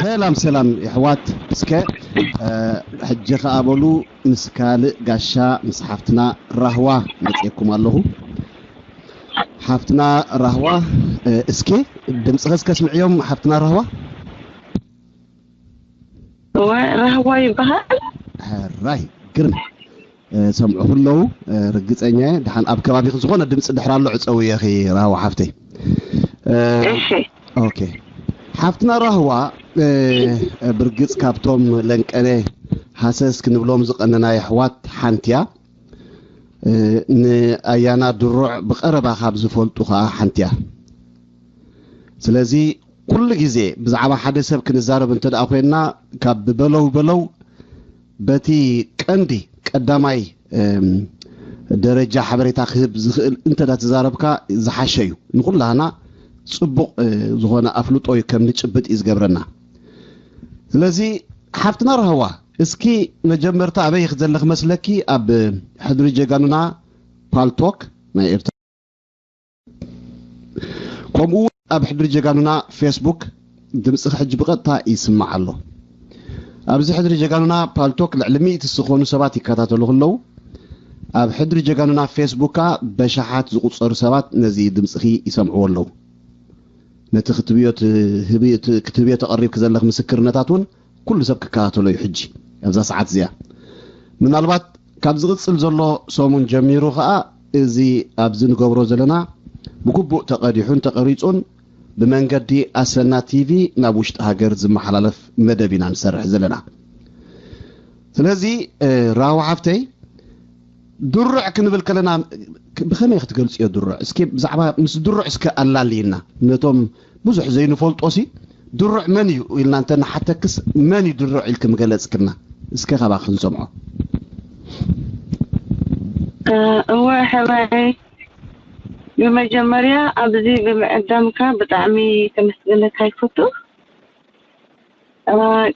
ሰላም ሰላም የሕዋት፣ እስከ ሕጂ ከኣ በሉ ምስ ካልእ ጋሻ ምስ ሓፍትና ራህዋ መፅየኩም ኣለኹ። ሓፍትና ራህዋ፣ እስኪ ድምፅኸ እስከ ስምዕዮም ሓፍትና ራህዋ። ራህዋ ይበሃል። ሕራይ ግርም። ሰምዑ ኣለዉ። ርግፀኛ እየ ድሓን ኣብ ከባቢኺ ዝኾነ ድምፂ ድሕር ኣሎ ዕፀውየኺ ራህዋ ሓፍተይ። እሺ። ኦኬ ሓፍትና ራህዋ፣ ብርግፅ ካብቶም ለንቀነ ሃሰስ ክንብሎም ዝቐነና የሕዋት ሓንቲ እያ። ንኣያና ድሩዕ ብቐረባ ካብ ዝፈልጡ ከዓ ሓንቲ እያ። ስለዚ ኩሉ ግዜ ብዛዕባ ሓደ ሰብ ክንዛረብ እንተ ደኣ ኮይንና ካብ ብበለው በለው በቲ ቀንዲ ቀዳማይ ደረጃ ሓበሬታ ክህብ ዝኽእል እንተ ደኣ ተዛረብካ ዝሓሸ እዩ። ንኹላህና ፅቡቕ ዝኾነ ኣፍልጦ እዩ ከም ንጭብጥ እዩ ዝገብረና። ስለዚ ሓፍትና ራህዋ፣ እስኪ መጀመርታ ኣበይ ዘለኺ መስለኪ? ኣብ ሕድሪ ጀጋኑና ፓልቶክ ናይ ኤርትራ፣ ከምኡ እውን ኣብ ሕድሪ ጀጋኑና ፌስቡክ ድምፅኺ ሕጂ ብቐጥታ ይስማዕ ኣሎ። ኣብዚ ሕድሪ ጀጋኑና ፓልቶክ ልዕሊ ሚእቲ ዝኾኑ ሰባት ይከታተሉ ኣለዉ። ኣብ ሕድሪ ጀጋኑና ፌስቡክ ከኣ በሽሓት ዝቑጸሩ ሰባት ነዚ ድምፅኺ ይሰምዕዎ ኣለዉ። ነቲ ክትብዮ ትህቢ-፣ ት-፣ ክትህብዮ ተቐሪብኪ ዘለኺ ምስክርነታት እውን ኩሉ ሰብ ክከታተሎ እዩ ሕጂ ኣብዛ ሰዓት እዚኣ። ምናልባት ካብ ዝቕጽል ዘሎ ሰሙን ጀሚሩ ኸኣ እዚ ኣብዚ ንገብሮ ዘለና ብግቡእ ተቐዲሑን ተቐሪጹን ብመንገዲ ኣሰና ቲቪ ናብ ውሽጢ ሃገር ዝመሓላለፍ መደብ ኢና ንሰርሕ ዘለና። ስለዚ ራህዋ ሓፍተይ፣ ድሩዕ ክንብል ከለና ብኸመይ ክትገልጽዮ ድሩዕ? እስኪ ብዛዕባ ምስ ድሩዕ እስከ ኣላልይና። ነቶም ብዙሕ ዘይንፈልጦ ሲ ድሩዕ መን እዩ ኢልና እንተ ንሓተክስ መን እዩ ድሩዕ ኢልኪ ምገለጽክና? እስከ ካባኺ ክንሰምዖ። እወ ሕራይ፣ ብመጀመርያ ኣብዚ ብምዕዳምካ ብጣዕሚ ከመስግነካ ይፈቱ።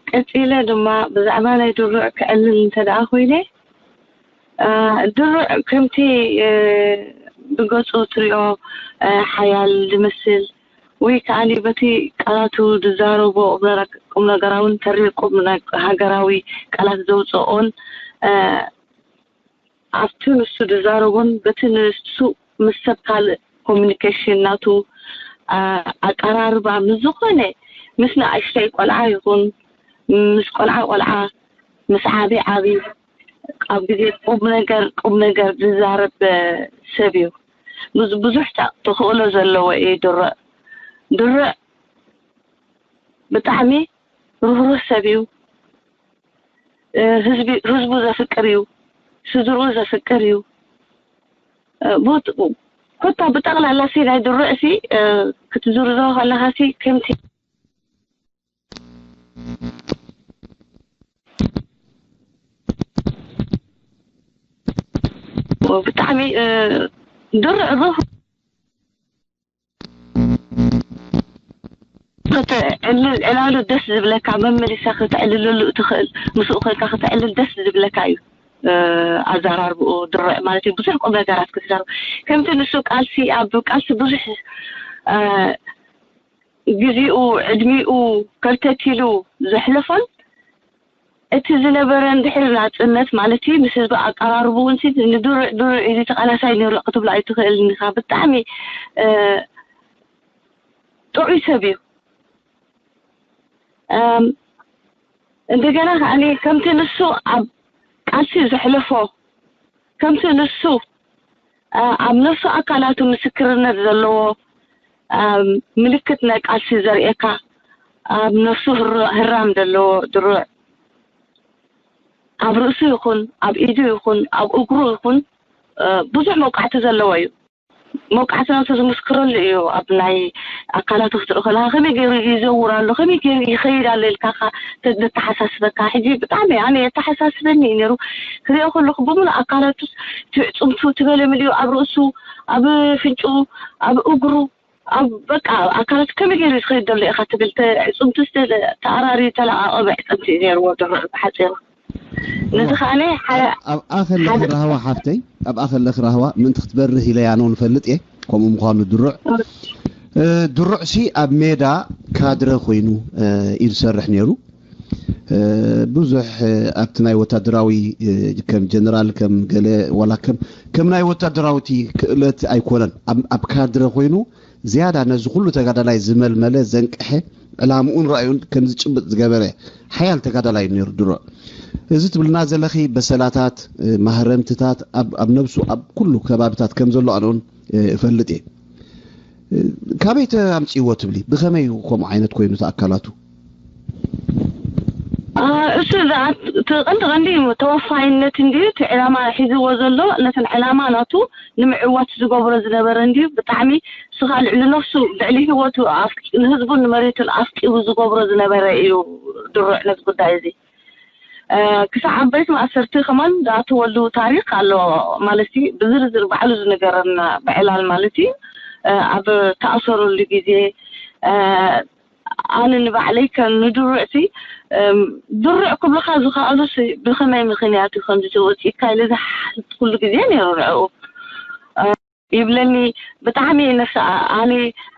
ቀጺለ ድማ ብዛዕባ ናይ ድሩዕ ክዕልል እንተ ደኣ ኮይነ፣ ድሩዕ ከምቲ ብገጹ ትሪኦ ሓያል ዝመስል ወይ ከዓኒ በቲ ቃላቱ ዝዛረቦ ቁምነገራውን ተሪር ቁምሃገራዊ ቃላት ዘውፅኦን ኣብቲ ንሱ ዝዛረቦን በቲ ንሱ ምስ ሰብ ካልእ ኮሚኒኬሽን ናቱ ኣቀራርባ ምስ ዝኾነ ምስ ንኣሽተይ ቆልዓ ይኹን ምስ ቆልዓ ቆልዓ ምስ ዓቢ ዓቢ ኣብ ግዜ ቁም ነገር ቁም ነገር ዝዛረብ ሰብ እዩ። ብዙ ብዙሕ ተኽእሎ ዘለዎ እዩ ድሩዕ። ድሩዕ ብጣዕሚ ርህሩህ ሰብ እዩ። ህዝቢ ህዝቡ ዘፍቅር እዩ። ስድርኡ ዘፍቅር እዩ። ኮታ ብጠቕላላ ሲ ናይ ድሩዕ ሲ ክትዝርዝሮ ከለኻ ሲ ከምቲ ብጣዕሚ ድሩዕ ሩህ ክትዕልል ዕላሉ ደስ ዝብለካ መመሊሳ ክትዕልለሉ እትኽእል ምስኡ ኮይንካ ክትዕልል ደስ ዝብለካ እዩ። ኣዘራርብኡ ድሩዕ ማለት እዩ። ብዙሕ ቁም ነገራት ክትዛረብ ከምቲ ንሱ ቃልሲ ኣብ ቃልሲ ብዙሕ ግዜኡ ዕድሚኡ ከርተት ኢሉ ዘሕለፎን እቲ ዝነበረ እንድሕር ናፅነት ማለት እዩ ምስ ህዝቢ ኣቀራርቡ እውን ንድሩዕ ድሩዕ ኢሉ ተቃላሳይ ነይሩ ክትብሎ ኣይትኽእልን ኢኻ። ብጣዕሚ ጥዑይ ሰብ እዩ። እንደገና ከዓኒ ከምቲ ንሱ ኣብ ቃልሲ ዘሕለፎ ከምቲ ንሱ ኣብ ነፍሱ ኣካላቱ ምስክርነት ዘለዎ ምልክት ናይ ቃልሲ ዘርእየካ ኣብ ነፍሱ ህራም ዘለዎ ድሩዕ ኣብ ርእሱ ይኹን ኣብ ኢዱ ይኹን ኣብ እግሩ ይኹን ብዙሕ መውቃዕቲ ዘለዎ እዩ። መውቃዕቲ ናቱ ዝምስክረሉ እዩ። ኣብ ናይ ኣካላቱ ክትርኢ ከለካ ከመይ ገይሩ ይዘውር ኣሎ ከመይ ገይሩ ይኸይድ ኣሎ ኢልካ ዘተሓሳስበካ። ሕጂ ብጣዕሚ ኣነ የተሓሳስበኒ እዩ ነይሩ ክሪኦ ከለኩ ብምሉእ ኣካላቱ ትዕፅምቱ ትበለ ምልዩ ኣብ ርእሱ ኣብ ፍንጭኡ ኣብ እግሩ ኣብ በቃ ኣካላት ከመይ ገይሩ ዝኸይድ ዘሎ ኢኻ ትብል። ዕፅምቱ ተኣራሪ ተለቃቐበ ዕፅምቲ እዩ ነይርዎ ድሮ ብሓፂሩ። ነዚ ከዓነ ኣብኣ ከለኺ ራህዋ ሓፍተይ፣ ኣብኣ ከለኺ ራህዋ ምእንቲ ክትበርህ ኢለያ ነው ንፈልጥ እየ። ከምኡ ምዃኑ ድሩዕ ድሩዕሲ ኣብ ሜዳ ካድረ ኮይኑ እዩ ዝሰርሕ ነይሩ። ብዙሕ ኣብቲ ናይ ወታደራዊ፣ ከም ጀነራል፣ ከም ገለ፣ ዋላ ከም ከም ናይ ወታደራዊቲ ክእለት ኣይኮነን። ኣብ ካድረ ኮይኑ ዝያዳ ነዚ ኩሉ ተጋዳላይ ዝመልመለ፣ ዘንቀሐ፣ ዕላምኡን ራእዩን ከም ዝጭብጥ ዝገበረ ሓያል ተጋዳላይ ነይሩ ድሮ። እዚ ትብልና ዘለኺ በሰላታት፣ ማህረምትታት ኣብ ነብሱ ኣብ ኩሉ ከባብታት ከም ዘሎ ኣነውን እፈልጥ እየ። ካበይ ተኣምፅዎ ትብሊ? ብኸመይ እዩ ከምኡ ዓይነት ኮይኑ ተኣካላቱ? እሱ እቲ ቀንዲ ቀንዲ ተወፋይነት እንድዩ። እቲ ዕላማ ሒዝዎ ዘሎ ነተን ዕላማ ናቱ ንምዕዋት ዝገብሮ ዝነበረ እንድዩ። ብጣዕሚ ስኻ ልዕሊ ነፍሱ፣ ልዕሊ ህይወቱ፣ ንህዝቡን ንመሬቱን ኣፍቂሩ ዝገብሮ ዝነበረ እዩ ድሩዕ ነዚ ጉዳይ እዚ። ክሳብ ዓበይቲ ማእሰርቲ ከማን ዝኣተወሉ ታሪክ ኣሎ። ማለት ብዝርዝር ባዕሉ ዝነገረና፣ ብዕላል ማለት እዩ። ኣብ ተኣሰረሉ ግዜ ኣነ ንባዕለይ ከም ንድሩዕሲ ድሩዕ ክብልካ ዝኸኣሉስ ብኸመይ ምኽንያት እዩ ከምዚ ተወፂእካ ኢለ ዝሓስብ ኩሉ ግዜ ነይሩ ንዕኡ። ይብለኒ ብጣዕሚ ነፍሲ ኣነ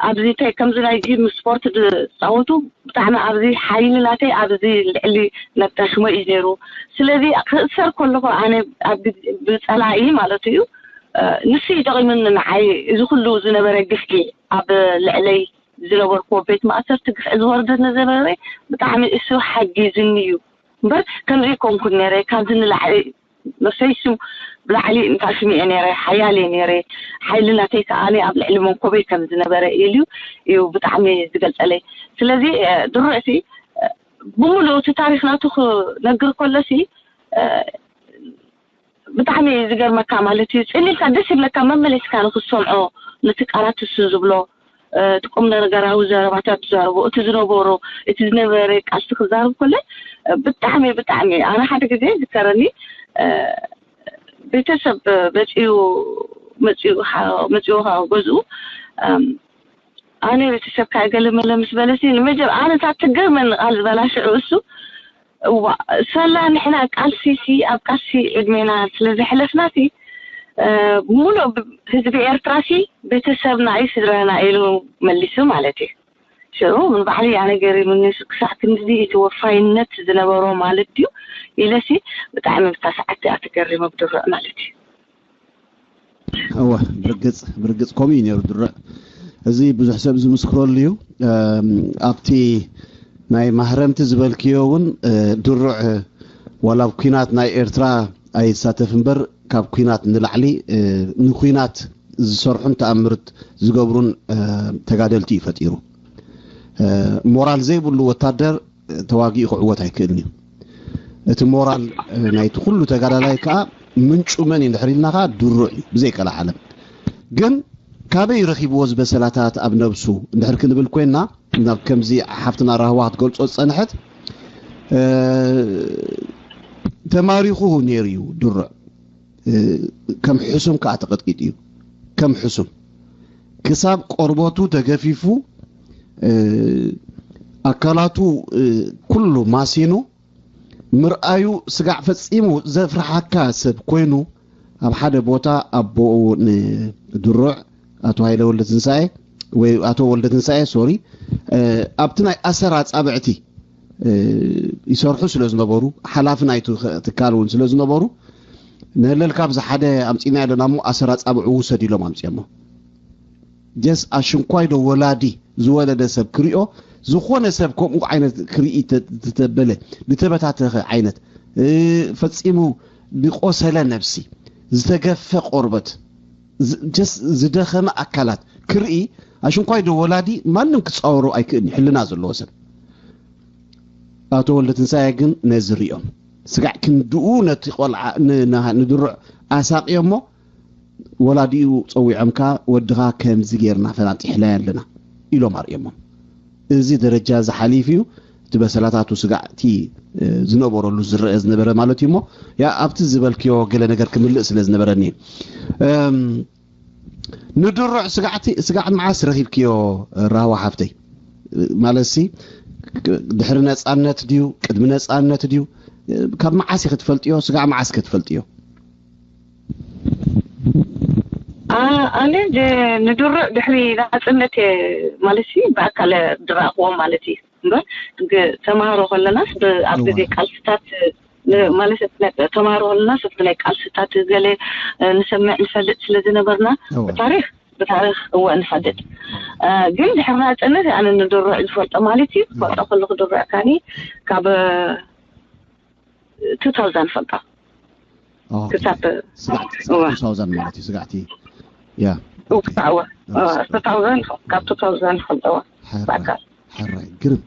ኣብዚ እንታይ ከምዚ ናይ ጂም ስፖርት ዝፃወቱ ብጣዕሚ ኣብዚ ሓይሊ ናተይ ኣብዚ ልዕሊ ነታሽሞ እዩ ነይሩ። ስለዚ ክእሰር ከለኹ ኣነ ኣብ ግዜ- ብፀላኢ ማለት እዩ ንሱ እዩ ጠቂሙኒ ንዓይ። እዚ ኩሉ ዝነበረ ግፍዒ ኣብ ልዕለይ ዝነበርኩዎ ቤት ማእሰርቲ ግፍዒ ዝወርደኒ ዝነበረ ብጣዕሚ እሱ ሓጊዝኒ እዩ እምበር ከምዚ ኣይኮንኩን ነይረ። ካብዚ ንላዕሊ መሰይሱ ብላዕሊ እንታይ ስሚዐ ነይረ፣ ሓያል እየ ነይረ፣ ሓይሊ ናተይ ከዓ ኣብ ልዕሊ መንኮበይ ከም ዝነበረ ኢሉ እዩ ብጣዕሚ ዝገልፀለይ። ስለዚ ድሩዕሲ ብምሉእ እቲ ታሪክ ናቱ ክነግር ከሎሲ ብጣዕሚ ዝገርመካ ማለት እዩ። ፅን ኢልካ ደስ ይብለካ መመሊስካ ንክትሰምዖ ነቲ ቃላት እሱ ዝብሎ እቲ ቁም ነገራዊ ዘረባታት ዝዛረቦ እቲ ዝነበሮ እቲ ዝነበረ ቃልሲ ክዛረብ ከሎ ብጣዕሚ ብጣዕሚ ኣነ ሓደ ግዜ ዝከረኒ ቤተሰብ መፅኡ መፅኡ መፅኡ ገዝኡ ኣነ ቤተሰብ ካገለመለ ምስ በለሲ ንመጀር ኣነ እታ ትገርመኒ ቃል ዝበላሽዑ እሱ እዋ ሰላ ንሕና ቃልሲ ሲ ኣብ ቃልሲ ዕድሜና ስለ ዘሕለፍና ሲ ሙሉእ ህዝቢ ኤርትራ ሲ ቤተሰብና እዩ ስድራና ኢሉ መሊሱ ማለት እዩ። ሽዑ ንባዕለይ ኣነ ገሪሙኒ ክሳዕ ክንድዚ እቲ ወፋይነት ዝነበሮ ማለት ድዩ ኢለ ሲ ብጣዕሚ ብታ ሰዓት እያ ተገሪመ ብድሩዕ ማለት እዩ። እወ ብርግፅ ብርግፅ ከምኡ እዩ ነይሩ ድሩዕ። እዚ ብዙሕ ሰብ ዝምስክረሉ እዩ። ኣብቲ ናይ ማህረምቲ ዝበልክዮ እውን ድሩዕ ዋላ ኣብ ኲናት ናይ ኤርትራ ኣይሳተፍ እምበር ካብ ኲናት ንላዕሊ ንኲናት ዝሰርሑን ተኣምርት ዝገብሩን ተጋደልቲ እዩ ፈጢሩ። ሞራል ዘይብሉ ወታደር ተዋጊኡ ክዕወት ኣይክእልን እዩ። እቲ ሞራል ናይቲ ኩሉ ተጋዳላይ ከዓ ምንጩ መን እዩ እንድሕር ኢልና ከዓ ድሩዕ እዩ ብዘይ ቀልዓለም። ግን ካበይ ረኺብዎ ዝበሰላታት ኣብ ነብሱ እንድሕር ክንብል ኮይና ናብ ከምዚ ሓፍትና ራህዋ ክትገልፆ ዝፀንሐት ተማሪኹ ነይሩ እዩ ድሩዕ። ከም ሕሱም ከዓ ተቐጥቂጡ እዩ። ከም ሕሱም ክሳብ ቆርበቱ ተገፊፉ ኣካላቱ ኩሉ ማሲኑ ምርኣዩ ስጋዕ ፈጺሙ ዘፍርሓካ ሰብ ኮይኑ ኣብ ሓደ ቦታ ኣቦኡ ንድሩዕ ኣቶ ሃይለ ወልደ ትንሳኤ ወይ ኣቶ ወልደ ትንሳኤ ሶሪ ኣብቲ ናይ ኣሰር ኣጻብዕቲ ይሰርሑ ስለ ዝነበሩ ሓላፊ ናይቲ ትካል እውን ስለ ዝነበሩ ንህለል ካብዚ ሓደ ኣምፂና ኣለና እሞ ኣሰር ኣጻብዑ ውሰድ ኢሎም ኣምፅኦሞ። ጀስ ኣሽንኳይ ዶ ወላዲ ዝወለደ ሰብ ክሪኦ ዝኾነ ሰብ ከምኡ ዓይነት ክርኢ ተበለ ዝተበታተኸ ዓይነት ፈፂሙ ዝቆሰለ ነብሲ ዝተገፈ ቆርበት ጀስ ዝደኸመ ኣካላት ክርኢ ኣሽንኳይ ዶ ወላዲ ማንም ክፃወሮ ኣይክእልን ሕልና ዘለዎ ሰብ ኣቶ ወልደ ትንሳኤ ግን ነዚ ሪኦም ስጋዕ ክንድኡ ነቲ ቆልዓ ንድሩዕ ኣሳቅዮሞ ወላዲኡ ጸዊዖምካ ወድኻ ከምዚ ጌርና ፈናጢሕናዮ ኣለና ኢሎም ኣርእዮሞም። እዚ ደረጃ እዚ ሓሊፉ እዩ እቲ በሰላታቱ ስጋዕቲ ዝነበረሉ ዝረአ ዝነበረ ማለት እዩ እሞ ያ ኣብቲ ዝበልክዮ ገለ ነገር ክምልእ ስለ ዝነበረኒ ንድሩዕ ስጋዕቲ ስጋዕ መዓስ ረኺብክዮ ራህዋ ሓፍተይ? ማለትሲ ድሕሪ ነጻነት ድዩ ቅድሚ ነጻነት ድዩ ካብ መዓስ ኢኺ ትፈልጥዮ ስጋዕ መዓስ ኢኺ ትፈልጥዮ? ኣነ ንድሩዕ ድሕሪ ናጽነት ማለት ብኣካል ድረእኽዎም ማለት እዩ። እምበር ተማሃሮ ከለናስ ኣብ ግዜ ቃልስታት ማለት ተማሃሮ ከለናስ ናይ ቃልስታት ገለ ንሰምዕ ንፈልጥ ስለ ዝነበርና ታሪክ ብታሪክ እወ ንፈልጥ። ግን ድሕሪ ናጽነት ኣነ ንድሩዕ ዝፈልጦ ማለት እዩ። ክፈልጦ ከለኩ ድሩዕ ካኒ ካብ two thousand ፈልጦ። ክሳብ ስጋዕቲ two thousand ማለት እዩ። ስጋዕቲ ያ እወ two thousand ካብ two thousand ፈልጠዋ በቃ። ሕራይ ግርም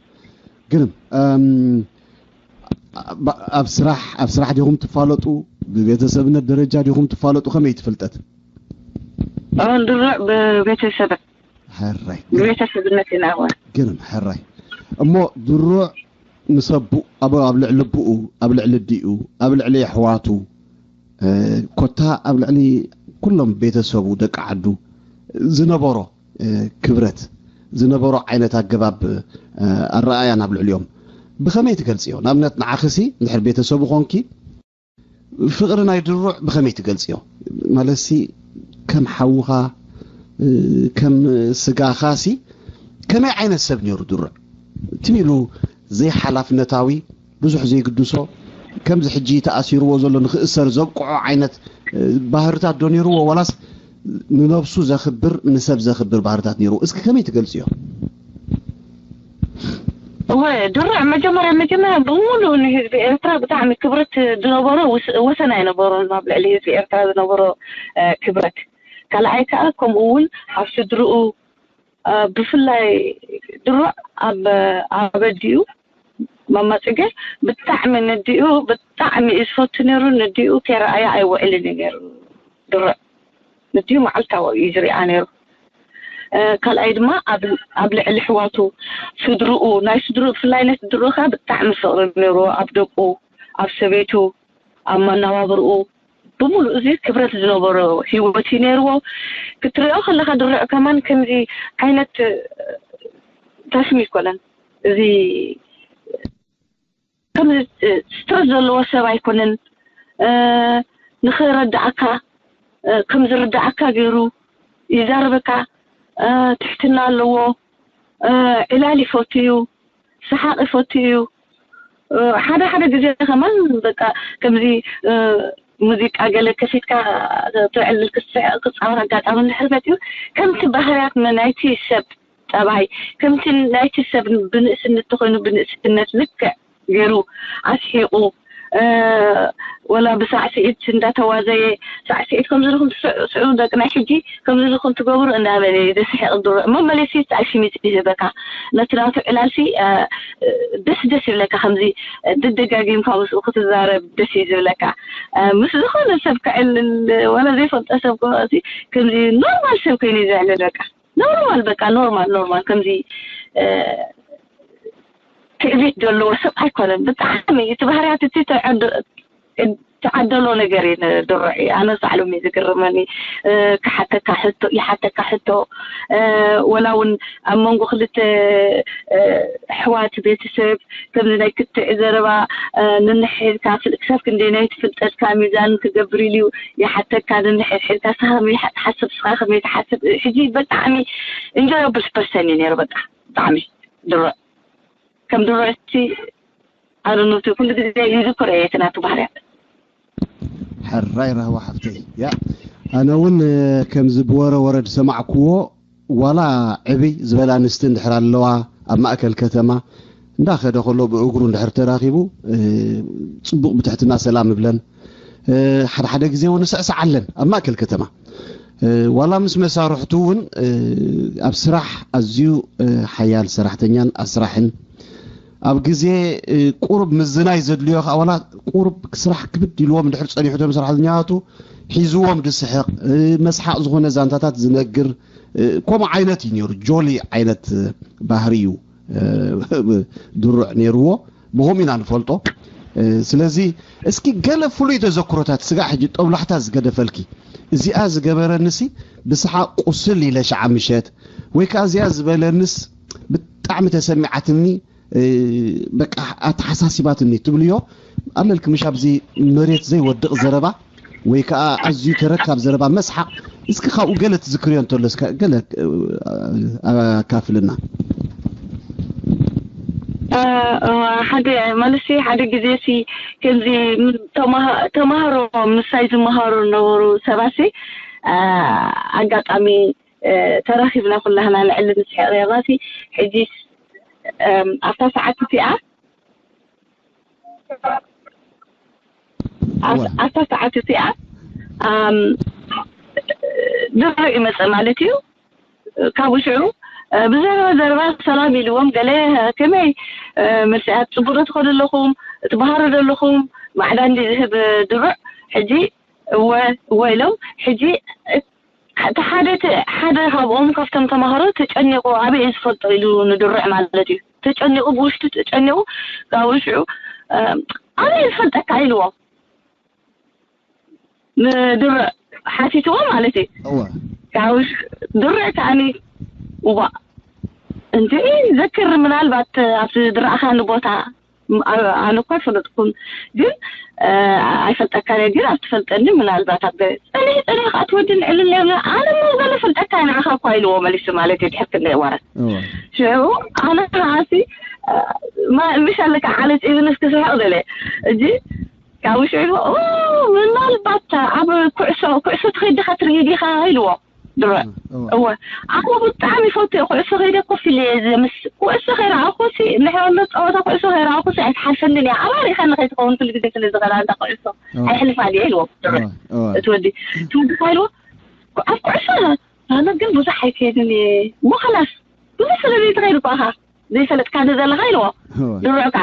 ግርም። ኣብ ስራሕ ኣብ ስራሕ ዲኹም ትፋለጡ? ብቤተሰብነት ደረጃ ዲኹም ትፋለጡ? ከመይ ትፍልጠት? ድሩዕ ብቤተሰብ ሕራይ ብቤተሰብነት ኢና። ግርም ሕራይ። እሞ ድሩዕ ምስ ኣቡኡ ኣብ ኣብ ልዕሊ ኣቡኡ ኣብ ልዕሊ ኣዲኡ ኣብ ልዕሊ ኣሕዋቱ ኮታ ኣብ ልዕሊ ኩሎም ቤተሰቡ ደቂ ዓዱ ዝነበሮ ክብረት ዝነበሮ ዓይነት ኣገባብ ኣረኣእያ ናብ ልዕሊኦም ብኸመይ ትገልጽዮ? ንኣብነት ንዓኺሲ እንድሕር ቤተሰቡ ኾንኪ ፍቕሪ ናይ ድሩዕ ብኸመይ ትገልጽዮ? ማለትሲ ከም ሓውኻ ከም ስጋኻሲ ከመይ ዓይነት ሰብ ነይሩ ድሩዕ? ትም ኢሉ ዘይሓላፍነታዊ ብዙሕ ዘይግድሶ ከምዚ ሕጂ ተኣሲርዎ ዘሎ ንኽእሰር ዘብቅዖ ዓይነት ባህርታት ዶ ነይርዎ ዋላስ ንነብሱ ዘኽብር ንሰብ ዘኽብር ባህርታት ነይርዎ? እስኪ ከመይ ትገልጽዮ? እወ ድሩዕ መጀመርያ መጀመርያ ብምሉእ ንህዝቢ ኤርትራ ብጣዕሚ ክብረት ዝነበሮ ወሰን ኣይነበሮን ኣብ ልዕሊ ህዝቢ ኤርትራ ዝነበሮ ክብረት ካልኣይ ከዓ ከምኡ እውን ኣብ ስድርኡ ብፍላይ ድሩዕ ኣብ ኣበዲኡ ማማ ፅገ ብጣዕሚ ንዲኡ ብጣዕሚ እዩ ዝፈቱ ነይሩ። ንዲኡ ከይረኣየ ኣይውዕልን እዩ ነይሩ ድሩዕ። ንዲኡ መዓልታዊ እዩ ዝሪኣ ነይሩ። ካልኣይ ድማ ኣብ ልዕሊ ኣሕዋቱ ስድርኡ ናይ ስድርኡ ብፍላይ ናይ ስድርኡ ከዓ ብጣዕሚ ፍቕሪ ነይርዎ ኣብ ደቁ ኣብ ሰበይቱ ኣብ መነባብርኡ ብምሉእ እዚ ክብረት ዝነበሮ ህይወት እዩ ነይርዎ። ክትሪኦ ከለኻ ድሩዕ ከማን ከምዚ ዓይነት ታስሚ ኣይኮነን። እዚ ከምዚ ስትረስ ዘለዎ ሰብ ኣይኮነን። ንኽረዳእካ ከም ዝርዳእካ ገይሩ ይዛረበካ። ትሕትና ኣለዎ። ዕላል ይፈቱ እዩ። ሰሓቕ ይፈቱ እዩ። ሓደ ሓደ ግዜ ከማን በቃ ከምዚ ሙዚቃ ገለ ከፊትካ ተዕልል ክትስሕቕ ክትፃወት ኣጋጣሚ እንድሕር መፅዩ ከምቲ ባህርያት ናይቲ ሰብ ጠባይ ከምቲ ናይቲ ሰብ ብንእስነት ተኮይኑ ብንእስነት ልክዕ ገይሩ ኣስሒቑ ወላ ብሳዕስዒት እንዳተዋዘየ ሳዕስዒት ከምዚ ኢልኩም ትስዕስዑ ደቂ ናይ ሕጂ ከምዚ ኢልኩም ትገብሩ እንዳበለ እዩ ዘስሕቕ ድሮ መመለሲ ሳዕሲ ሚፅ ይህበካ ነቲ ናቱ ዕላልሲ ደስ ደስ ይብለካ ከምዚ ደደጋጊምካ ምስኡ ክትዛረብ ደስ እዩ ዝብለካ ምስ ዝኾነ ሰብ ክዕልል ወላ ዘይፈልጦ ሰብ ክመፅእ ከምዚ ኖርማል ሰብ ኮይኑ እዩ ዘዕልል በቃ ኖርማል በቃ ኖርማል ኖርማል ከምዚ ትዕቢት ዘለዎ ሰብ ኣይኮነን። ብጣዕሚ እቲ ባህርያት እቲ ተዓደሎ ነገር እዩ ንድሩዕ ኣነ ሳዕሎም እዩ ዝግርመኒ። ክሓተካ ሕቶ ይሓተካ ሕቶ ወላ እውን ኣብ መንጎ ክልተ ኣሕዋት ቤተሰብ ከምዚ ናይ ክትዕ ዘረባ ንንሕድካ ክሳብ ክንደይ ናይ ትፍልጠትካ ሚዛን ክገብር ኢሉ ይሓተካ ንንሕድሕድካ ንስኻ ከመይ ትሓስብ ንስኻ ከመይ ትሓስብ ሕጂ ብጣዕሚ እንጆየብል ፐርሰን እዩ ነይሩ በቃ ብጣዕሚ ድሮ ከም ድሮ እቲ ኣረኖቲ ኩሉ ግዜ ይዝክሮ እየ እቲ ናቱ ባህርያት ሕራይ ራህዋ ሓፍተይ ያ ኣነ እውን ከምዚ ብወረ ወረ ዝሰማዕክዎ ዋላ ዕብይ ዝበላ ኣንስቲ እንድሕር ኣለዋ ኣብ ማእከል ከተማ እንዳኸደ ከሎ ብእግሩ እንድሕር ተራኺቡ ፅቡቕ ብትሕትና ሰላም እብለን ሓደ ሓደ ግዜ እውን ንስዕስዓለን ኣብ ማእከል ከተማ ዋላ ምስ መሳርሕቱ እውን ኣብ ስራሕ ኣዝዩ ሓያል ሰራሕተኛን ኣስራሕን ኣብ ግዜ ቁሩብ ምዝናይ ዘድልዮ ከዓ ዋላ ቁሩብ ስራሕ ክብድ ኢልዎም እንድሕር ፀኒሑ እቶም ሰራሕተኛታቱ ሒዝዎም ዝስሕቕ መስሓቕ ዝኾነ ዛንታታት ዝነግር ከምኡ ዓይነት እዩ ነይሩ ጆሊ ዓይነት ባህሪ እዩ ድሩዕ ነይርዎ ብኸምኡ ኢና ንፈልጦ ስለዚ እስኪ ገለ ፍሉይ ተዘክሮታት ስጋዕ ሕጂ ጠብላሕታ ዝገደፈልኪ እዚኣ ዝገበረንሲ ብስሓቕ ቁስል ኢለ ሸዓ ምሸት ወይ ከዓ እዚኣ ዝበለንስ ብጣዕሚ ተሰሚዓትኒ በቃ ኣተሓሳሲባትኒ ትብልዮ ኣለልኪ ምሽ ኣብዚ መሬት ዘይወድቕ ዘረባ ወይ ከዓ ኣዝዩ ተረካብ ዘረባ መስሓቕ እስኪ ካብኡ ገለ ትዝክርዮ እንተሎ እስከ ገለ ኣካፍልና። ሓደ ማለት ሓደ ግዜ ሲ ከምዚ ተማሃሮ ምሳይ ዝመሃሩ ነበሩ ሰባሲ ኣጋጣሚ ተራኺብና ኩላህና ንዕሊ ንስሕቕ ኔርና ሲ ሕጂ ኣብታ ሰዓት እቲኣ ኣብታ ሰዓት እቲኣ ድሮ ይመፀ ማለት እዩ። ካብኡ ሽዑ ብዘረባ ዘረባ ሰላም ኢልዎም ገለ ከመይ መልስያት ፅቡቅ ትኸዱ ኣለኹም ትበሃሩ ዘለኹም ማዕዳ እንዲ ዝህብ ድሩዕ ሕጂ እወ እወ ኢሎም ሕጂ እቲ ሓደ ሓደ ካብኦም ካብቶም ተማሃሮ ተጨኒቑ ኣበይ ዝፈልጦ ኢሉ ንድሩዕ ማለት እዩ ተጨኒቑ ብውሽጡ ተጨኒቑ ካብኡ ሽዑ ኣበይ ዝፈልጠካ ኢልዎም ንድሩዕ ሓቲትዎ ማለት እዩ። እወ ካብኡ ድሩዕ ከዓኒ እዋ እንተ ዘክር ምናልባት ኣብቲ ዝረኣኻኒ ቦታ ኣነ እኳ ኣይፈለጥኩን ግን ኣይፈልጠካ እየ ግን ኣብ ትፈልጠኒ ምናልባት ኣብ ገ- ፀኒሕ ፀኒሕ ከዓ ትወድን ዕልል ነርና ኣነ ሞ ገለ ፈልጠካ እየ ንዓኻ እኳ ኢልዎ መሊሱ ማለት እዩ ድሕር ክንደይ ወረት እወ ሽዑ ኣነ ከዓሲ ምሽ ኣለካ ዓለት ኢብንስ ክስሕቕ ደለ እጂ ካብ ውሽዑ ኢሉ ኦ ምናልባት ኣብ ኩዕሶ ኩዕሶ ትኸይድ ዲኻ ትርኢ ዲኻ ኢልዎ ድሮ እወ ኣነ ብጣዕሚ ፈትየ ኩዕሶ ከይደ ኮፍ ኢለ ምስ ኩዕሶ ከይረኣኹሲ እንድሕር ኣሎ ፀወታ ኩዕሶ ከይረኣኹሲ ኣይትሓልፈንን እያ ኣባሪኻ ንኸይትኸውን ኩሉ ግዜ ስለ ዝኸዳ እንዳ ኩዕሶ ኣይሕልፋን እየ ኢልዎ ድሮ እቲ ወዲ እቲ ወዲ ካ ኢልዎ ኣብ ኩዕሶ ኣነ ግን ብዙሕ ኣይከይድን እየ እሞ ከላስ ብዙሕ ስለ ዘይትኸይድ እኮ ኢኻ ዘይፈለጥካ ዶ ዘለኻ ኢልዎ ድሮ እካ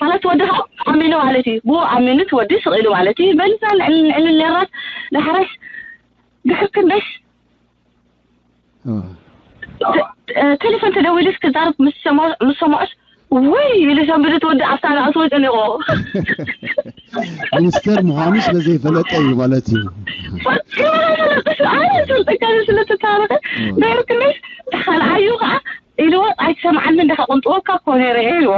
ማለት ወዲ ከዓ ኣሚኑ ማለት እዩ ብኡ ኣሚኑ እቲ ወዲ ስቕ ኢሉ ማለት እዩ በልዛ ንዕልል ነራት ዳሕራሽ ድሕር ክንደሽ ቴሌፎን ተደዊሉስ ክዛረብ ምስ ሰምዖስ ወይ ኢሉ ሰንብዱ እቲ ወዲ ኣብታ ንኣስወ ጨኒቑ ሚኒስተር ምዃኑ ስለ ዘይፈለጠ እዩ ማለት እዩ ፈፂሙ ኣይፈለጥሽ ኣነ ዝፈልጠካ ስለተታረኸ ድሕር ክንደሽ ተኻልዓዩ ከዓ ኢልዎ ኣይትሰምዓኒ እንዲኻ ቅንጥወካ እኮ ነይረ ኢልዎ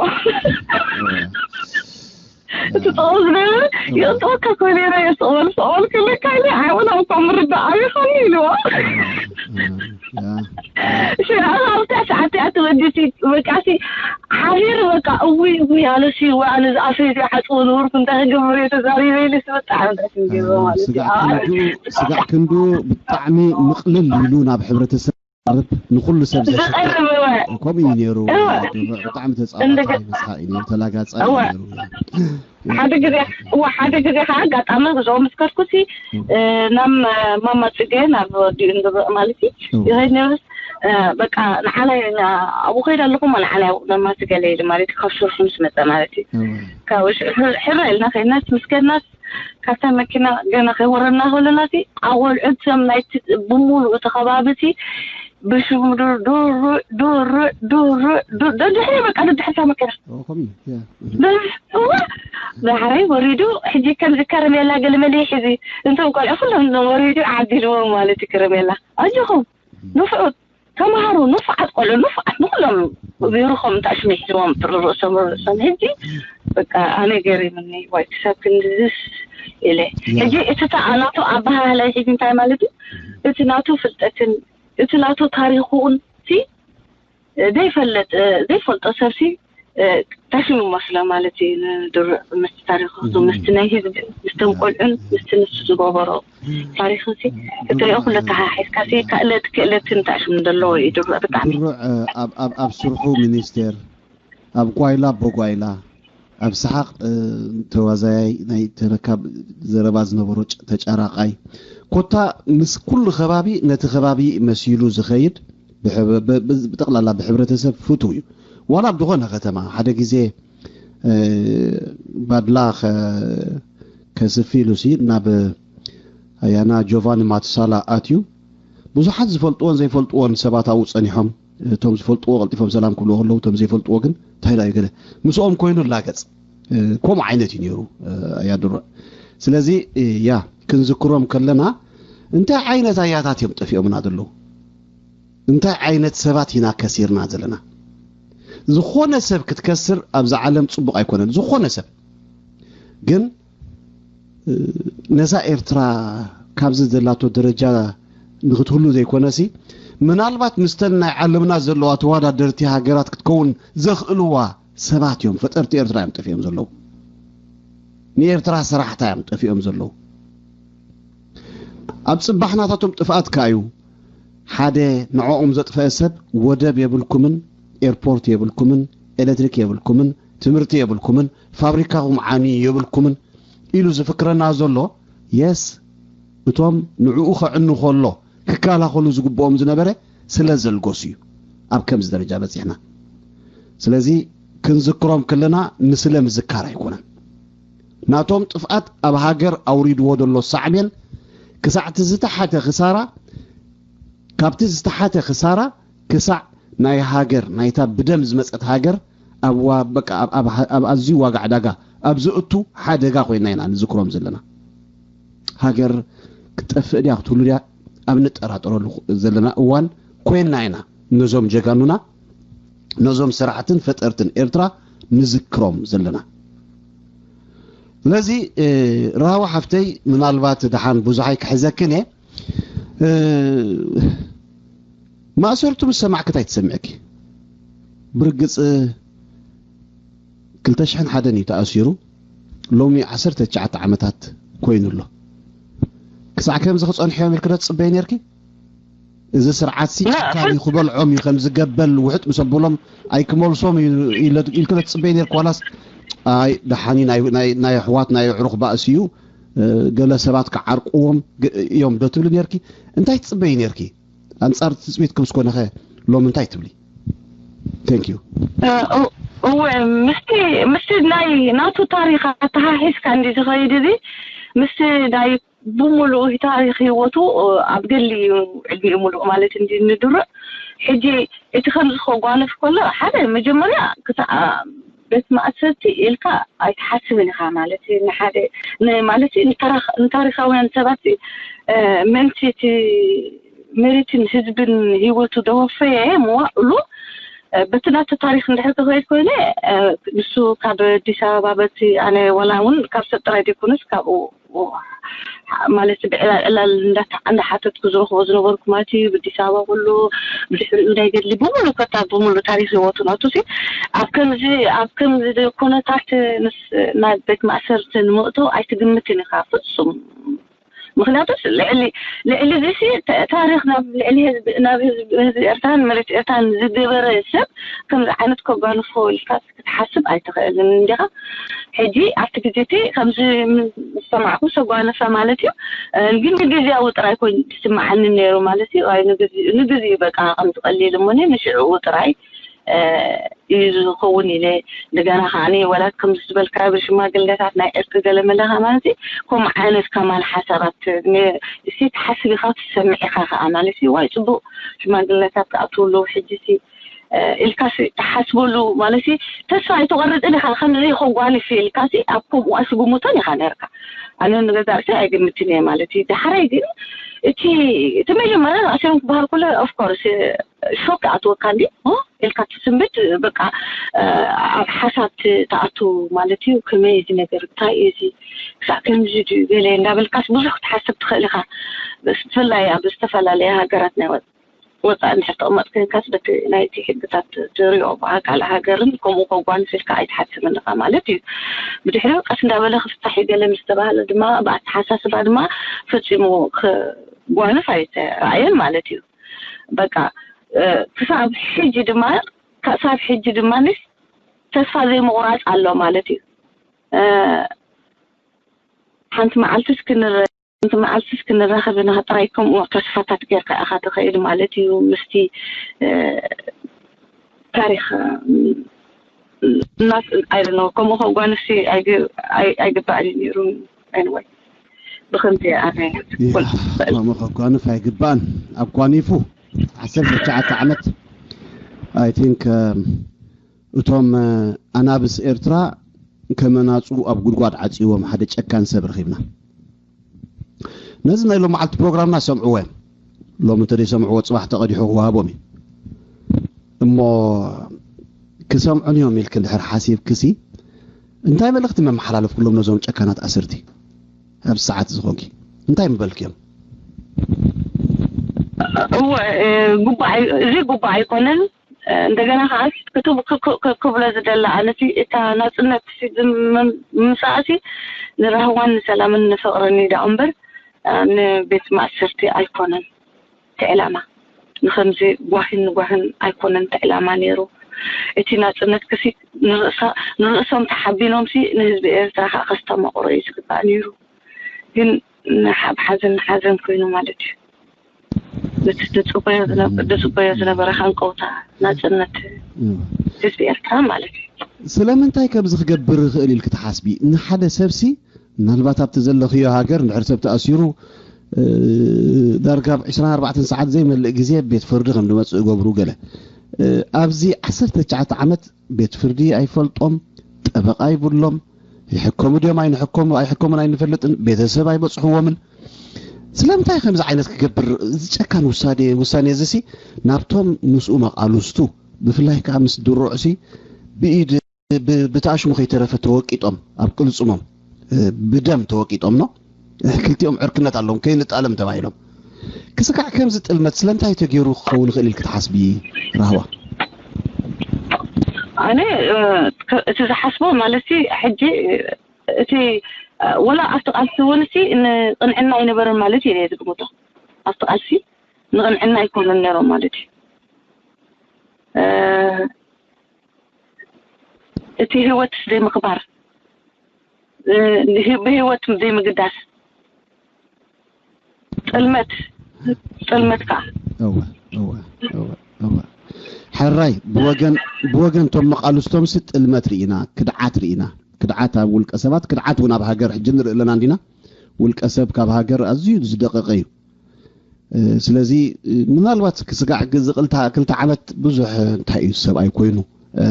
እቲ ጥቕኡ ዝነበረ ይቕጥወካ እኮ ነይረ እየ ስቕበል ስቕበል ክብለካ ኢለ ኣይወላ እኳ ምርዳእ ኣብይኮኒ ኢልዎ ሽዑ ኣብታ ሰዓት እያ ትወድሲ በቃሲ ሓቢር በቃ እውይ እውይ ኣነሲ ወይ ኣነ ዝኣፈይ ዘይሓፅቦ ነበርኩ እንታይ ክገብር እየ ተዛሪበ ኢልስ ብጣዕሚ ደስ ዝገብሮ ማለት እዩ ስጋዕ ክንዱ ብጣዕሚ ምቕልል ኢሉ ናብ ሕብረተሰብ ንኩሉ ሰብ ዘሸክር ከምኡ እዩ ነይሩ። ብጣዕሚ ተጻዋታይ መስሓቂ ነይሩ፣ ተላጋጻይ ነይሩ። ሓደ ግዜ እዋ ሓደ ግዜ ከዓ ኣጋጣሚ እዞም ምስ ከድኩሲ ናብ ማማ ጽገ ናብ ወዲኡ እንድብዕ ማለት እዩ ይኸይድ ነብስ በቃ ንዓናይ ኣብኡ ከይድ ኣለኹም ንዓናይ ኣብኡ ማማ ጽገ ለይሊ ማለት እዩ ካብ ስርሑ ምስ መፀ ማለት እዩ ካብ ሕራ ኢልና ከይድናስ ምስ ከድናስ ካብታ መኪና ገና ከይወረድና ከለና እቲ ኣቆልዑት ቶም ናይቲ ብምሉእ እቲ ከባቢ እቲ ብሽሙ ድሩዕ ድሩዕ ድሩዕ ደድሕሪ በቃ ደድሕርታ መኪና እዋ ዳሕራይ ወሪዱ ሕጂ ከምዚ ከረሜላ ገለመለ ሕዚ እንቶም ቆልዑ ኩሎም ወሪዱ ዓዲልዎም ማለት እዩ ከረሜላ ኣጆኹም ንፍዑት ተምሃሩ ንፉዓት ቆልዑ ንፉዓት ንኩሎም ቢሩኾም እንታይ ሽሙ ሒዝዎም ጥሪ ርእሶም ርእሶም ሕጂ በቃ ኣነ ገሪምኒ ዋይ ክሳብ ክንድዝስ ኢለ ሕጂ እቲ ናቱ ኣበሃህላይ ሕጂ እንታይ ማለት እዩ እቲ ናቱ ፍልጠትን እቲ ናቱ ታሪኹን ሲ ዘይፈልጥ ዘይፈልጦ ሰብሲ ታሽሙ መስሎ ማለት እዩ ንድሩዕ ምስቲ ታሪኹ ምስቲ ናይ ህዝቢ ምስቶም ቆልዑን ምስቲ ንሱ ዝገበሮ ታሪኽ ሲ ክትሪኦ ኩሉ ተሓሒዝካ ሲ ክእለት ክእለትን ታሽሙ ዘለዎ እዩ ድሩዕ ብጣዕሚ ድሩዕ ኣብ ስርሑ ሚኒስቴር ኣብ ጓይላ ኣቦ ጓይላ ኣብ ሰሓቕ ተዋዛያይ ናይ ተረካብ ዘረባ ዝነበሮ ተጫራቃይ ኮታ ምስ ኩሉ ከባቢ ነቲ ከባቢ መሲሉ ዝኸይድ ብጠቕላላ ብሕብረተሰብ ፍቱው እዩ። ዋላ ኣብ ዝኾነ ከተማ ሓደ ግዜ ባድላ ከስፊ ኢሉሲ ናብ ኣያና ጆቫኒ ማቱሳላ ኣትዩ። ብዙሓት ዝፈልጥዎን ዘይፈልጥዎን ሰባት ኣብኡ ጸኒሖም። እቶም ዝፈልጥዎ ቀልጢፎም ሰላም ክብልዎ ከለዉ፣ እቶም ዘይፈልጥዎ ግን እንታይ ደኣ እዩ ገለ ምስኦም ኮይኑ ላገጽ። ከምኡ ዓይነት እዩ ነይሩ ኣያ ድሩዕ። ስለዚ ያ ክንዝክሮም ከለና እንታይ ዓይነት ኣያታት እዮም ጠፊኦምና ዘለዉ? እንታይ ዓይነት ሰባት ኢና ከሲርና ዘለና? ዝኾነ ሰብ ክትከስር ኣብዛ ዓለም ጽቡቕ ኣይኮነን። ዝኾነ ሰብ ግን ነዛ ኤርትራ ካብዚ ዘላቶ ደረጃ ንክትህሉ ዘይኮነሲ፣ ምናልባት ምስተን ናይ ዓለምና ዘለዋ ተወዳደርቲ ሃገራት ክትከውን ዘኽእልዋ ሰባት እዮም፣ ፈጠርቲ ኤርትራ እዮም ጠፊኦም ዘለዉ። ንኤርትራ ሰራሕታ እዮም ጠፊኦም ዘለዉ። ኣብ ጽባሕ ናታቶም ጥፍኣት ከኣ እዩ። ሓደ ንዕኦም ዘጥፈአ ሰብ ወደብ የብልኩምን፣ ኤርፖርት የብልኩምን፣ ኤሌክትሪክ የብልኩምን፣ ትምህርቲ የብልኩምን፣ ፋብሪካኹም ዓንዩ የብልኩምን ኢሉ ዝፍክረና ዘሎ፣ የስ፣ እቶም ንዕኡ ከዕኑ ከሎ ክከላኸሉ ዝግብኦም ዝነበረ ስለ ዘልገሱ እዩ ኣብ ከምዚ ደረጃ በጺሕና። ስለዚ ክንዝክሮም ከለና ንስለ ምዝካር ኣይኮነን። ናቶም ጥፍኣት ኣብ ሃገር ኣውሪድዎ ዘሎ ሳዕቤን ክሳዕ እቲ ዝተሓተ ክሳራ፣ ካብቲ ዝተሓተ ክሳራ ክሳዕ ናይ ሃገር፣ ናይታ ብደም ዝመጸት ሃገር ኣብ ዋ-፣ በቃ ኣብ፣ ኣብ፣ ኣብ ኣዝዩ ዋጋ ዕዳጋ ኣብ ዘእቱ ሓደጋ ኮይና ኢና ንዝክሮም ዘለና። ሃገር ክትጠፍእ ድያ ክትህሉ ድያ ኣብ ንጠራጠረሉ ዘለና እዋን ኮይና ኢና ነዞም ጀጋኑና፣ ነዞም ሰራሕትን ፈጠርትን ኤርትራ ንዝክሮም ዘለና። ስለዚ፣ እ፣ ራህዋ ሓፍተይ፣ ምናልባት ደሓን ብዙሕ ኣይክሕዘክን እየ። እ፣ ማእሰርቱ ምስ ሰማዕኪ እንታይ ትሰምዕኪ? ብርግጽ ክልተ ሽሕን ሓደን እዩ ተኣሲሩ። ሎሚ ዓሰርተ ትሽዓተ ዓመታት ኮይኑ ኣሎ። ክሳዕ ከምዚ ክጸንሑ እዮም ኢልኪ ዶ ትጽበይ ነርኪ? እዚ ስርዓትሲ ላ፣ ጨካን እዩ፣ ክበልዖም እዩ፣ ከምዚ ገበል ውሕጥ ምስ ኣበሎም ኣይክመልሶም እዩ ኢለ-፣ ኢልኪ ዶ ትጽበይ ነርኪ? ዋላስ ኣይ ደሓኒ ናይ፣ ናይ፣ ናይ ኣሕዋት ናይ ኣዕሩኽ ባእሲ እዩ፣ እ፣ ገለ ሰባት ክዓርቅዎም ግ-፣ እዮም ዶ ትብሊ ነርኪ? እንታይ ትጽበይ ነርኪ? ኣንጻር ትጽቢትኩም እስኮነኸ ሎም እንታይ ትብሊ? Thank you። እ፣ እ፣ እወ፣ ምስቲ፣ ምስቲ ናይ ናቱ ታሪኽ ኣተሓሒዝካ እንዲ ዝኸይድ እዚ፣ ምስቲ ናይ ብምሉኡ ታሪኽ ህይወቱ፣ እ፣ ኣብ ገሊ እዩ ዕድሚኡ ምሉእ ማለት እንዲ ንድርዕ። ሕጂ እቲ ከምዚ ከጓንፍ ከሎ፣ ሓደ መጀመርያ ክሳዕ ቤት ማእሰርቲ ኢልካ ኣይትሓስብን ኢኻ ማለት እዩ። ንሓደ ን-፣ ማለት እዩ ንታራኽ-፣ ንታሪኻውያን ሰባት፣ እ፣ ምእንቲ እቲ መሬትን ህዝብን ህይወቱ ደወፈየ መዋእሉ፣ እ፣ በቲ ናቱ ታሪኽ እንድሕር ክኸይድ ኮይነ፣ እ፣ ንሱ ካብ ኣዲስ ኣበባ በቲ ኣነ ዋላ እውን ካብ ሰብ ጥራይ ዘይኮነስ ካብኡ ማለት ብዕላል ዕላል እንዳተ-፣ እንዳሓተትኩ ዝረኽቦ ዝነበርኩ ማለት እዩ። ብኣዲስ ኣበባ ኩሉ ብድሕሪኡ ናይ ገድሊ ብምሉ ከታ ብምሉ ታሪኽ ህይወቱ ናቱ ሲ ኣብ ከምዚ፣ ኣብ ከምዚ ኩነታት ምስ ናብ ቤት ማእሰርቲ ንምእቶ ኣይትግምትን ኢኻ ፍጹም። ምኽንያቱስ ልዕሊ፣ ልዕሊ እዚ ሲ ተ-፣ ታሪኽ ናብ ልዕሊ ህዝቢ፣ ናብ ህዝቢ፣ ህዝቢ ኤርትራን መሬት ኤርትራን ዝገበረ ሰብ ከምዚ ዓይነት ከጓንፎ ኢልካ ክትሓስብ ኣይትኽእልን እንዲኻ። ሕጂ ኣብቲ ግዜ እቲ ከምዚ ምስ ሰማዕኩ ሰጓነፈ ማለት እዩ። እ፣ ግን ንግዝያዊ ጥራይ ኮይኑ ዝስምዓኒ ነይሩ ማለት እዩ። ኣይ ንግዝ-፣ ንግዜኡ በቃ ከምዚ ቀሊል እሞኒ ንሽዕኡ ጥራይ፣ እ፣ እዩ ዝኸውን ኢለ። እንደገና ከዓኒ ወላ ከምዚ ዝበልካ ብሽማግለታት ናይ ዕርቂ ገለ መለኻ ማለት እዩ። ከምኡ ዓይነት ከማን ሓሳባት ነ-፣ እሲ ትሓስብ ኢኻ ትሰምዕ ኢኻ ከኣ ማለት እዩ። ዋይ ጽቡቕ ሽማግለታት ክኣትዉ ኣለዉ ሕጂ ሲ እ፣ ኢልካስ ትሓስበሉ ማለት እዩ። ተስፋ ኣይትቆርጽን ኢኻ፣ ከምዚ ከጓንፍ ኢልካሲ ኣብ ከምኡ ኣይትግምቶን ኢኻ ነርካ። ኣነ ንገዛእ ርእሰይ ኣይግምትን እየ ማለት እዩ። ዳሕራይ ግን እቲ፣ እቲ መጀመርያ ንእሽተን ክበሃል ከሎ፣ of course፣ ሾክ ይኣትወካ እንዲ፣ እ፣ ኢልካ ትስምብድ፣ በቃ፣ እ፣ ኣብ ሓሳብ ት-፣ ትኣቱ ማለት እዩ። ከመይ እዚ ነገር፣ እንታይ እዩ እዚ፣ ክሳዕ ከምዚ ድዩ ገለ እንዳበልካስ ብዙሕ ክትሓስብ ትኽእል ኢኻ። ብፍላይ ኣብ ዝተፈላለያ ሃገራት ናይ ወ-፣ ወጻኢ እንድሕር ተቐመጥ ኮይንካስ በቲ ናይቲ ሕግታት ትሪኦ ብኣካል ሃገርን ከምኡ ከጓንፍ ኢልካ ኣይትሓስብን ኢኻ ማለት እዩ። ብድሕሪኡ ቀስ እንዳበለ ክፍታሕ እዩ ገለ ምስ ተባህለ ድማ ብኣተሓሳስባ ድማ ፈጺሙ ክጓንፍ ኣይተራእየን ማለት እዩ። በቃ፣ እ፣ ክሳብ ሕጂ ድማ፣ ክሳብ ሕጂ ድማ ንስ ተስፋ ዘይምቑራጽ ኣሎ ማለት እዩ። እ፣ ሓንቲ መዓልትስ ክንረ-፣ ሓንቲ መዓልትስ ክንራኸብ ኢና ጥራይ ከምኡ ተስፋታት ጌርካ ኢኻ ትኸይድ ማለት እዩ። ምስቲ፣ እ፣ ታሪኽ፣ እ፣ እናስ-፣ I don't know፣ ከምኡ ከጓንፍሲ ኣይግ-፣ ኣይ-፣ ኣይግባእን እዩ ነይሩ። Anyway፣ ብኸምዚ ኣነ ይህ ክብል እኽእል። ከምኡ ከጓንፍ ኣይግባእን። ኣጓኒፉ ዓሰርተ ትሽዓተ ዓመት፣ I think፣ እ፣ እቶም፣ እ፣ ኣናብስ ኤርትራ ከመናጹ ኣብ ጉድጓድ ዓጽይዎም ሓደ ጨካን ሰብ ረኺብና። ነዚ ናይ ሎም መዓልቲ ፕሮግራምና ሰምዕዎ እዮም። ሎም እንተ ዘይሰምዕዎ ጽባሕ ተቐዲሑ ክወሃቦም እዩ። እሞ ክሰምዑን እዮም ኢልክ እንድሕር ሓሲብክሲ፣ እንታይ መልእኽቲ መመሓላለፍኩሎም ነዞም ጨካናት ኣሰርቲ? ኣብ ሰዓት ዝኾንኪ እንታይ ምበልክዮም? እወ፣ እ፣ ጉባእ ኣይ-፣ እዚ ጉባእ ኣይኮነን። እ፣ እንደገና ከዓ ክቱ-፣ ክ-፣ ክ-፣ ክ-፣ ክብሎ ዝደለ ኣነሲ እታ ናፅነት ሲ ዝም-፣ ምምፃእሲ ንራህዋን ንሰላምን ንፍቕርን እዩ ደኣ እምበር፣ እ፣ ንቤት ማእሰርቲ ኣይኮነን እቲ ዕላማ። ንኸምዚ ጓሂን ንጓህን ኣይኮነን እቲ ዕላማ ነይሩ። እቲ ናፅነት ክሲ ንርእሳ-፣ ንርእሶም ተሓቢኖምሲ ንህዝቢ ኤርትራ ከዓ ከስተማቕሮ እዩ ዝግባእ ነይሩ። ግን ንሓብ ሓዘን ንሓዘን ኮይኑ ማለት እዩ። ነቲ ዝጽበዮ ዝነ-፣ ዝጽበዮ ዝነበረ ሃንቀውታ ናጽነት እም። ህዝቢ ኤርትራ ማለት እዩ። ስለምንታይ ከምዚ ክገብር ይኽእል ኢልክ ትሓስቢ? ንሓደ ሰብሲ ምናልባት ኣብቲ ዘለኽዮ ሃገር እንድሕር ሰብ ተኣሲሩ፣ እ፣ ዳርጋ ኣብ ዕስራን ኣርባዕተን ሰዓት ዘይመልእ ግዜ ቤት ፍርዲ ከም ዝመጽእ ይገብሩ ገለ። እ፣ ኣብዚ ዓሰርተ ትሽዓተ ዓመት ቤት ፍርዲ ኣይፈልጦም፣ ጠበቓ ይብሎም፣ ይሕከሙ ድዮም ኣይንሕከሙ፣ ኣይሕከሙን ኣይንፈልጥን፣ ቤተሰብ ኣይበጽሕዎምን። ስለምንታይ ከምዚ ዓይነት ክገብር፣ እዚ ጨካን ውሳኔ፣ ውሳኔ እዚሲ ናብቶም ምስኡ መቓልስቱ፣ ብፍላይ ከኣ ምስ ድሩዕሲ ብኢድ፣ ብ-፣ ብተኣሽሙ ከይተረፈ ተወቂጦም፣ ኣብ ቅልጽሞም፣ እ፣ ብደም ተወቂጦም ነው። ክልቲኦም ዕርክነት ኣለዎም፣ ከይንጣለም ተባሂሎም። ክስካዕ ከምዚ ጥልመት ስለምንታይ ተገይሩ ክኸውን ይኽእል ኢልክ ትሓስቢ ራህዋ? ኣነ፣ እ፣ ከ-፣ እቲ ዝሓስቦ ማለትሲ፣ ሕጂ፣ እ፣ እቲ፣ እ፣ ወላ ኣብቲ ቃልሲ እውን ሲ ንቕንዕና ኣይነበረን ማለት እዩ እየ ዝግምቶ። ኣብቲ ቃልሲ ንቕንዕና ኣይኮኑን ነይሮም ማለት እዩ። እ፣ እቲ ህይወት ዘይምኽባር፣ እ፣ ንህ-፣ ብህይወት ዘይምግዳስ፣ ጥልመት፣ ጥልመት ከዓ። እወ፣ እወ፣ እወ፣ እወ። ሕራይ፣ ብወገን፣ ብወገን ቶም መቓልስቶምሲ ጥልመት ርኢና፣ ክድዓት ርኢና። ክድዓት ኣብ ውልቀ ሰባት፣ ክድዓት እውን ኣብ ሃገር ሕጂ ንርኢ ኣለና እንዲና። ውልቀ ሰብ ካብ ሃገር ኣዝዩ ዝደቀቀ እዩ። እ፣ ስለዚ፣ እ፣ ምናልባት ክስጋዕ ግ-፣ ዝቕልታ ክልተ ዓመት ብዙሕ፣ እ፣ እንታይ እዩ ሰብኣይ ኮይኑ፣ እ፣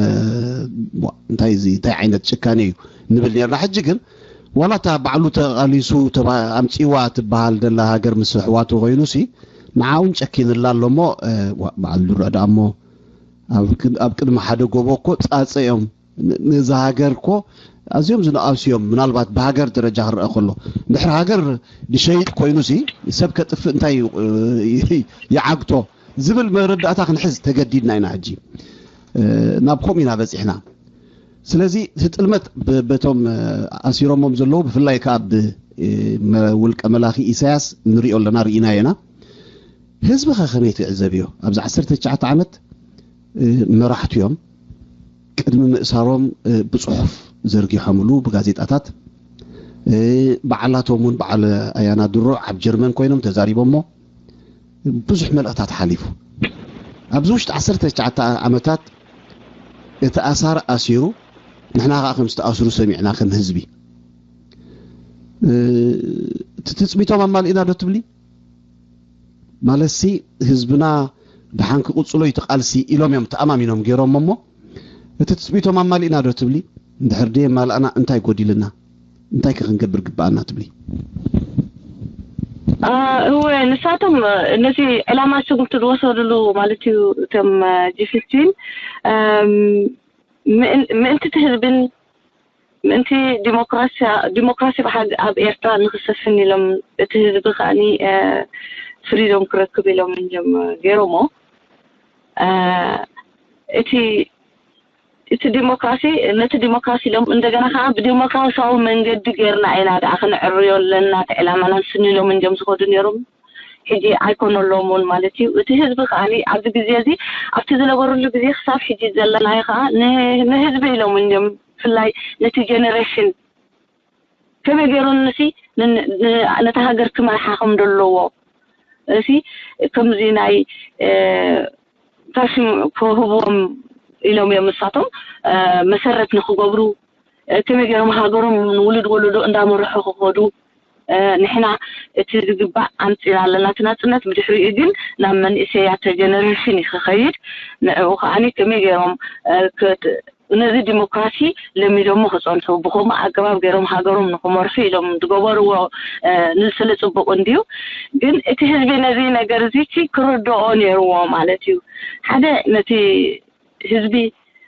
ዋ፣ እንታይ እዚ፣ እንታይ ዓይነት ጭካኔ እዩ ንብል ነርና። ሕጂ ግን ዋላ እታ ባዕሉ ተቓሊሱ ተባ-፣ ኣምጺዋ ትበሃል ደላ ሃገር ምስ ኣሕዋቱ ኮይኑሲ ንዓውን ጨኪንላ ኣሎ እሞ፣ እ፣ ዋ፣ በዓል ድሮ ደኣ እሞ ኣብ ቅ-፣ ኣብ ቅድሚ ሓደ ጎቦ እኮ ጻጸ እዮም። ን-፣ ነዛ ሃገር እኮ ኣዝዮም ዝነኣሱ እዮም። ምናልባት ብሃገር ደረጃ ክረአ ከሎ፣ እንድሕር ሃገር ዝሸይጥ ኮይኑሲ ሰብ ከጥፍእ እንታይ ዩ-፣ ይዓግቶ ዝብል መረዳእታ ክንሕዝ ተገዲድና ኢና። ሕጂ፣ እ፣ ናብ ከምኡ ኢና በጺሕና። ስለዚ እቲ ጥልመት ብ-፣ በቶም፣ እ፣ ኣሲሮሞም ዘለዉ፣ ብፍላይ ከኣ ብ-፣ እ፣ መ-፣ ውልቀ መላኺ ኢሳያስ ንሪኦ ኣለና፣ ርኢናዮ ኢና። ህዝቢ ኸ ከመይ ትዕዘብዮ? ኣብዚ ዓሰርተ ትሽዓተ ዓመት፣ እ፣ መራሕቱ እዮም ቅድሚ ምእሳሮም፣ እ፣ ብጽሑፍ ዘርጊሖምሉ ብጋዜጣታት፣ እ፣ በዓላቶም እውን በዓል ኣያና ድሮ ኣብ ጀርመን ኮይኖም ተዛሪቦሞ ብዙሕ መልእኽታት ሓሊፉ። ኣብዚ ውሽጢ ዓሰርተ ትሽዓተ ዓመታት እቲ ኣሳር ኣሲሩ ንሕና ኸዓ ከም ዝተኣስሩ ሰሚዕና ከም ህዝቢ። እ፣ እቲ ትጽቢቶም ኣማሊእና ዶ ትብሊ? ማለትሲ ህዝብና ደሓን ክቕጽሎ እዩ እቲ ቃልሲ ኢሎም እዮም ተኣማሚኖም ገይሮም እሞ እቲ ትጽቢቶም ኣማሊእና ዶ ትብሊ? እንድሕር ደየማላእና እንታይ ጎዲልና? እንታይ ከ ክንገብር ግብኣና ትብሊ? አ፣ እወ፣ ንሳቶም ነቲ ዕላማ ስጉምቲ ዝወሰድሉ ማለት እዩ እቶም፣ እ፣ ጂ ፊፍቲን፣ እም፣ ምእን-፣ ምእንቲ እቲ ህዝብን ምእንቲ ዲሞክራሲ፣ ዲሞክራሲ ብሓ-፣ ኣብ ኤርትራ ንክሰፍን ኢሎም፣ እቲ ህዝቢ ከኣኒ፣ እ፣ ፍሪዶም ክረክብ ኢሎም እዮም ገይሮሞ። እ፣ እቲ፣ እቲ ዲሞክራሲ፣ ነቲ ዲሞክራሲ ኢሎም እንደገና ከኣ ብዲሞክራሲያዊ መንገዲ ጌርና ኢና ደኣ ክንዕርዮ ኣለና፣ እቲ ዕላማና ንስኒ ኢሎም እንድዮም ዝኸዱ ነይሮም። ሕጂ ኣይኮነሎምን ማለት እዩ። እቲ ህዝቢ ከኣኒ ኣብዚ ግዜ እዚ፣ ኣብቲ ዝነበሩሉ ግዜ ክሳብ ሕጂ ዘለናዮ ከኣ ን-፣ ንህዝቢ ኢሎም እንድዮም፣ ብፍላይ ነቲ ጀነሬሽን ከመይ ገይሩ ንሲ ን-፣ ን-፣ ነታ ሃገር ክመርሓ ከም ዘለዎ፣ እዚ ከምዚ ናይ፣ እ፣ እንታይ ሽም ክህብዎም ኢሎም እዮም ንሳቶም፣ እ፣ መሰረት ንክገብሩ፣ እ፣ ከመይ ገይሮም ሃገሮም ንውሉድ ወለዶ እንዳመርሑ ክኸዱ፣ እ፣ ንሕና እቲ ዝግባእ ኣምጺና ኣለና እቲ ናጽነት፣ ብድሕሪኡ ግን ናብ መንእሰያት ጀነሬሽን እዩ ክኸይድ። ንዕኡ ከኣኒ ከመይ ገይሮም፣ እ፣ ክት-፣ ነዚ ዲሞክራሲ ለሚዶሞ ክጸንሑ፣ ብኸምኡ ኣገባብ ገይሮም ሃገሮም ንክመርሑ ኢሎም ዝገበርዎ፣ እ፣ ንስለ ጽቡቕ እንድዩ። ግን እቲ ህዝቢ ነዚ ነገር እዚ ሲ ክርድኦ ነይርዎ ማለት እዩ። ሓደ ነቲ ህዝቢ፣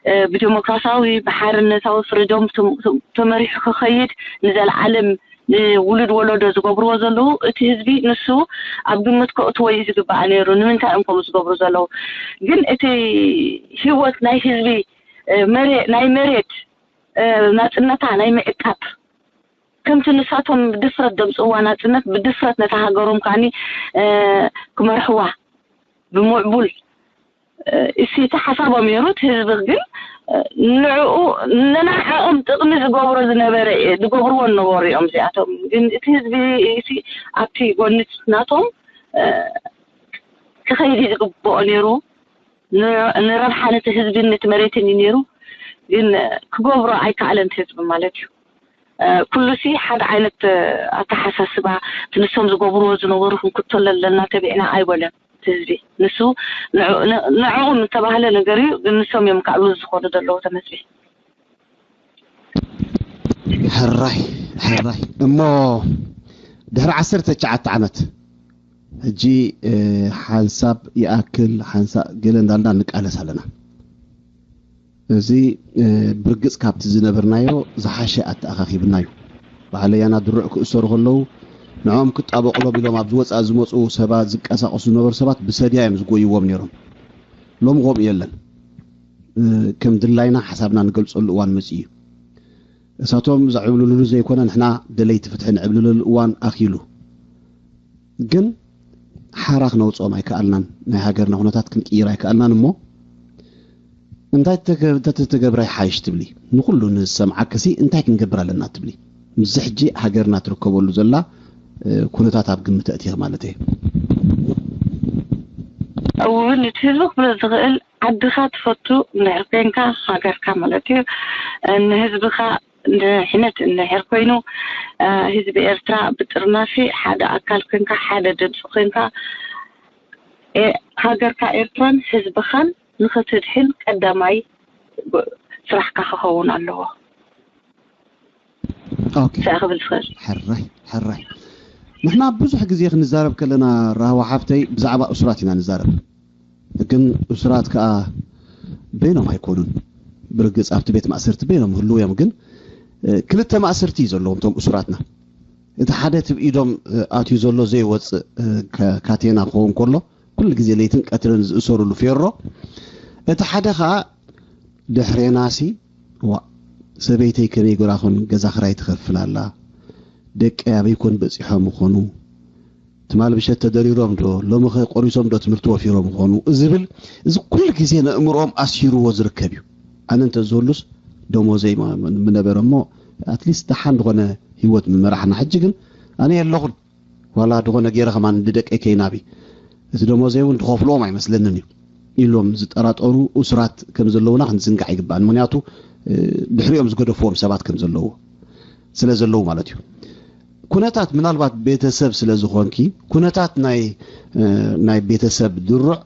እ፣ ብዲሞክራሲያዊ፣ ብሓርነታዊ ፍሪዶም ተም-፣ ተም-፣ ተመሪሑ ክኸይድ ንዘለዓለም ንውሉድ ወለዶ ዝገብርዎ ዘለዉ፣ እቲ ህዝቢ ንሱ ኣብ ግምት ከእትዎ እዩ ዝግባእ ነይሩ። ንምንታይ እዮም ከምኡ ዝገብሩ ዘለዉ? ግን እቲ ህይወት ናይ ህዝቢ፣ እ፣ መሬ-፣ ናይ መሬት፣ እ፣ ናጽነታ ናይ ምዕቃብ፣ ከምቲ ንሳቶም ብድፍረት ዘምጽእዋ ናጽነት፣ ብድፍረት ነታ ሃገሮም ከኣኒ፣ እ፣ ክመርሕዋ ብምዕቡል፣ እ፣ እሲ እቲ ሓሳቦም ነይሩ። እቲ ህዝቢ ግን፣ እ፣ ንዕኡ፣ ንናዕኦም ጥቕሚ ዝገብሮ ዝነበረ፣ ዝገብርዎ ዝነበሩ እዮም እዚኣቶም። ግን እቲ ህዝቢ እሲ ኣብቲ ጎኒ ናቶም፣ እ፣ ክኸይድ እዩ ዝግብኦ ነይሩ። ን-፣ ንረብሓ ነቲ ህዝብን ነቲ መሬትን እዩ ነይሩ። ግን ክገብሮ ኣይከኣለን እቲ ህዝቢ ማለት እዩ። እ፣ ኩሉሲ ሓደ ዓይነት፣ እ፣ ኣተሓሳስባ፣ እቲ ንሶም ዝገብርዎ ዝነበሩ ክንክተሎ ኣለና ተቢዕና ኣይበለን እቲ ህዝቢ። ንሱ ንዕ-፣ ን-፣ ንዕኦም ዝተባህለ ነገር እዩ፣ ግን ንሶም እዮም ክኣልዉ ዝኾኑ ዘለዉ ተመስቢ። ሕራይ፣ ሕራይ። እሞ ድሕሪ ዓሰርተ ትሽዓተ ዓመት ሕጂ፣ እ፣ ሓንሳብ ይኣክል፣ ሓንሳብ ገለ እንዳልና ንቃለስ ኣለና። እዚ፣ እ፣ ብርግጽ ካብቲ ዝነበርናዮ ዝሓሸ ኣተኣኻኺብና እዩ። ባዕለያና ድሩዕ ክእሰሩ ከለዉ ንዕኦም ክጣበቑሎም ኢሎም ኣብ ዝወጻእ ዝመጹ ሰባት፣ ዝቀሳቐሱ ዝነበሩ ሰባት ብሰድያ እዮም ዝጎይዎም ነይሮም። ሎሚ ከምኡ የለን። እ፣ ከም ድላይና ሓሳብና ንገልጸሉ እዋን መጺኡ እዩ። እሳቶም ዘዕብልሉሉ ዘይኮነ ንሕና ደለይቲ ፍትሒ ንዕብልለሉ እዋን ኣኺሉ። ግን ሓራ ክነውፅኦም ኣይከኣልናን። ናይ ሃገርና ኩነታት ክንቅይር ኣይከኣልናን። እሞ እንታይ ተገ-፣ እንተተተገብረ ይሓይሽ ትብሊ? ንኹሉ ንሰምዓክሲ እንታይ ክንገብር ኣለና ትብሊ? ምስዚ ሕጂ ሃገርና ትርከበሉ ዘላ፣ እ፣ ኩነታት ኣብ ግምት ኣእቲኺ ማለት እየ። እውን እቲ ህዝቢ ክብሎ ዝኽእል፣ ዓድኻ ትፈቱ እንድሕር ኮንካ፣ ሃገርካ ማለት እዩ፣ ንህዝብኻ ድሕነት እንድሕር ኮይኑ፣ እ፣ ህዝቢ ኤርትራ ብጥርናፊ ሓደ ኣካል ኮንካ፣ ሓደ ድምፂ ኮንካ፣ እ፣ ሃገርካ ኤርትራን ህዝብኻን ንኽትድሕን ቀዳማይ ብ-፣ ስራሕካ ክኸውን ኣለዎ። ኦኬ። እንታይ ክብል ዝኽእል? ሕራይ፣ ሕራይ። ንሕና ብዙሕ ግዜ ክንዛረብ ከለና፣ ራህዋ ሓፍተይ፣ ብዛዕባ እሱራት ኢና ንዛረብ። ግን እሱራት ከኣ በይኖም ኣይኮኑን። ብርግጽ ኣብቲ ቤት ማእሰርቲ በይኖም ህልው እዮም። ግን፣ እ፣ ክልተ ማእሰርቲ እዩ ዘለዎም እቶም እሱራትና። እቲ ሓደ እቲ ብኢዶም፣ እ፣ ኣትዩ ዘሎ ዘይወጽእ፣ እ፣ ከ-፣ ካቴና ክኸውን ከሎ፣ ኩሉ ግዜ ለይትን ቀትርን ዝእሰርሉ ፌሮ። እቲ ሓደ ከኣ ድሕሬናሲ፣ ዋእ፣ ሰበይተይ ከመይ ጌራ ኮን ገዛ ክራይ ትኸፍል ኣላ? ደቀይ ኣበይ ኮን በጺሖም ይኾኑ? ትማል ምሸት ተደሪሮም ዶ? ሎሚ ኸ ቆሪሶም ዶ ትምህርቲ ወፊሮም ይኾኑ? ዝብል፣ እዚ ኩሉ ግዜ ነእምሮኦም ኣሲርዎ ዝርከብ እዩ። ኣነ እንተዝህሉስ ደሞዘይ ማ-፣ ምነበረ እሞ፣ ኣትሊስት ደሓን ዝኾነ ህይወት ምመራሕና። ሕጂ ግን ኣነ የለኹን። ዋላ ዝኾነ ገይረ ከማን ንደቀይ ከይናቢ፣ እቲ ደሞዘይ እውን ዝኸፍልዎም ኣይመስለንን እዩ ኢሎም ዝጠራጠሩ እሱራት ከም ዘለውና ክንዝንጋዕ ኣይግባእን። ምኽንያቱ፣ እ፣ ድሕሪኦም ዝገደፍዎም ሰባት ከም ዘለዉ፣ ስለ ዘለዉ ማለት እዩ። ኩነታት ምናልባት ቤተሰብ ስለ ዝኾንኪ፣ ኩነታት ናይ፣ እ፣ ናይ ቤተሰብ ድሩዕ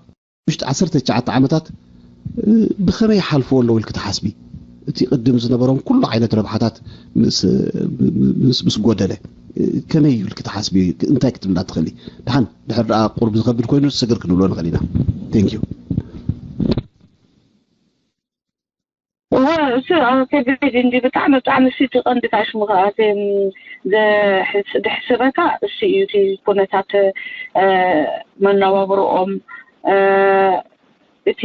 ውሽጢ ዓሰርተ ትሽዓተ ዓመታት፣ እ፣ ብኸመይ ይሓልፍዎ ኣለዉ ኢልኪ ትሓስቢ? እቲ ቅድም ዝነበሮም ኩሉ ዓይነት ረብሓታት ምስ፣ ምስ፣ ምስ ጎደለ፣ እ፣ ከመይ እዩ ኢልኪ ትሓስቢ? እንታይ ክትብልና ትኽእሊ? ደሓን፣ ድሕር ደኣ ቁሩብ ዝኸብድ ኮይኑ ስግር ክንብሎ ንኽእል ኢና። Thank you። እወ፣ እሱ ኣብ ከቢድ እንዲ ብጣዕሚ፣ ብጣዕሚ እሱ እቲ ቀንዲ ታሽሙ ከኣ እቲ፣ ም፣ ዘሕስ-፣ ድሕስበካ እሱ እዩ። እቲ ኩነታት፣ እ፣ መነባብሮኦም፣ እ፣ እቲ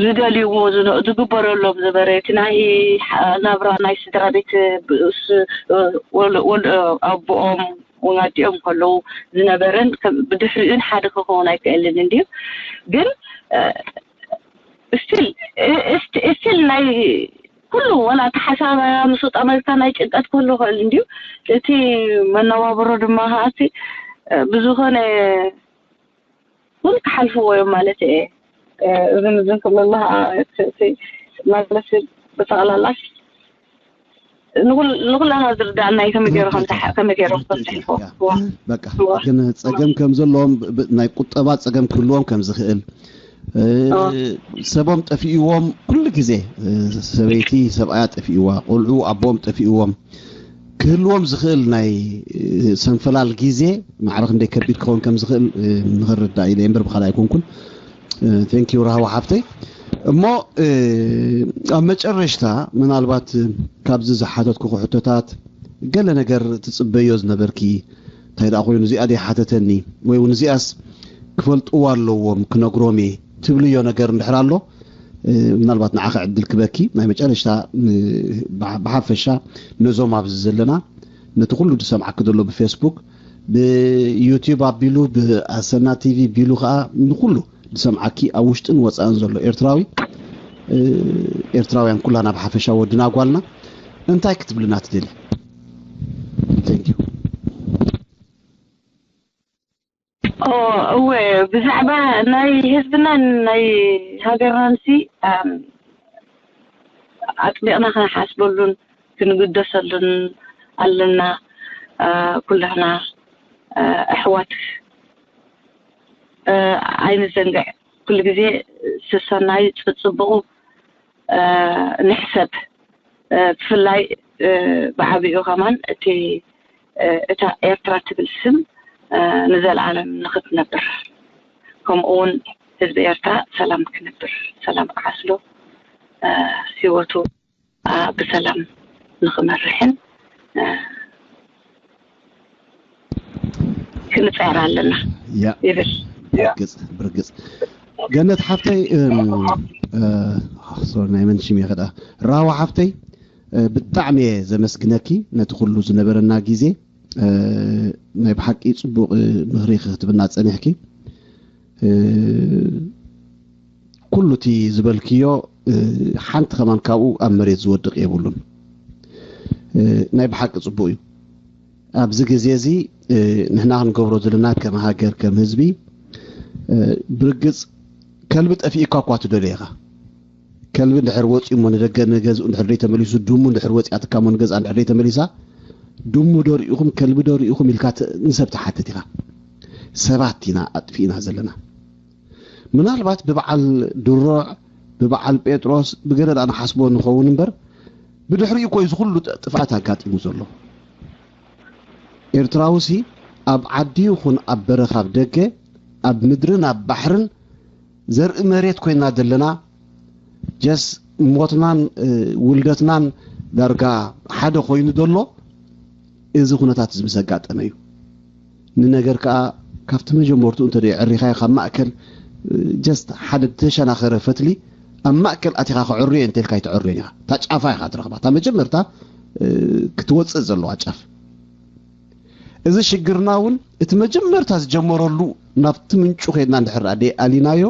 ዝደልይዎ ዝነ-፣ ዝግበረሎም ዝነበረ፣ እቲ ናይ ሓ-፣ ናብራ ናይ ስድራ ቤት፣ ብ-፣ እሱ፣ እ፣ ወል-፣ ወል-፣ ኣቦኦም፣ ወላዲኦም ከለዉ ዝነበረን ከም ብድሕሪኡን ሓደ ክኸውን ኣይክእልን እንድዩ። ግን፣ እ፣ ስቲል፣ እ፣ እስቲ-፣ ስቲል ናይ ኩሉ፣ ዋላ ኣተሓሳባ ምስ ወጣ መልካ ናይ ጭንቀት ክህሉ ይኽእል እንድዩ። እቲ መነባብሮ ድማ ከኣ እቲ፣ እ፣ ብዝኾነ እውን ክሓልፍዎ እዮም ማለት እየ። እ፣ እዝን እዝን ክብለሉ ከኣ፣ እቲ፣ እቲ ማለት ብጠቕላላ ንኹል-፣ ንኹላና ዝርዳእና እዩ ከመይ ገይሩ ከም ዝሓ-፣ ከመይ ገይሮም ከም ዝሕልፎ። ያ። እዋ። በቃ፣ እዋ። ግን ጸገም ከም ዘለዎም፣ ብ-፣ ብ-፣ ናይ ቁጠባ ጸገም ክህልዎም ከም ዝኽእል፣ እ፣ እዋ። ሰቦም ጠፊእዎም፣ ኩሉ ግዜ፣ እ፣ ሰበይቲ ሰብኣያ ጠፊእዋ፣ ቆልዑ ኣቦም ጠፊእዎም፣ ክህልዎም ዝኽእል ናይ፣ እ፣ ሰንፈላል ግዜ ማዕረ ክንደይ ከቢድ ክኸውን ከም ዝኽእል፣ እ፣ ንኽርዳእ ኢለ እምበር ብኻልእ ኣይኮንኩን። እ፣ thank you ራህዋ ሓፍተይ። እሞ፣ እ፣ ኣብ መጨረሽታ ምናልባት፣ እ፣ ካብዚ ዝሓተትኩ ሕቶታት ገለ ነገር ትጽበዮ ዝነበርኪ እንታይ ደኣ ኮይኑ እዚኣ ደይ ሓተተኒ ወይ እውን እዚኣስ ክፈልጥዎ ኣለዎም ክነግሮም እየ ትብልዮ ነገር እንድሕር ኣሎ ምናልባት ንዓኸ ዕድል ክበኪ ናይ መጨረሽታ ብሓፈሻ ነዞም ኣብዚ ዘለና ነቲ ኩሉ ዝሰምዓኪ ዘሎ ብፌስቡክ ብዩቲዩብ ኣቢሉ ብኣሰና ቲቪ ቢሉ ከዓ ንኩሉ ዝሰምዓኪ ኣብ ውሽጥን ወፃእን ዘሎ ኤርትራዊ ኤርትራውያን ኩላና ብሓፈሻ ወድና ጓልና እንታይ ክትብልና ትደሊ እወ ብዛዕባ ናይ ህዝብናን ናይ ሃገርናን ሲ ኣጥቢቕና ክንሓስበሉን ክንግደሰሉን ኣለና ኩላህና ኣሕዋት ኣይንዘንግዕ ኩሉ ግዜ ሰሰናዩ ጽጽቡቑ ንሕሰብ ብፍላይ ብዓቢኡ ከማን እቲ እታ ኤርትራ ትብል ስም ንዘለዓለም ንኽትነብር ከምኡ እውን ህዝቢ ኤርትራ ሰላም ክነብር ሰላም ክዓስሎ ህይወቱ ብሰላም ንኽመርሕን ክንፅዕር ኣለና ይብል። ብርግፅ ብርግፅ ገነት ሓፍተይ ሶሪ ናይ መን ሽም እየ ከዳ ራዋ ሓፍተይ ብጣዕሚ እየ ዘመስግነኪ ነቲ ኩሉ ዝነበረና ግዜ ናይ ብሓቂ ፅቡቕ ምኽሪ ክትብና ፀኒሕኪ ኩሉ እቲ ዝበልክዮ ሓንቲ ከማን ካብኡ ኣብ መሬት ዝወድቕ የብሉን። ናይ ብሓቂ ጽቡቕ እዩ። ኣብዚ ግዜ እዚ ንሕና ክንገብሮ ዘለና ከም ሃገር ከም ህዝቢ ብርግጽ ከልቢ ጠፊእካ እኳ ትደልዮ ኢኻ። ከልቢ እንድሕር ወፂኡ እሞ ንደገ ንገዝኡ እንድሕር ደይ ተመሊሱ ድሙ እንድሕር ወፂኣትካ እሞ ንገዝኣ እንድሕር ደይ ተመሊሳ ድሙ ዶ ርኢኹም ከልቢ ዶ ርኢኹም ኢልካ ንሰብ ትሓትት ኢኻ። ሰባት ኢና ኣጥፊእና ዘለና። ምናልባት ብበዓል ድሮዕ ብበዓል ጴጥሮስ ብገለ ደኣ ንሓስቦ ንኸውን እምበር ብድሕሪኡ እኮ እዚ ኩሉ ጥፍኣት ኣጋጢሙ ዘሎ። ኤርትራውሲ ኣብ ዓዲ ይኹን ኣብ በረኻ ኣብ ደገ ኣብ ምድርን ኣብ ባሕርን ዘርኢ መሬት ኮይና ዘለና ጀስ ሞትናን ውልደትናን ዳርጋ ሓደ ኮይኑ ዘሎ እዚ ኩነታት እዚ ምስ ኣጋጠመ እዩ። ንነገር ከኣ ካብቲ መጀመርትኡ እንተ ኣዕሪኻዮ ካብ ማእከል ጀስት ሓደ ዝተሸናኸረ ፈትሊ ኣብ ማእከል ኣቲኻ ከዕርዮ እንተልካ ኣይትዕርዮን ኢኻ። እታ ጫፋ ኢኻ ትረኽባ። እታ መጀመርታ ክትወፅእ ዘለዋ ጫፍ። እዚ ሽግርና እውን እቲ መጀመርታ ዝጀመረሉ ናብቲ ምንጩ ከይድና እንድሕር ደኣ ደይኣሊናዮ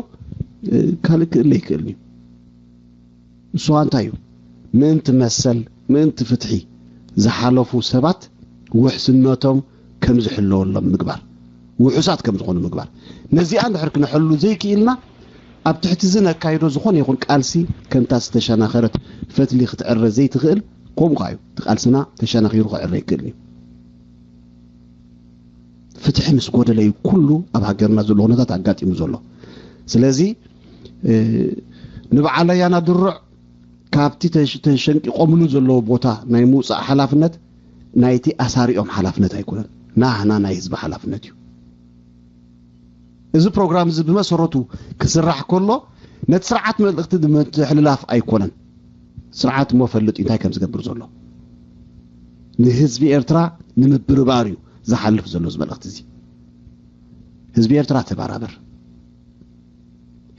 ካልእ ክእለ ይክእል እዩ። ንሱ እንታይ እዩ? ምእንቲ መሰል፣ ምእንቲ ፍትሒ ዝሓለፉ ሰባት ውሕስነቶም ከም ዝሕለወሎም ምግባር፣ ውሑሳት ከም ዝኾኑ ምግባር። ነዚኣ እንድሕር ክነሕሉ ዘይክኢልና ኣብ ትሕቲ እዚ ነካይዶ ዝኾነ ይኹን ቃልሲ ከምታ ዝተሸናኸረት ፈትሊ ክትዕረ ዘይትኽእል ከምኡ ከኣ እዩ። እቲ ቃልስና ተሸናኺሩ ክዕረ ይክእል እዩ። ፍትሒ ምስ ጎደለ እዩ ኩሉ ኣብ ሃገርና ዘሎ ኩነታት ኣጋጢሙ ዘሎ። ስለዚ ንበዓል ኣያና ድሩዕ ካብቲ ተሸንቂቖምሉ ዘለዉ ቦታ ናይ ምውፃእ ሓላፍነት ናይቲ ኣሳሪኦም ሓላፍነት ኣይኮነን፣ ናህና ናይ ህዝቢ ሓላፍነት እዩ። እዚ ፕሮግራም እዚ ብመሰረቱ ክስራሕ ከሎ ነቲ ስርዓት መልእኽቲ ንምትሕልላፍ ኣይኮነን። ስርዓት እሞ ፈልጥ እዩ እንታይ ከም ዝገብር ዘሎ። ንህዝቢ ኤርትራ ንምብርባር እዩ ዝሓልፍ ዘሎ እዚ መልእኽቲ እዚ። ህዝቢ ኤርትራ ተባራበር።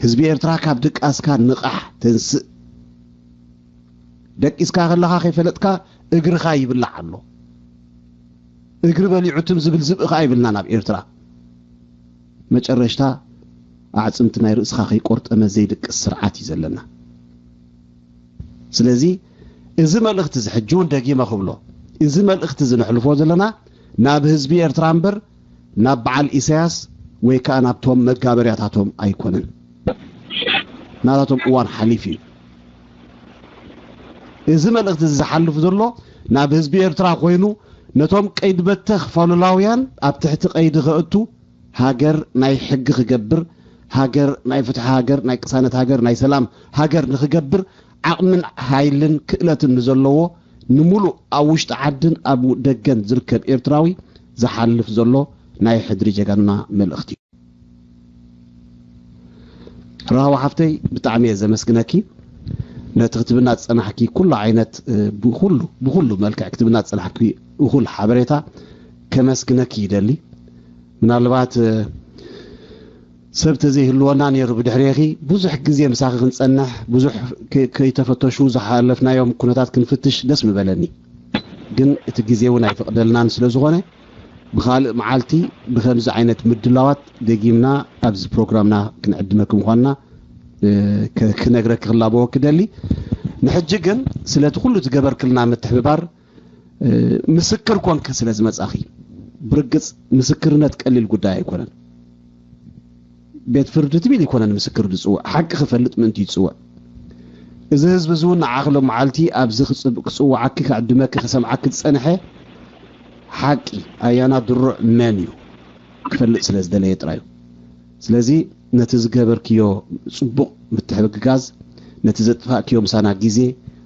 ህዝቢ ኤርትራ ካብ ድቃስካ ንቓሕ ተንስእ። ደቂስካ ከለኻ ከይፈለጥካ እግርኻ ይብላዕ ኣሎ። እግሪ በሊዑ ትም ዝብል ዝብኢ ኸዓ ይብልና ናብ ኤርትራ። መጨረሽታ ኣዕፅምቲ ናይ ርእስኻ ከይቆርጠመ ዘይድቅስ ስርዓት እዩ ዘለና። ስለዚ እዚ መልእኽቲ እዚ ሕጂ እውን ደጊመ ክብሎ እዚ መልእኽቲ እዚ ነሕልፎ ዘለና ናብ ህዝቢ ኤርትራ እምበር ናብ በዓል ኢሳያስ ወይ ከዓ ናብቶም መጋበርያታቶም ኣይኮነን። ናታቶም እዋን ሓሊፉ እዩ። እዚ መልእኽቲ እዚ ዝሓልፍ ዘሎ ናብ ህዝቢ ኤርትራ ኮይኑ ነቶም ቀይዲ በተኽ ፋሉላውያን ኣብ ትሕቲ ቀይዲ ከእቱ ሃገር ናይ ሕጊ ክገብር ሃገር ናይ ፍትሒ ሃገር ናይ ቅሳነት ሃገር ናይ ሰላም ሃገር ንክገብር ዓቕምን ሃይልን ክእለትን ንዘለዎ ንሙሉእ ኣብ ውሽጢ ዓድን ኣብ ደገን ዝርከብ ኤርትራዊ ዝሓልፍ ዘሎ ናይ ሕድሪ ጀጋኑና መልእኽቲ እዩ። ራህዋ ሓፍተይ ብጣዕሚ እየ ዘመስግነኪ። ነቲ ክትብና ዝጸናሕኪ ኩሉ ዓይነት፣ እ፣ ብኹሉ፣ ብኹሉ መልክዕ ክትብና ዝጸናሕኪ እኹል ሓበሬታ ከመስግነኪ ይደሊ። ምናልባት፣ እ፣ ሰብ ተዘይህልወና ነይሩ ብድሕሬኺ፣ ብዙሕ ግዜ ምሳኺ ክንጸንሕ፣ ብዙሕ ከ-፣ ከይተፈተሹ ዝሓለፍናዮም ኩነታት ክንፍትሽ ደስ ምበለኒ። ግን እቲ ግዜ እውን ኣይፈቕደልናን ስለ ዝኾነ፣ ብኻልእ መዓልቲ ብኸምዚ ዓይነት ምድላዋት ደጊምና ኣብዚ ፕሮግራምና ክንዕድመኪ ምዃንና፣ እ፣ ከ-፣ ክነግረኪ ክላበወኪ ደሊ። ንሕጂ ግን ስለቲ ኩሉ ዝገበርክልና ምትሕብባር፣ እ፣ ምስክር ኮንኪ ስለ ዝመጻኺ፣ ብርግጽ ምስክርነት ቀሊል ጉዳይ ኣይኮነን። ቤት ፍርዲ ትብል ይኮነን ምስክር ዝጽውዕ፣ ሓቂ ክፈልጥ ምእንቲ ይጽውዕ። እዚ ህዝቢ እዚ እውን ንዓኺ ሎም መዓልቲ ኣብዚ ክጽብ-፣ ክጽውዓኪ፣ ክዕድመኪ፣ ክሰምዓኪ ዝጸንሐ ሓቂ ኣያና ድሩዕ መን እዩ ክፈልጥ ስለ ዝደለየ ጥራይ እዩ። ስለዚ ነቲ ዝገበርክዮ ጽቡቕ ምትሕግጋዝ፣ ነቲ ዘጥፋእክዮ ምሳና ግዜ፣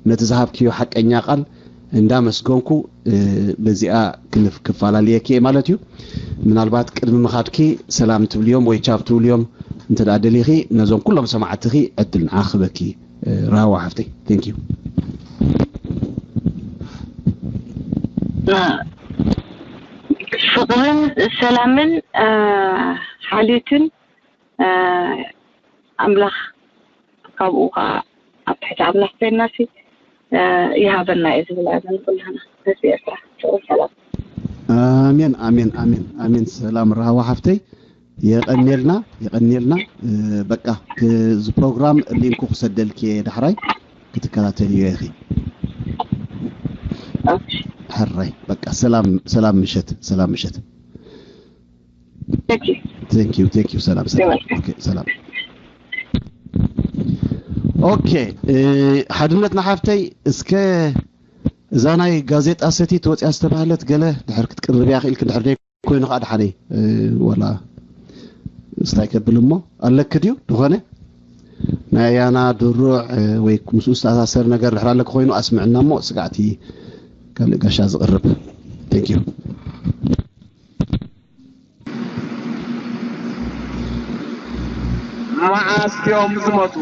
ነቲ ዝሃብክዮ ሓቀኛ ቃል እንዳመስገንኩ፣ እ፣ በዚኣ ክንፍ-፣ ክፈላለየኪ እየ ማለት እዩ። ምናልባት ቅድሚ ምኻድኪ ሰላም ትብልዮም ወይ ቻው ትብልዮም እንተ ደኣ ደሊኺ፣ ነዞም ኩሎም ሰማዕትኺ ዕድል ንዓ ክበኪ፣ እ፣ ራህዋ ሓፍተይ። Thank you። ፍቕርን ሰላምን፣ እ፣ ሓልዮትን፣ እ፣ ኣምላኽ ካብኡ ኸዓ ኣብ ትሕቲ ኣምላኽ ኮይንናሲ፣ እ፣ ይሃበና እዩ ዝብል ኣነ ንኹላህና ህዝቢ ኤርትራ። ፍቕርን ሰላም። ኣሜን፣ ኣሜን፣ ኣሜን፣ ኣሜን። ሰላም ራህዋ ሓፍተይ፣ የቐንየልና፣ የቐንየልና። እ፣ በቃ፣ ክ-፣ እዚ ፕሮግራም ሊንኩ ክሰደልኪ እየ ዳሕራይ፣ ክትከታተልዮ ኢኺ። ኦኬ። ሕራይ፣ በቃ፣ ሰላም፣ ሰላም ምሸት፣ ሰላም ምሸት። Thank you። Thank you፣ thank you። ሰላም፣ ሰላም። You're welcome። ኦኬ፣ ሰላም። ኦኬ፣ እ፣ ሓድነት ንሓፍተይ፣ እስከ እዛ ናይ ጋዜጣ ሰቲት ወፂኣ ዝተባህለት ገለ ድሕር ክትቅርብያ ክኢልክ፣ ድሕር ደይ ኮይኑ ከዓ ደሓነይ፣ እ፣ ወላ እስታይ ከብል እሞ ኣለክ ድዩ? ዝኾነ ናይ ኣያና ድሩዕ፣ እ፣ ወይ ምስኡ ዝተኣሳሰር ነገር ድሕር ኣለክ ኮይኑ ኣስምዕና እሞ፣ ስጋዕቲ ካልእ ጋሻ ዝቕርብ። Thank you። መዓስ እዮም ዝመፁ?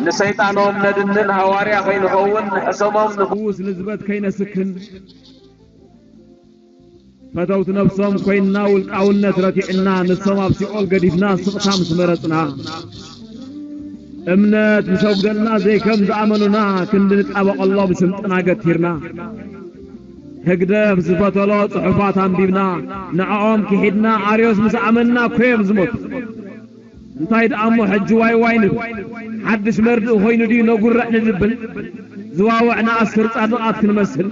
ንሰይጣኖም ነድንን ሃዋርያ ከይንኸውን ንሕሰሞም ንፍውስ ንዝበት ከይነስክን ፈተውቲ ነብሶም ኮይንና ውልቃውነት ረቲዕና ንሶም ኣብ ሲኦል ገዲፍና ስቕታ ምስ መረጽና እምነት ምስ ኣጉደልና ዘይከም ዝኣመኑና ክንዲ ንጣበቐሎም ሽምጥና ገቲርና ህግደፍ ዝፈተሎ ጽሑፋት ኣንቢብና ንዕኦም ክሒድና ኣርዮስ ምስ ኣመንና እኮ እዮም ዝሞቱ። እንታይ ደኣ እሞ ሕጂ ዋይ ዋይ ንብል። ሓድሽ መርድእ ኮይኑ ድዩ ነጉርዕ ንድብል? ዝዋውዕና ኣስር ጻድቓት ክንመስል።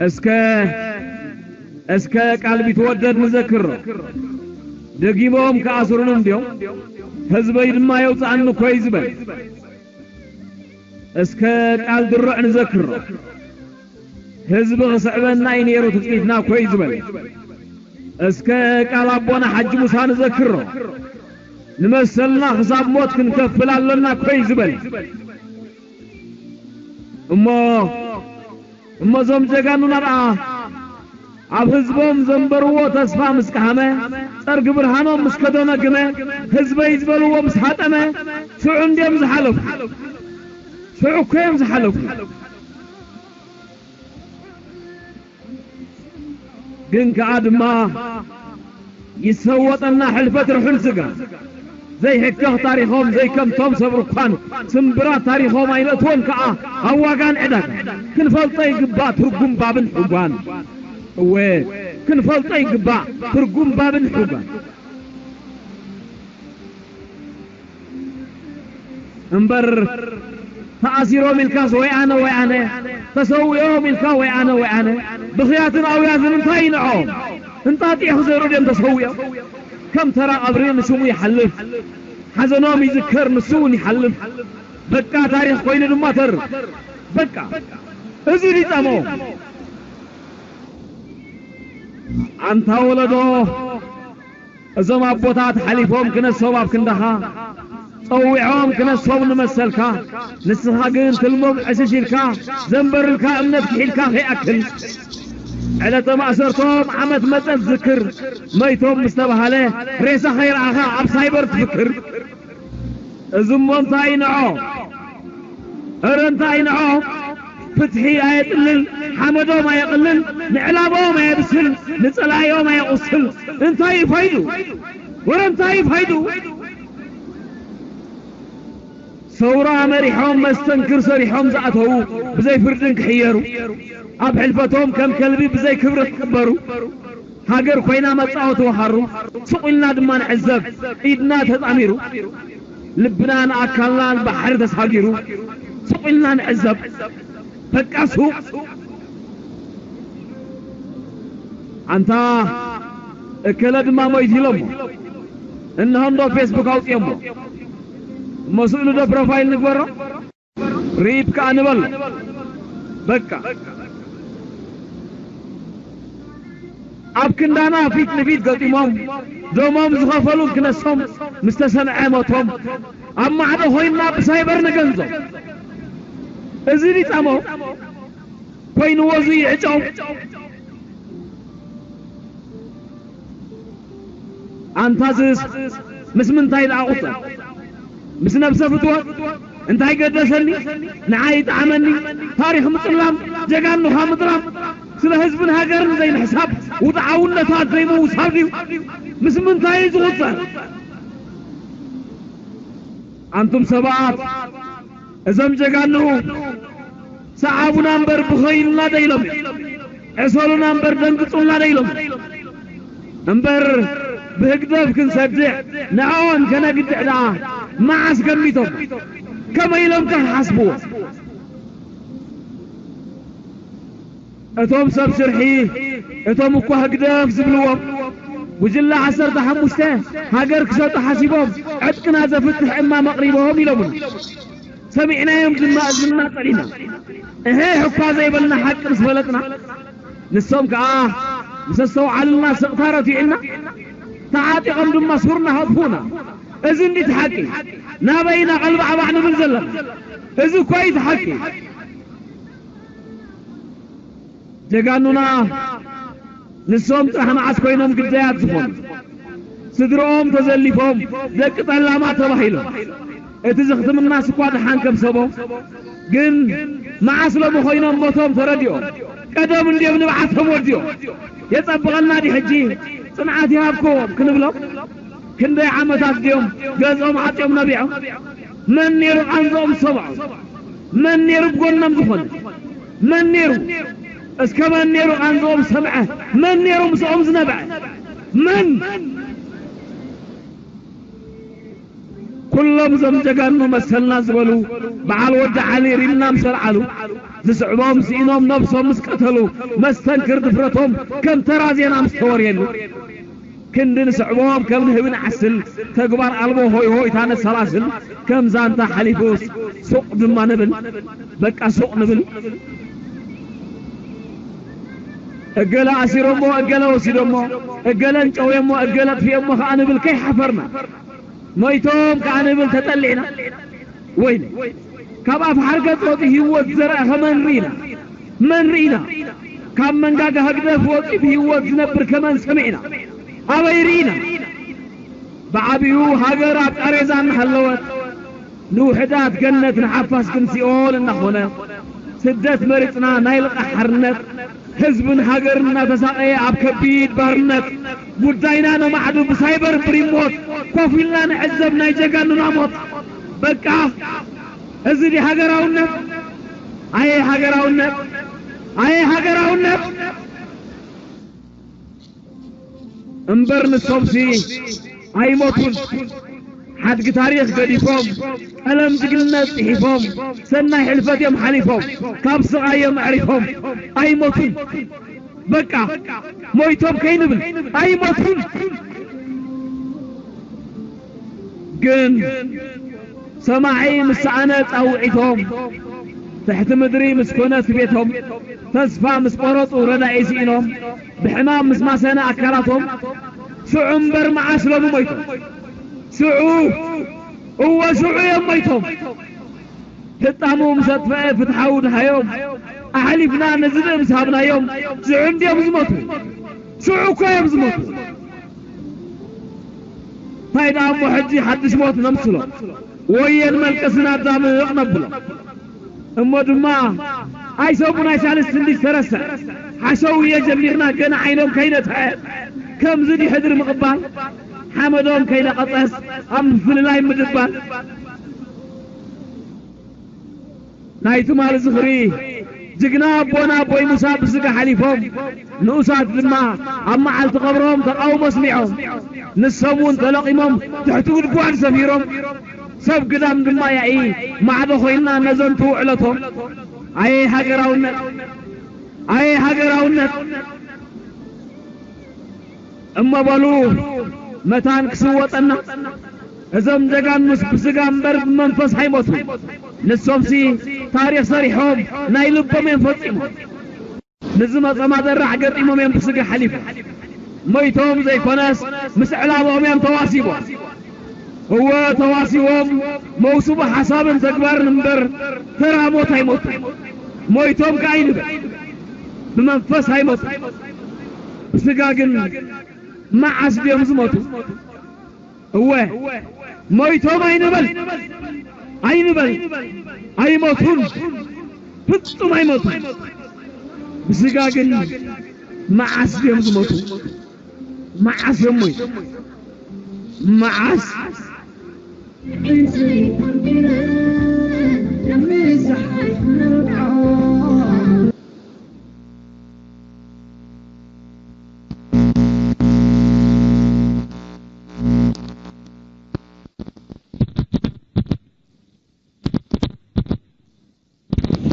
እስከ እስከ ቃል ቢትወደድ ንዘክሮ። ደጊሞም ክኣስሩን እንድዮም። ህዝበይ ድማ የውጽኣኒ እኮ እዩ ዝበል። እስከ ቃል ድሩዕ ንዘክሮ። ህዝቢ ክስዕበና እዩ ነይሩ ትጽቢትና እኮ እዩ ዝበል። እስከ ቃል ኣቦና ሓጂ ሙሳ ንዘክሮ። ንመሰልና ክሳብ ሞት ክንከፍል ኣሎና እኮ እዩ ዝበል። እሞ እሞ እዞም ጀጋኑና ደኣ ኣብ ህዝቦም ዘንበርዎ ተስፋ ምስ ቀሃመ፣ ጸርጊ ብርሃኖም ምስ ከደነግመ፣ ህዝበይ ዝበልዎ ምስ ሃጠመ፣ ሽዑ እንድዮም ዝሓለፉ። ሽዑ እኮ እዮም ዝሓለፉ። ግን ከኣ ድማ ይሰወጠና ሕልፈት ርሑል ስጋ። ዘይሕከኽ ታሪኾም ዘይከምቶም ሰብ ርኳን ስምብራት ታሪኾም ኣይነእትዎን ከኣ ኣብ ዋጋን ዕዳጋን። ክንፈልጦ ይግባእ ትርጉም ባብን ሕጓን። እወ ክንፈልጦ ይግባእ ትርጉም ባብን ሕጓን። እምበር ተኣሲሮም ኢልካስ ወይ ኣነ ወይ ኣነ፣ ተሰዊኦም ኢልካ ወይ ኣነ ወይ ኣነ፣ ብኽያትን ኣውያትን እንታይ ይንዖም? እንጣጢዕ ክዘሩ ድዮም ተሰዊኦም? ከም ተራ ቀብሪ ንስሙ ይሓልፍ፣ ሓዘኖም ይዝከር ንሱ እውን ይሓልፍ። በቃ ታሪኽ ኮይኑ ድማ ተርፍ። በቃ እዚ ድዩ ጻምኦም? ኣንታ ወለዶ እዞም ኣቦታት ሓሊፎም ክነሶም ኣብ ክንዳኻ ጸዊዖም ክነሶም ንመሰልካ ንስኻ ግን ትልሞም ዕሽሽ ኢልካ ዘንበርልካ እምነት ክሒድካ ከይኣክል ዕለተ ማእሰርቶም ዓመት መጸ ትዝክር መይቶም ምስ ተባሃለ ሬሳ ከይረኣኻ ኣብ ሳይበር ትፍክር እዚ እሞ እንታይ ንዖ? እረ እንታይ ንዖ? ፍትሒ ኣየጥልል፣ ሓመዶም ኣየቕልል፣ ንዕላቦም ኣየብስል፣ ንጸላኢኦም ኣየቑስል። እንታይ እዩ ፋይዱ? ወረ እንታይ እዩ ፋይዱ? ሰውራ መሪሖም መስተንክር ሰሪሖም ዝኣተዉ ብዘይ ፍርድን ክሕየሩ፣ ኣብ ሕልፈቶም ከም ከልቢ ብዘይ ክብሪ ክቕበሩ፣ ሃገር ኮይና መጻወቲ ወሃሩ፣ ስቕ ኢልና ድማ ንዕዘብ፣ ኢድና ተጣሚሩ። ልብናን ኣካልናን ባሕሪ ተሳጊሩ፣ ስቕ ኢልና ንዕዘብ። በቃ ሱቕ። ኣንታ እከለ ድማ ሞይቱ ኢሎሞ። እንሆ እንዶ ፌስቡክ ኣውፅኦሞ። እሞ ስእሉ ዶ ፕሮፋይል ንግበሮ? ሪፕ ከኣ ንበሎ። በቃ። ኣብ ክንዳና ፊት ንፊት ገጢሞም፣ ደሞም ዝኸፈሉ ክነሶም፣ ምስ ተሰምዐ ሞቶም፣ ኣብ ማዕዶ ኮይንና ብሳይበር ንገንዞም። እዚ ሊጻሞ ኮይንዎ እዚ ይዕጨው። ኣንታዝስ ምስ ምንታይ ደኣ ቁጸር? ምስ ነብሰ ፍትወት እንታይ ገደሰኒ? ንዓይ ይጥዓመኒ። ታሪኽ ምጽላም፣ ጀጋኑኻ ምጽላም፣ ስለ ህዝብን ሃገርን ዘይምሕሳብ፣ ውድዓውነታት ዘይምውሳድ እዩ። ምስ ምንታይ እዩ ዝቑጸር? ኣንቱም ሰባት፣ እዞም ጀጋኑ ሰዓቡና እምበር ብኸይልና ዶ ኢሎም፣ ዕሰሉና እምበር ደንግጹልና ዶ ኢሎም። እምበር ብህግደፍ ክንሰድዕ ንዕኦም ከነግድዕ ደኣ መዓስ ገሚቶም? ከመይ ኢሎም ከ ክሓስብዎ? እቶም ሰብ ሽርሒ፣ እቶም እኳ ህግደፍ ዝብልዎም፣ ጉጅለ ዓሰርተ ሓሙሽተ ሃገር ክሸጡ ሓሲቦም ዕጥቅና ዘፍትሕ እማም ኣቕሪቦም ኢሎምና። ሰሚዕናዮም ድማ እዝንና ጸሊና። እሄ እኳ ዘይበልና ሓቂ ምስ ፈለጥና፣ ንሶም ከኣ ምስ ኣስተውዓሉልና ስቕታ ረቲዑና፣ ተዓጢቖም ድማ ሱርና ሃጥፉና። እዚ እንዲት ሓቂ። ናበይ ኢና ቀልባዕባዕ ንብል ዘለና? እዚ እኳ እዩ እቲ ሓቂ። ጀጋኑና ንሶም ጥራሕ መዓስ ኮይኖም ግዳያት ዝኾኑ? ስድርኦም ተዘሊፎም፣ ደቂ ጠላማት ተባሂሎም። እቲ ዘኽትምናስ እኳ ደሓን ከም ሰቦም፣ ግን መዓስ ሎሚ ኮይኖም ሞቶም ተረዲኦም? ቀደም እንድዮም ንብዓቶም ወዲኦም። የጸብቐልና ድዩ ሕጂ ጽንዓት ይሃብኩም ክንብሎም? ክንደይ ዓመታት ድዮም ገዝኦም ዓጽዮም ነቢዖም? መን ነይሩ ቃንዝኦም ዝሰምዖም? መን ነይሩ ብጎኖም ዝኾነ? መን ነይሩ? እስከ መን ነይሩ ቃንዝኦም ዝሰምዐ? መን ነይሩ ምስኦም ዝነብዐ? መን? ኩሎም እዞም ጀጋኑ መሰልና ዝበሉ በዓል ወዲ ዓሊ ሪምና ምስ ኣልዓሉ፣ ዝስዕቦም ስኢኖም ነብሶም ምስ ቀተሉ፣ መስተንክር ድፍረቶም ከም ተራ ዜና ምስ ተወርየሉ፣ ክንዲ ንስዕቦም ከም ንህቢ ንዓስል፣ ተግባር ኣልቦ ሆይ ሆይታ ነሰላስል፣ ከም ዛንታ ሓሊፉስ ሱቕ ድማ ንብል፣ በቃ ሱቕ ንብል። እገለ ኣሲሮሞ፣ እገለ ወሲዶሞ፣ እገለ እንጨውዮሞ፣ እገለ ኣጥፊኦሞ ከኣ ንብል ከይሓፈርና፣ ሞይቶም ከኣ ንብል ተጠሊዕና። ወይኒ፣ ካብ ኣፍ ሓርገጽ ወጺኡ ህይወት ዝዘርኣ ከመን ርኢና? መን ርኢና? ካብ መንጋጋ ህግደፍ ወጺኡ ብህይወት ዝነብር ከመን ሰሚዕና? ኣበይ ርኢና? ብዓቢኡ ሃገር ኣብ ቃሬዛ እናሃለወት፣ ንውሑዳት ገነት ንሓፋስ ግን ሲኦል እናኾነ፣ ስደት መሪጽና ናይ ልቓሕ ሓርነት፣ ህዝብን ሃገርን እናተሳቐየ ኣብ ከቢድ ባርነት፣ ጉዳይና ነማዕዱ ብሳይበር ብሪሞት፣ ኮፍ ኢልና ንዕዘብ ናይ ጀጋኑና ሞት። በቃ! እዚ ድዩ ሃገራውነት? ኣየ ሃገራውነት! ኣየ ሃገራውነት! እምበር ንሶምሲ ኣይሞቱን። ሓድጊ ታሪኽ ገዲፎም፣ ቀለም ጅግንነት ጽሒፎም፣ ሰናይ ሕልፈት እዮም ሓሊፎም፣ ካብ ስቓዮም ኣዕሪፎም። ኣይሞቱን። በቃ ሞይቶም ከይንብል፣ ኣይሞቱን። ግን ሰማዒ ምስ ሰኣነ ጻውዒቶም፣ ትሕቲ ምድሪ ምስ ኮነት ቤቶም፣ ተስፋ ምስ ቆረጹ ረዳኢ ስኢኖም፣ ብሕማም ምስ ማሰነ ኣካላቶም፣ ሽዑ እምበር መዓስ ሎሚ ሞይቶም? ሽዑ፣ እወ ሽዑ እዮም ሞይቶም። ህጣሙ ምስ ኣጥፍአ ፍትሓዊ ድሃዮም፣ ኣሕሊፍና ንዝብኢ ምስ ሃብናዮም፣ ሽዑ እንድዮም ዝሞቱ። ሽዑ እኮ እዮም ዝሞቱ። እንታይ ደኣ እሞ ሕጂ ሓድሽ ሞት ነምስሎ? ወየን መልቀስና ዛብቕ ነብሎ። እሞ ድማ ኣይሰቡን ኣይሳልስትን ድጅ ተረሰ ሓሸውየ ጀሚርና ገና ዓይኖም ከይነትሐ ከምዚ ድሕድሪ ምቕባል ሓመዶም ከይነቐጸስ ኣብ ምፍልላይ ምድባል ናይ ትማሊ ዝኽሪ ጅግና ኣቦና ኣቦይ ሙሳ ብስጋ ሓሊፎም ንኡሳት ድማ ኣብ መዓልቲ ቀብሮም ተቃውሞ ኣስሚዖም ንሶም እውን ተለቒሞም ትሕቲ ጉድጓድ ሰፊሮም ሰብ ግዳም ድማ ያኢ ማዕዶ ኮይና ነዘንቱ ውዕለቶም ኣየ ሃገራውነት ኣየ ሃገራውነት እሞ በሉ መታን ክስወጠና እዞም ጀጋኑስ ብስጋ እምበር ብመንፈስ ኣይሞቱ ንሶምሲ ታሪኽ ሰሪሖም ናይ ልቦም እዮም ፈጺሞም ንዝመጸ ማደራሕ ገጢሞም እዮም ብስጋ ሓሊፎም ሞይቶም ዘይኮነስ ምስ ዕላቦም እዮም ተዋሲቦም እወ ተዋሲቦም መውስቦ ሓሳብን ተግባርን እምበር ተራ ሞት ኣይሞቱ ሞይቶም ከኣ ይንበር ብመንፈስ ኣይሞቱ ብስጋ ግን መዓስ ድዮም ዝሞቱ እወ ሞይቶም ኣይንበል ኣይንበል ኣይሞቱን ፍጹም ኣይሞቱን ብስጋ ግን መዓስ ድዮም ዝሞቱ መዓስ እዮም ሞይቶም መዓስ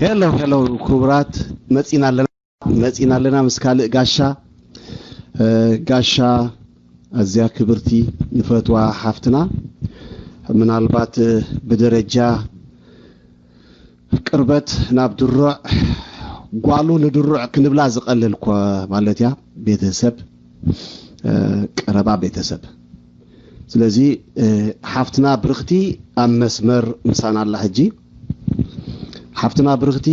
ሄሎ ሄሎ ክቡራት መፂና ኣለና መፂና ኣለና ምስ ካልእ ጋሻ ጋሻ ኣዝያ ክብርቲ ንፈትዋ ሓፍትና ምናልባት ብደረጃ ቅርበት ናብ ድሩዕ ጓሉ ንድሩዕ ክንብላ ዝቐልል ኮ ማለት እያ ቤተሰብ ቀረባ ቤተሰብ ስለዚ ሓፍትና ብርኽቲ ኣብ መስመር ምሳና ኣላ ሕጂ ሓፍትና ብርኽቲ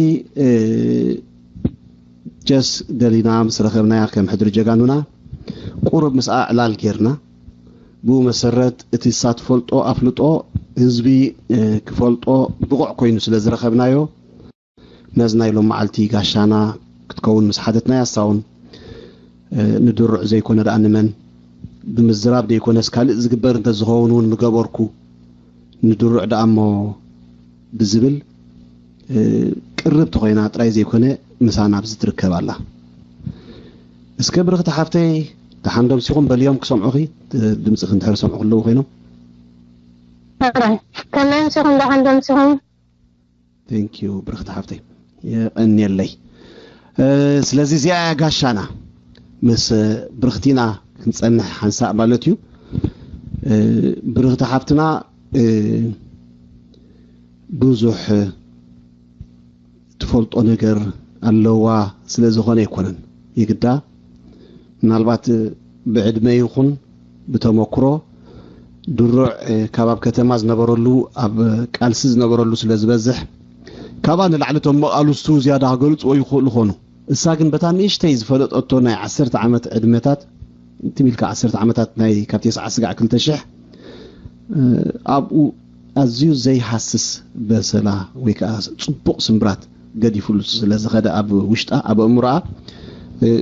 ጀስ ደሊና ምስ ረኸብናያ ከም ሕድሪ ጀጋኑና ቁሩብ ምስኣ ዕላል ጌርና ብኡ መሰረት እቲ እሳ ትፈልጦ ኣፍልጦ ህዝቢ ክፈልጦ ብቑዕ ኮይኑ ስለ ዝረኸብናዮ ነዚ ናይ ሎም መዓልቲ ጋሻና ክትከውን ምስ ሓተትናያ እሳ እውን ንድሩዕ ዘይኮነ ደኣ ንመን ብምዝራብ ደይኮነስ ካልእ ዝግበር እንተዝኸውን እውን ምገበርኩ ንድሩዕ ደኣ እሞ ብዝብል ቅርብቲ ኮይና ጥራይ ዘይኮነ ምሳና ኣብዚ ትርከብ ኣላ። እስከ ብርኽቲ ሓፍተይ ደሓን ዶ ኣምሲኹም በልዮም ክሰምዑኺ ድምፅኺ እንድሕር ሰምዑ ከለዉ ኮይኖም። ከመይ ኣምሲኹም ደሓን ዶ ኣምሲኹም። Thank you ብርኽቲ ሓፍተይ የቐንየለይ። ስለዚ እዚኣ እያ ጋሻና ምስ ብርኽቲና ክንፀንሕ ሓንሳእ ማለት እዩ። ብርኽቲ ሓፍትና ብዙሕ ትፈልጦ ነገር ኣለዋ ስለ ዝኾነ ኣይኮነን የግዳ ምናልባት ብዕድመ ይኹን ብተመክሮ ድሩዕ ካብ ኣብ ከተማ ዝነበረሉ ኣብ ቃልሲ ዝነበረሉ ስለ ዝበዝሕ ካብኣ ንላዕሊ እቶም መቓልስቱ ዝያዳ ክገልፅዎ ይኽእሉ ኾኑ እሳ ግን በታ ንእሽተይ ዝፈለጠቶ ናይ ዓሰርተ ዓመት ዕድመታት ትም ኢልካ ዓሰርተ ዓመታት ናይ ካብ ተስዓ ስጋዕ ክልተ ሽሕ ኣብኡ ኣዝዩ ዘይሃስስ በሰላ ወይ ከዓ ፅቡቕ ስምብራት ገዲፉሉ ስለ ዝኸደ ኣብ ውሽጣ ኣብ ኣእምሮኣ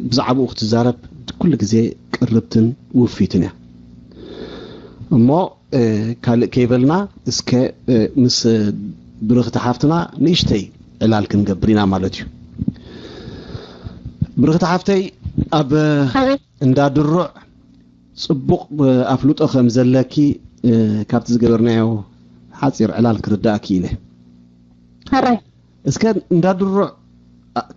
ብዛዕባኡ ክትዛረብ ኩሉ ግዜ ቅርብትን ውፊትን እያ እሞ ካልእ ከይበልና እስከ ምስ ብርኽቲ ሓፍትና ንእሽተይ ዕላል ክንገብር ኢና ማለት እዩ ብርኽቲ ሓፍተይ ኣብ እንዳ ድሩዕ ጽቡቕ ኣፍልጦ ከም ዘለኪ ካብቲ ዝገበርናዮ ሓጺር ዕላል ክርዳእ ክኢለ። ሕራይ። እስከ እንዳ ድሩዕ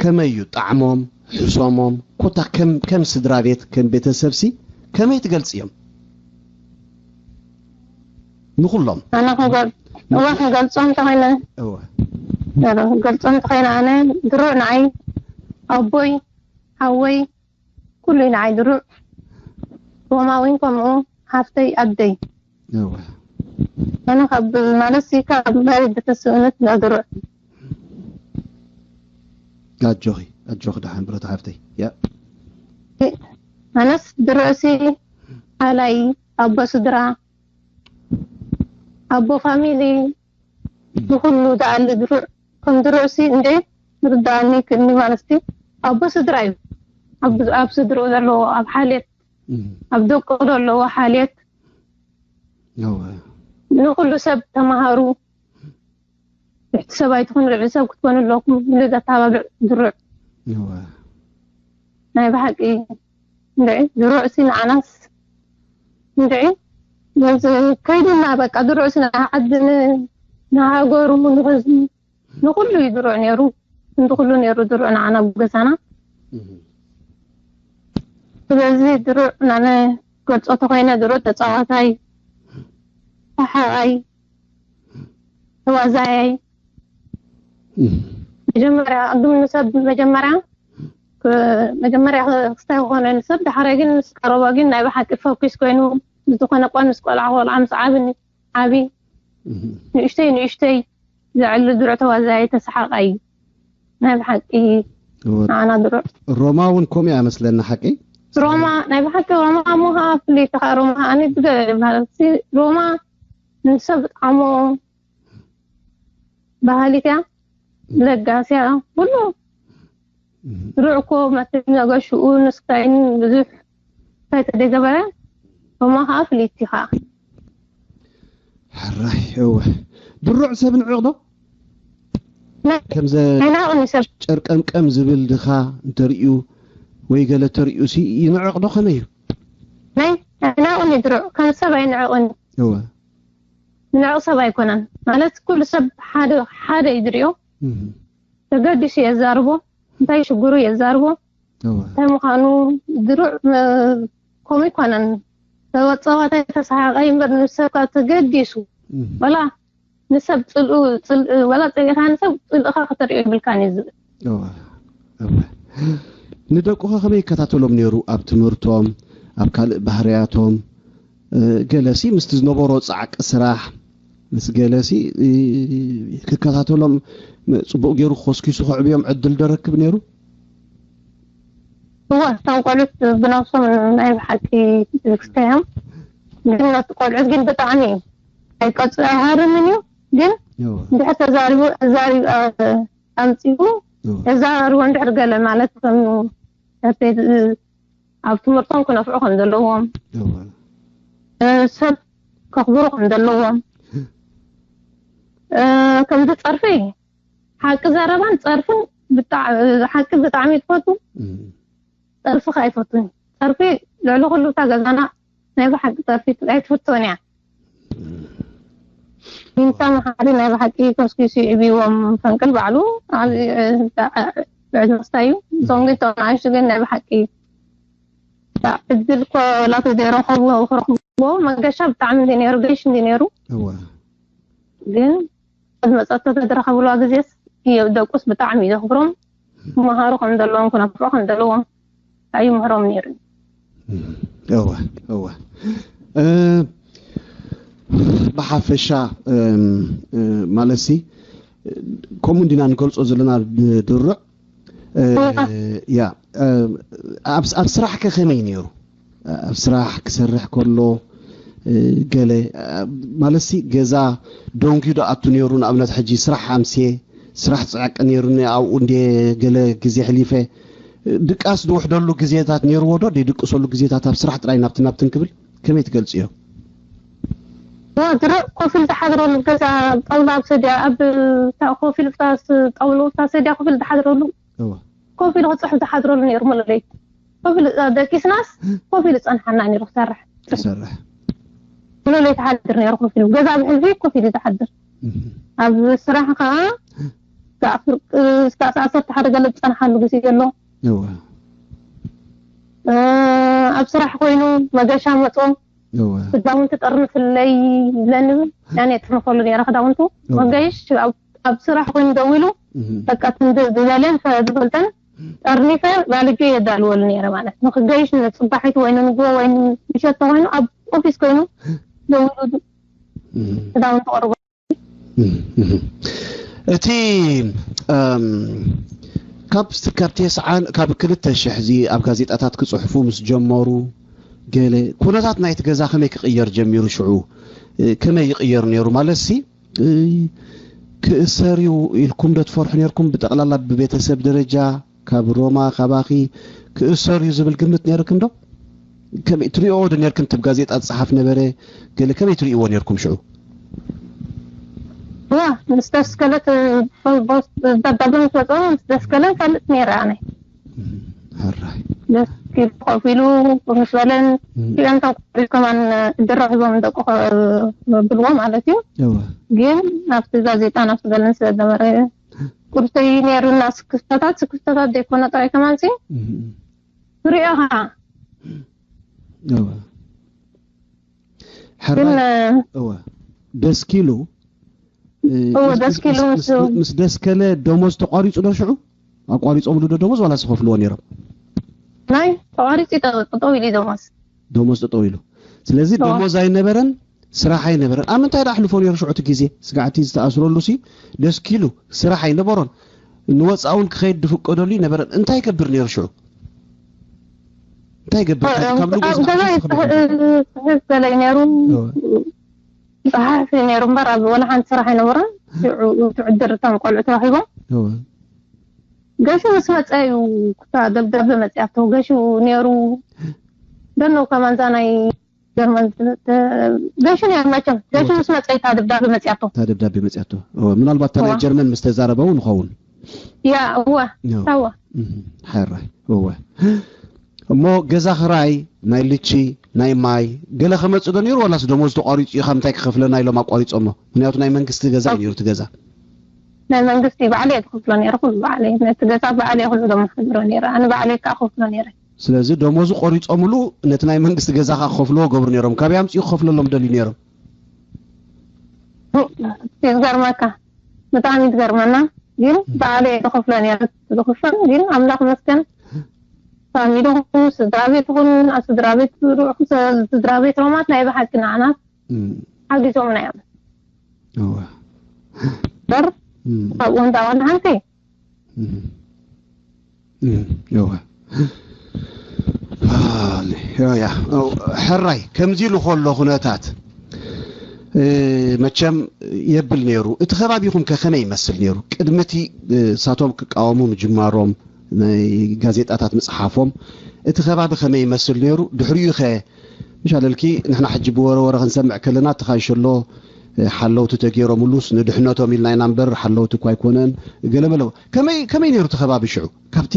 ከመይ እዩ ጣዕሞም፣ ሕሶሞም፣ ኮታ ከም ከም ስድራ ቤት ከም ቤተሰብሲ ከመይ ትገልጽዮም? ንኹሎም። ኣነ ክገል እዋ ክገልጾም እንተኾይነ እወ። ክገልጾም እንተኾይነ ኣነ ድሩዕ ንዓይ ኣቦይ ሓወይ ኩሉ እዩ ንዓይ ድሩዕ ሮማዊን ከምኡ ሓፍተይ ኣደይ እወ ኣነ ካብ ማለት ሲ ካብ ናይ ቤተሰብነት ንዕድሩዕ ኣጆኺ ኣጆኺ ደሓን ብረታ ሓፍተይ ያ ኣነስ ድሩዕሲ ሓላይ ኣቦ ስድራ ኣቦ ፋሚሊ ንኹሉ ደኣሊ ድሩዕ ከም ድሩዕሲ እንደ ዝርዳኣኒ ክእኒ ማለትሲ ኣቦ ስድራ እዩ። ኣብ ኣብ ስድርኡ ዘለዎ ኣብ ሓልየት እም፣ ኣብ ደቁ ዘለዎ ሓልየት እወ። ንኹሉ ሰብ ተማሃሩ፣ ትሕቲ ሰብ ኣይትኹኑ፣ ልዕሊ ሰብ ክትኮኑ ኣለኩም ኢሉ ዘተባብዕ ድሩዕ። እወ። ናይ ብሓቂ እንድዒ ድሩዕሲ ንዓናስ እንድዒ ነዚ ከይዱና በቃ ድሩዕሲ ንዓዲ ን- ንሃገሩ ንህዝቢ ንኹሉ እዩ ድሩዕ ነይሩ። እንዲ ኩሉ ነይሩ ድሩዕ ንዓና ኣብ ገዛና። እህ። ስለዚ ድሩዕ ናነ ገልጾ ተኾይነ ድሩዕ ተጻዋታይ፣ ሰሓቓይ፣ ተዋዛያይ። እህ። መጀመርያ ግን ንሰብ መጀመርያ ክ- መጀመርያ ክስታይ ክኾነ ንሰብ ድሓረ ግን ምስ ቀረቦ ግን ናይ ብሓቂ ፎኪስ ኮይኑ ዝኾነ ቆ ምስ ቆልዓ ቆልዓ ምስ ዓብን ዓቢ እህ። ንእሽተይ ንእሽተይ ዘዕሊ ድሩዕ ተዋዛያይ ተሰሓቓይ ናይ ብሓቂ እወ። ንዓና ድሩዕ ሮማ እውን ከምኡ እያ መስለና ሓቂ? ሮማ ናይ ብሓቂ ሮማ እሞ ከዓ ፍልይቲ ከዓ ሮማ ኣነ ብገ- ማለት ሲ- ሮማ ንሰብ ጣዕሞ ባህሊት እያ ለጋስ እያ ኩሉ እህ። ድሩዕ እኮ መትም ነገሽኡ ንስካይን ብዙሕ እንታይ ተደገበረ ሮማ ከዓ ፍልይቲ ከዓ ሕራይ እወ። ድሩዕ ሰብ ንዕቕ ዶ? ናይ- ከምዘ ኣይናቕን ሰብ ጨርቀምቀም ዝብል ድኻ እንተርእዩ ወይ ገለ ተርእዩ ሲ ይንዕቕ ዶ ከመይ እዩ? ናይ ኣይናቕን እዩ ድሩዕ ከም ሰብ ኣይንዕቕን እዩ እወ። ንዕቕ ሰብ ኣይኮነን ማለት ኩሉ ሰብ ሓደ ሓደ እዩ ዝርእዮ እህ። ተገዲሱ የዛርቦ እንታይ ሽግሩ የዛርቦ እወ። እንታይ ምዃኑ ድሩዕ መ- ከምኡ ይኮነን ተወፀዋታይ ተሰሓቃይ እምበር ንሰብ ካብ ተገዲሱ እህ። ወላ ንሰብ ፅልኡ ፅል- ወላ ፀሊእካ ንሰብ ፅልእካ ከተርእዮ ይብልካን እዩ ዝብል እወ። እወ። ንደቁኸ ከመይ ይከታተሎም ነይሩ ኣብ ትምህርቶም ኣብ ካልእ ባህርያቶም እ፣ ገለሲ ምስቲ ዝነበሮ ፃዕቂ ስራሕ ምስ ገለሲ እ፣ ክከታተሎም ም- ፅቡቅ ገይሩ ኮስኪሱ ከዕብዮም ዕድል ደረክብ ነይሩ እወ እቶም ቆልዑት ብነብሶም ናይ ብሓቂ ዝክስተዮም ግን ነቲ ቆልዑት ግን ብጣዕሚ እዩ ኣይቀፅ ኣይሃርምን እዩ ግን እወ፣ እንድሕር ተዛሪቡ ተዛሪቡ ኣ- ኣምፂኡ እወ፣ ተዛሪቡ እንድሕር ገለ ማለት ከም ነቲ ኣብ ትምህርቶም ክነፍዑ ከም ዘለዎም እወ፣ እ፣ ሰብ ከኽብሩ ከም ዘለዎም እ፣ ከምዚ ፀርፊ ሓቂ ዘረባን ፀርፍን ብጣዕ- ሓቂ ብጣዕሚ ትፈቱ እም፣ ፀርፊ ከ ኣይፈቱን ፀርፊ ልዕሊ ኩሉ እታ ገዛና ናይ ብሓቂ ፀርፊ ኣይትፈትወን እያ ሚንታ መሓሪ ናይ ብሓቂ ኮስኪሱ ይዕብዎም ፈንቅል ባዕሉ ኣብ ዕድመስታ እዩ እቶም ግን እቶም ንኣሽቱ ግን ናይ ብሓቂ ዕድል ኮ ላተ ዘይረኸቡ ክረኽብዎ መገሻ ብጣዕሚ እንዲ ነይሩ ገሽ እንዲ ነይሩ እወ፣ ግን መፀቶ ተዝረኸብልዋ ግዜስ ደቁስ ብጣዕሚ እዩ ዘኽብሮም ክመሃሩ ከም ዘለዎም ክነፍዑ ከም ዘለዎም ኣይምህሮም ነይሩ እወ እወ እ፣ ብሓፈሻ እም፣ እ፣ ማለትሲ ከምኡ እንዲና ንገልፆ ዘለና ድሩዕ እ፣ ያ እ፣ ኣብ ኣብ ስራሕ ከ ከመይ ነይሩ ኣብ ስራሕ ክሰርሕ ከሎ እ፣ ገለ እ፣ ማለትሲ ገዛ ደንጉዩ ዶ ኣቱ ነይሩ ንኣብነት ሕጂ ስራሕ ኣምስየ ስራሕ ፅዕቂ ነይሩኒ ኣብኡ እንደ ገለ ግዜ ሕሊፈ ድቃስ ዝውሕደሉ ግዜታት ነይርዎ ዶ ደይድቅሰሉ ግዜታት ኣብ ስራሕ ጥራይ ናብቲ ናብትን ክብል ከመይ ትገልፅዮ ድሮ ኮፍ ኢሉ ዝሓድረሉ ገዛ ጣውላ ኣብ ሰድያ ኣብ ኮፍ ኢሉ ጣውላ ሰድያ ኮፍ ኢሉ ዝሓድረሉ ኮፍ ኢሉ ክፅሕፍ ዝሓድረሉ ነይሩ ሙሉ ለይቲ ኮፍ ኢሉ ደቂስናስ ኮፍ ኢሉ ፀንሓና ነይሩ ክሰርሕ ትሰርሕ ሙሉ ለይቲ ሓድር ነይሩ ኮፍ ኢሉ ገዛ ብሕልፊ ኮፍ ኢሉ ዝሓድር ኣብ ስራሕ ከዓ እስካዕ ፍርቂ እስካዕ ዓሰርተ ሓደ ገለ ዝፀንሓሉ ግዜ ኣሎ እወ ኣብ ስራሕ ኮይኑ መገሻ መፆ እወ ክዳውንቲ ጠርንፍለይ ይብለኒ ኣነ የጥርንፈሉ ነይረ ክዳውንቱ እወ መገሽ ኣብ ኣብ ስራሕ ኮይኑ ደዊሉ እህ በቃ ክንዲ ዝደልየን ዝፈልጠን ጠርኒፈ ባልጆ የዳልወሉ ነይረ ማለት ንክገይሽ ንፅባሒት ወይ ንንግሆ ወይ ምሸት ኮይኑ ኣብ ኦፊስ ኮይኑ ደዊሉ እህ ክዳውንቱ ቀርቦ እቲ ካብ ካብ ቴስዓን ካብ ክልተ ሽሕ እዚ ኣብ ጋዜጣታት ክፅሕፉ ምስ ጀመሩ ገለ ኩነታት ናይቲ ገዛ ከመይ ክቕየር ጀሚሩ? ሽዑ እ፣ ከመይ ይቕየር ነይሩ? ማለትሲ እ፣ ክእሰር እዩ ኢልኩም ዶ ትፈርሑ ነይርኩም? ብጠቕላላ ብቤተሰብ ደረጃ ካብ ሮማ ካባኺ ክእሰር እዩ ዝብል ግምት ነይርክን ዶ? ከመይ ትሪኦ ዶ ነይርክን? ትብ ጋዜጣ ዝጸሓፍ ነበረ ገለ ከመይ ትሪእዎ ነይርኩም ሽዑ? ዋ ምስ ደስከለት ደብዳቤ ምስ መፅኦ ምስ ደስከለ ፈልጥ ነይረ ኣነ። ሕራይ ደስኪሉ ኮፍ ኢሉ ምስ በለን እዚኦም ተቆሪፅ ከማን ድሮ ሒዞም ደቁ ብልዎ ማለት እዩ። እወ ግን ኣብቲ ጋዜጣ ናብቲ ገለን ስለ ዝነበረ ቁርሲ ነይሩና ስክፍተታት ስክፍተታት ዘይኮነ ጥራይ ከማን ሲ እም፣ ትሪኦ ኸዓ እወ ግን ሕራይ እወ ደስኪሉ እ፣ እወ ምስ- ደስኪሉ ምስ- ምስ- ምስ- ምስ ደስከለ ደሞዝ ተቋሪፁ ዶ ሽዑ? ኣቋሪፆምሉ ዶ ደሞዝ ዋላ ዝኸፍልዎ ነይሮም? ናይ ተቋሪፂ ጠጠው ኢሉ ደሞዝ ደሞዝ ጠጠው ኢሉ። ስለዚ እወ። ደሞዝ ኣይነበረን፣ ስራሕ ኣይነበረን። ኣብ ምንታይ ደኣ ኣሕልፎ ነይሩ ሽዑ እቲ ግዜ? ስጋዕቲ ዝተኣስረሉ ሲ ደስኪሉ ስራሕ ኣይነበሮን። ንወፃ እውን ክኸይድ ዝፍቀደሉ ኣይነበረን። እንታይ ይገብር ነይሩ ሽዑ? እንታይ ይገብር? ካብ ንጉስ ኣብ ገዛ ንዓመት ዝኸፍል ይፅሕፍ ገለ እዩ ነይሩ እወ። ፀሓፊ ነይሩ እምበር ኣብ ወላ ሓንቲ ስራሕ ኣይነበሮን። ሽዑ ትዕድር እቶም ቆልዑ ተዋሂቦም እወ። ገሹ ምስ መፀ እዩ ክታ ደብዳቤ መፅያቶ ገሹ ነይሩ ደነው ከማንዛ ናይ ጀርመን ገሹ ነይሩ መቸም ገሹ ምስ መፀ እታ ደብዳቤ መፅያቶ እታ ደብዳቤ መፅያቶ እወ፣ ምናልባት እታ ናይ እወ። ጀርመን ምስ ተዛረበው ንኸውን ያ እወ እወ። ታወ እም፣ ሓራይ እወ። እሞ ገዛ ክራይ ናይ ልቺ ናይ ማይ ገለ ከመፅእ ዶ ነይሩ? ዋላስ ደሞዝ ተቋሪፁ እዩ ካብ ምንታይ ክኸፍለና ኢሎም ኣቋሪፆሞ? ምክንያቱ ናይ መንግስቲ ገዛ እዩ ነይሩ እቲ ገዛ። ናይ መንግስቲ ባዕለ እየ ዝኸፍሎ ነይረ ኩሉ ባዕለ ነቲ ገዛ ባዕለ እየ ኩሉ ዘመሓድሮ ነይረ ኣነ ባዕለ ከዓ ከፍሎ ነይረ። ስለዚ ደሞዙ ቆሪፆምሉ ነቲ ናይ መንግስቲ ገዛ ከዓ ክኸፍልዎ ገብሩ ነይሮም። ካበይ ኣምፅኡ ክኸፍለሎም ደልዩ ነይሮም? ይዝገርመካ ብጣዕሚ ይዝገርመና። ግን ባዕለ እየ ዝኸፍሎ ነይረ ዝኽፈል ግን ኣምላኽ መስገን ፋሚሊ ኹን ስድራ ቤት ኹን ስድራ ቤት ርዑ ስድራ ቤት ሮማት ናይ ብሓቂ ንዓና እም፣ ሓጊዞምና እዮም። እወ። በር እም፣ ካብኡ እንዳ ዋላ ሓንቲ እም፣ እም፣ እወ። ኣለ፣ ዮያ። ኦ፣ ሕራይ ከምዚ ኢሉ ከሎ ኩነታት እ፣ መቸም የብል ነይሩ። እቲ ከባቢኹም ከ ከመይ ይመስል ነይሩ? ቅድሚ እቲ እ፣ እሳቶም ክቃወሙ ምጅማሮም ናይ ጋዜጣታት ምፅሓፎም እቲ ከባቢ ከመይ ይመስል ነይሩ? ድሕሪኡ ኸ ምሻለልኪ ንሕና ሕጂ ብወረ ወረ ክንሰምዕ ከለና ተኻይሸሎ እ፣ ሓለውቲ ተገይሮምሉስ ንድሕነቶም ኢልና ኢና እምበር ሓለውቲ እኳ ኣይኮነን ገለ መለ ከመይ ከመይ ነይሩ እቲ ከባቢ ሽዑ ካብቲ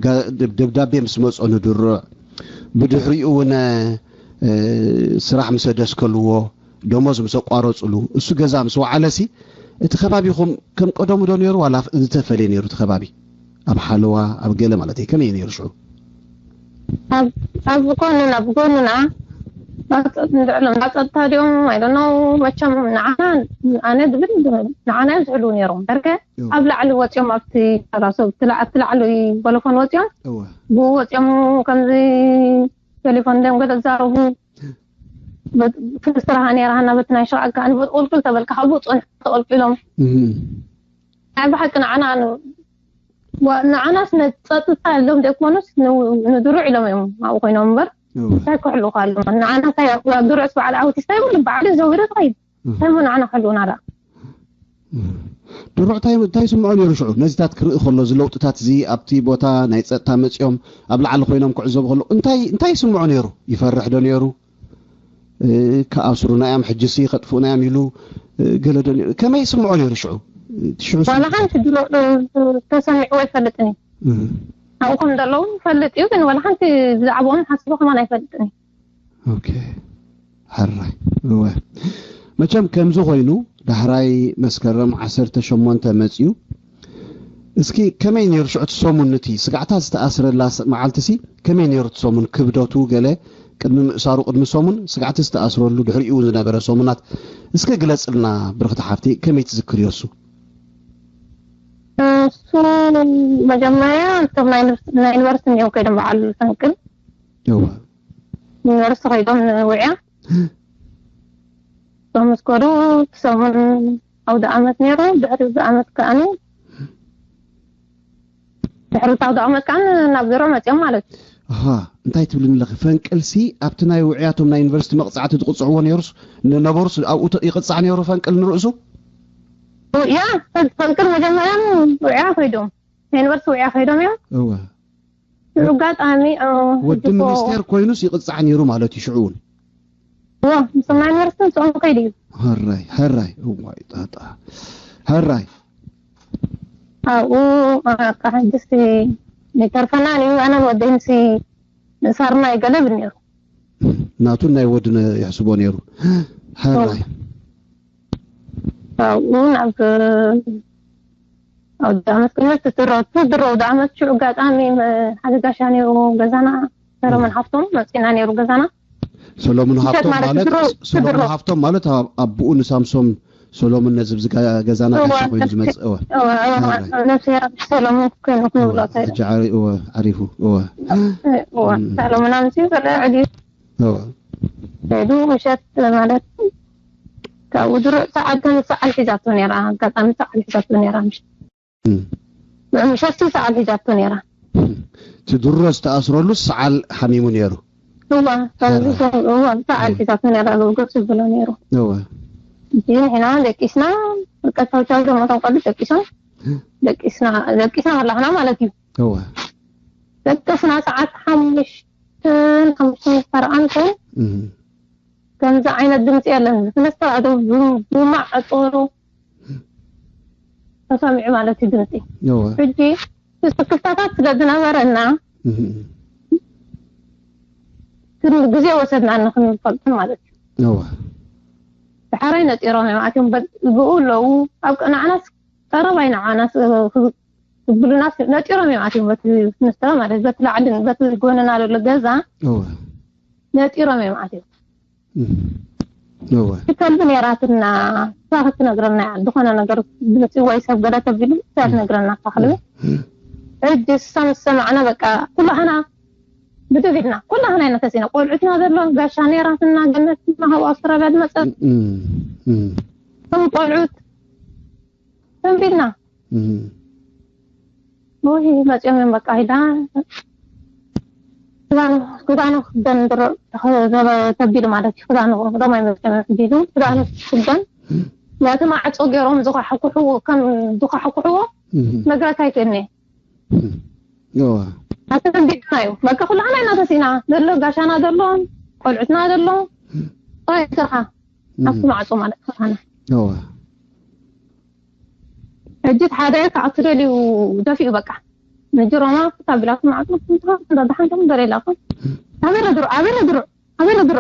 ጋ- ደብ- ደብዳቤ ምስ መጾ ንድሩዕ ብድሕሪኡ እውን እ፣ ስራሕ ምስ ኣደስከልዎ ደሞዝ ምስ ኣቋረፅሉ እሱ ገዛ ምስ ወዓለሲ እቲ ከባቢኹም ከም ቀደሙ ዶ ነይሩ ዋላ ዝተፈለየ ነይሩ እቲ ከባቢ ኣብ ሓለዋ ኣብ ገለ ማለት እዩ ከመይ ነይሩ ሽዑ ኣብ ኣብ ጎንና ብጎንና ንዕሎም እንዳፀጥታ ድኦም ኣይደኖ መቸም ንዓና ኣነ ዝብል ንዓና እዮም ዝሕልው ነይሮም በርከ ኣብ ላዕሊ ወፂኦም ኣብቲ ሰላሶ ኣብቲ ላዕሊ በለፎን ወፂኦም እወ ብኡ ወፂኦም ከምዚ ቴሌፎን ደም ገለ ዝዛረቡ ፍልስራሃ ነይራ ሃና በቲ ናይ ሸቃል ከዓ ንበት ቁልቁል ተበልካ ካብኡ ፅንሑ ተቆልቂሎም እም። ናይ ብሓቂ ንዓና ን- ዋ- ንዓናስ ነፀጥታ ኢሎም ደይኮኑስ ን- ንድሩዕ ኢሎም እዮም ኣብኡ ኮይኖም እምበር እወ እንታይ ክሕልውካ ኣለዎም ንዓና እንታይ ኣብ ድሩዕስ በዓል ዓውቲስ እንታይ ይብሉ በዓል ዘውረ ትኸይድ እንታይ ሞ ንዓና ክሕልውና ዳ ድሮ እንታይ እንታይ ይስምዖ ነይሩ ሽዑ ነዚታት ክርኢ ከሎ እዚ ለውጥታት እዚ ኣብቲ ቦታ ናይ ፀጥታ መፂኦም ኣብ ላዕሊ ኮይኖም ክዕዘቡ ከሎ እንታይ እንታይ ይስምዖ ነይሩ ይፈርሕ ዶ ነይሩ እ፣ ክኣስሩና እዮም ሕጂሲ ከጥፍኡና እዮም ኢሉ እ፣ ገለ ዶ ነይሩ ከመይ ይስምዖ ነይሩ ሽዑ እቲ ሽዑ ዋላ ሓንቲ ድሮ ተሰሚዕዎ ኣይፈልጥን እዩ እ፣ ኣብኡ ከም ዘለዉ ይፈልጥ እዩ ግን ዋላ ሓንቲ ብዛዕባኦም ሓስቦ ከማን ኣይፈልጥን እዩ ኦኬ ሕራይ እወ መቸም ከምዚ ኮይኑ ዳሕራይ መስከረም ዓሰርተ ሸሞንተ መፅዩ እስኪ ከመይ ነይሩ ሽዑ እቲ ሰሙን ንቲ ስጋዕታ ዝተኣስረላ ስ- መዓልቲ ሲ ከመይ ነይሩ እቲ ሰሙን ክብደቱ ገለ ቅድሚ ምእሳሩ ቅድሚ ሰሙን ስጋዕቲ ዝተኣስረሉ ድሕሪኡ እውን ዝነበረ ሰሙናት እስኪ ግለፅልና ብርክቲ ሓፍቲ ከመይ ትዝክርዮ እሱ እሱ መጀመርያ እቶም ናይ ዩኒቨርስ- ናይ ዩኒቨርሲቲ እኒኦም ከይዶም በዓል ፈንቅል እወ ዩኒቨርሲቲ ከይዶም ንውዕያ እቶም ምስ ከዱ ሰሙን ኣውደ ዓመት ነይሩ ድሕሪ ኣውደ ዓመት ከኣኒ ድሕሪ ታውዳ ዓመት ከዓ ናብ ድሮ መፅኦም ማለት እዩ። ኣሃ፣ እንታይ ትብልኒ ኣለኺ? ፈንቅልሲ ኣብቲ ናይ ውዕያቶም ናይ ዩኒቨርሲቲ መቕጻዕቲ ዝቕጽዕዎ ነይሩስ፣ ነበሩስ ኣብኡ ተ- ይቕጻዕ ነይሩ ፈንቅል ንርእሱ? ያ፣ ፈንቅል መጀመርያ ውዕያ ከይዶም፣ ናይ ዩኒቨርሲቲ ውዕያ ከይዶም እዮም። እወ። ሽዑ ኣጋጣሚ፣ እ፣ ወዲ ሕጂ እኮ ሚኒስቴር ኮይኑስ ይቕጻዕ ነይሩ ማለት እዩ ሽዑ እውን? እወ፣ ምስ ናይ ዩኒቨርሲቲ ምስኦም ከይዱ እዩ። ሕራይ፣ ሕራይ፣ እዋይ ጣጣ። ሕራይ። ኣብኡ፣ በቃ፣ ሕጅስ ይተርፈና እዩ። ኣነን ወደይንሲ ንሳርና ይገለብ ነይሩ። ናቱን ናይ ወድነ ይሕስቦ ነይሩ። ሕራይ። ኣብኡ ናብ ኣውደ ዓመት ክነት ትትረቱ ድሮ ኣውደ ዓመት ሽዑ ኣጋጣሚ መ-፣ ሓደ ጋሻ ነይሩ ገዛና፣ ሰለሞን ሃፍቶም መፂና ነይሩ ገዛና። ሰሎሞን ምሸት ሃብቶም ማለት ማለት፣ ትድሮ-፣ ሰሎሞን ትድሮ። ሃብቶም ማለት ኣብ-፣ ኣቦኡ ንሳምሶም ሰሎሞን ነዚ ብዚ ጋ-፣ ገዛና እወ፣ ጋሻ ኮይኑ ነፍሲ-፣ ዝመጽእ፣ እወ። እወ፣ እወ፣ ኣራይ። ነፍሲ ሄር ሰሎሞን ኮይኑ ክንብሎ እወ፣ ትኽእል። ሕጂ ዓሪ-፣ እወ፣ ዓሪፉ፣ እወ። እወ፣ እም። ሰሎሞን ኣምሲ በለ ዕልዩ። እወ። ከይዱ ምሸት ማለት ካብኡ ድሩዕ ሰዓት ከም ሰዓል ሒዛቶ ነይራ፣ ኣጋጣሚ ሰዓል ሒዛቶ ነይራ ምሸት። እም። ምሸት ሰዓል ሒዛቶ ነይራ። እቲ ድሮ ዝተኣስረሉ ሰዓል ሓሚሙ ነይሩ። እዋ፣ ከምዚ እዋ። እዋ፣ ሰዓል እዋ። ሒዛቶ ነይራ፣ ግብግብ ዝብሎ ነይሩ። እዋ። እዚ ንሕና ደቂስና፣ በቃ ቻው ቻው፣ ደሞ እቶም ቆልዑ ደቂሶም፣ እም። ደቂስና፣ ደቂስና ከላኽና ማለት እዩ። እዋ። ደቂስና ሰዓት ሓሙሽተን፣ ሓሙሽተን ፈርቓን ኮን፣ እም። ከምዚ ዓይነት ድምፂ የለን። ብስነ ስርዓት ቡ-፣ ቡማዕ ዕጡሩ ተሰሚዑ ማለት እዩ ድምፂ። እወ። ሕጂ እቲ ስክፍታታት ስለ ዝነበረና እህ። ግን ግዜ ወሰድና ንክንፈልጦም ማለት እዩ። እወ። ድሓረይ ነጢሮም እዮም ኣትዮም በ-፣ ብኡ ኣለዉ። ኣብ ቀ-፣ ንዓናስ ቀረባይ ንዓናስ፣ እ፣ ክብሉናስ ነጢሮም እዮም ኣትዮም በቲ ንስተ ማለት በቲ ላዕልን በቲ ጎንና ዘሎ ገዛ እወ። ነጢሮም እዮም ኣትዮም። እም። እወ። እቲ ከልቢ ነይራትና፣ እሳ ክትነግረና እያ። ዝኾነ ነገር ብልፂ ወይ ሰብ ገለ ተቢሉ፣ እሳ እም። ትነግረና እሳ ከልቢ። እም። ሕጂ እሳ ምስ ሰማዕና፣ በቃ፣ ኩላህና ብድብ ኢልና፣ ኩላህና ኢና ተሲና። ቆልዑትና ዘሎ፣ ጋሻ ነይራትና፣ ገነት፣ ካብ ኣውስትራልያ ዝመፀት። እም። እም። እቶም ቆልዑት፣ ደንቢልና። እም። ወይ መፂኦም እዮም በቃ ኢላ። ክዳኑ፣ ክዳኑ ክደን ድሮ ተኸ-፣ ተቢሉ ማለት እዩ። ክዳኑ ሮማይ መፂኦም እዮም ሒዙ። ክዳኑ ክደን። ነቲ ማዕፆ ገይሮም ዝኳሕኩሕዎ፣ ከም ዝኳሕኩሕዎ እም። መግረካ ኣይክእልኒ። እም። እዋ። ኣቲ ደንቢልና እዩ። በቃ ኩላህና ኢና ተሲና። ዘሎ ጋሻና ዘሎ፣ ቆልዑትና ዘሎ። ጥራይ ስርሓ። እም። ኣብቲ ማዕፆ ማለት ስርሓና። እዋ። ሕጂ እቲ ሓደ ክኣቱ ደልዩ ደፊኡ በቃ። ነጂ ሮማ ፍታ ቢላቱ ማዕጾ ፍታ፣ እንዳ ደሓን ደሞ ደለይላኩም። ኣበይ ረድሩ፣ ኣበይ ረድሩ፣ ኣበይ ረድሩ።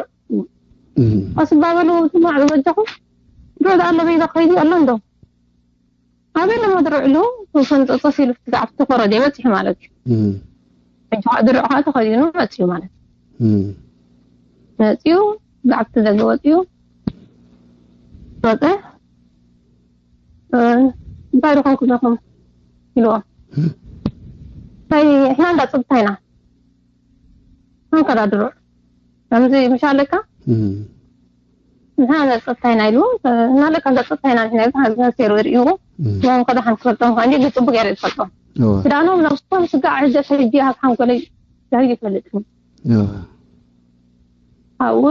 እም። ቀስ እባ በሉ፣ እቲ ማዕጾ በጃኹም። ድሮ ደኣ ኣሎ በይዛ ከይዱ ኣሎ እንዶ። ኣበይ ደሞ ድሮ ኢሉ፣ ፈንጠጠስ ኢሉ ብዛዕባ ተፈረደ በጺሑ ማለት እዩ። እም። ሕጂ ከዓ ድሮ ከዓ ተኸዲኑ መጺኡ ማለት እዩ። እም። መጺኡ፣ ብዛዕባ እቲ ደገ ወጺኡ፣ ወጸ። እ፣ እንታይ ደኾንኩም ኢኹም? ኢልዎም። እንታይ፣ ንሕና እንዳ ጸጥታ ኢና። ኣንከዳ ድሩዕ። ከምዚ ምሽ ኣለካ? እም። ንሕና እንዳ ጸጥታ ኢና ኢሉ። እና ለካ እንዳ ጸጥታ ኢና ንሕና ኢሉ። ሓንቲ ነፍሲ ርእይዎ። እም። ዮም ከዳ ሓንቲ ክፈልጦም ከኣ እንጂ ጽቡቅ ገይረ ዝፈልጦም። እወ። ክዳኖም ነብሶም ስጋዕ ሕጂ ሕጂ ኣብ ሓንጎለይ ዳይ ይፈልጥ። እወ። ኣብኡ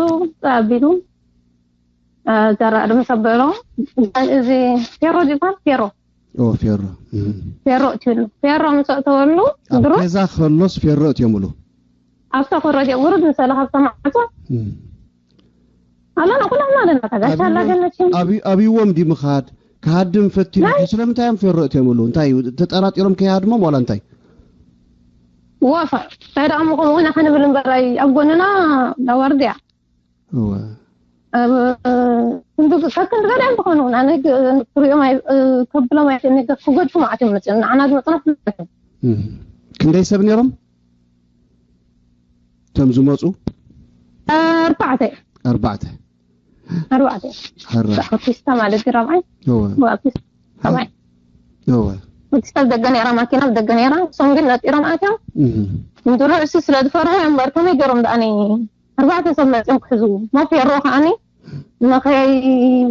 ኣቢሉ፣ እ፣ ዘራእሪ ምስ ኣበሎ፣ እዚ ፌሮ ዝበሃል ፌሮ። ኦ፣ ፌሮ። እም። ፌሮ እትብሉ። ፌሮ ምስ ኣእተወሉ፣ ኣብ ድሮ ገዛ ከሎስ ፌሮ እትዮምሉ? ኣብታ ኮረጅ ውርድ ንሰለ ካብታ ማዕጾ። እም። ኣለና፣ ኩላትና ኣለና። ተጋሽ ኣላ ኣቢዎም፣ ገነችን። ኣቢ-፣ ኣቢዎም ድዩ ምኻድ? ክሃድም ፈቲኑ። ናይ ስለምንታይ እዮም ፌሮ እትዮምሉ? እንታይ እዩ? ተጠራጢሮም ከይሃድሞም ዋላ እንታይ? ወፋ። እንታይ ደኣ እሞ ከምኡ ኢና ክንብል እምበር፣ ኣይ፣ ኣብ ጎንና ዳዋርድያ። እወ። ኣብ ክንዲ፣ ከክንዲ ገሊኦም ዝኾኑ፣ ንኣነ ግ-፣ ክሪኦም ኣይ-፣ እ፣ ከብሎም ኣይ-፣ ነገር ክገድፉ መዓት እዮም መፅኦም። ንዓና ዝመፅና ፍሉጥ እዮም። እም። ክንደይ ሰብ ነይሮም? እቶም ዝመፁ? ኣርባዕተ። ኣርባዕተ። ኣርባዕተ። ሕራይ። ኣርቲስታ ማለት እዩ ራብዓይ። እወ። ኣርቲስታ ራብዓይ። እወ። ኣርቲስታ ደገ ነይራ፣ ማኪና ደገ ነይራ። እሶም ግን ነጢሮም ኣትዮም። እም። እንድሮ እሱ ስለ ዝፈርሑ እዮም እምበር ከመይ ገይሮም ደኣኒ ኣርባዕተ ሰብ መፅዮም ክሕዝዎ። ሞፌሮ ከዓኒ ንኸይ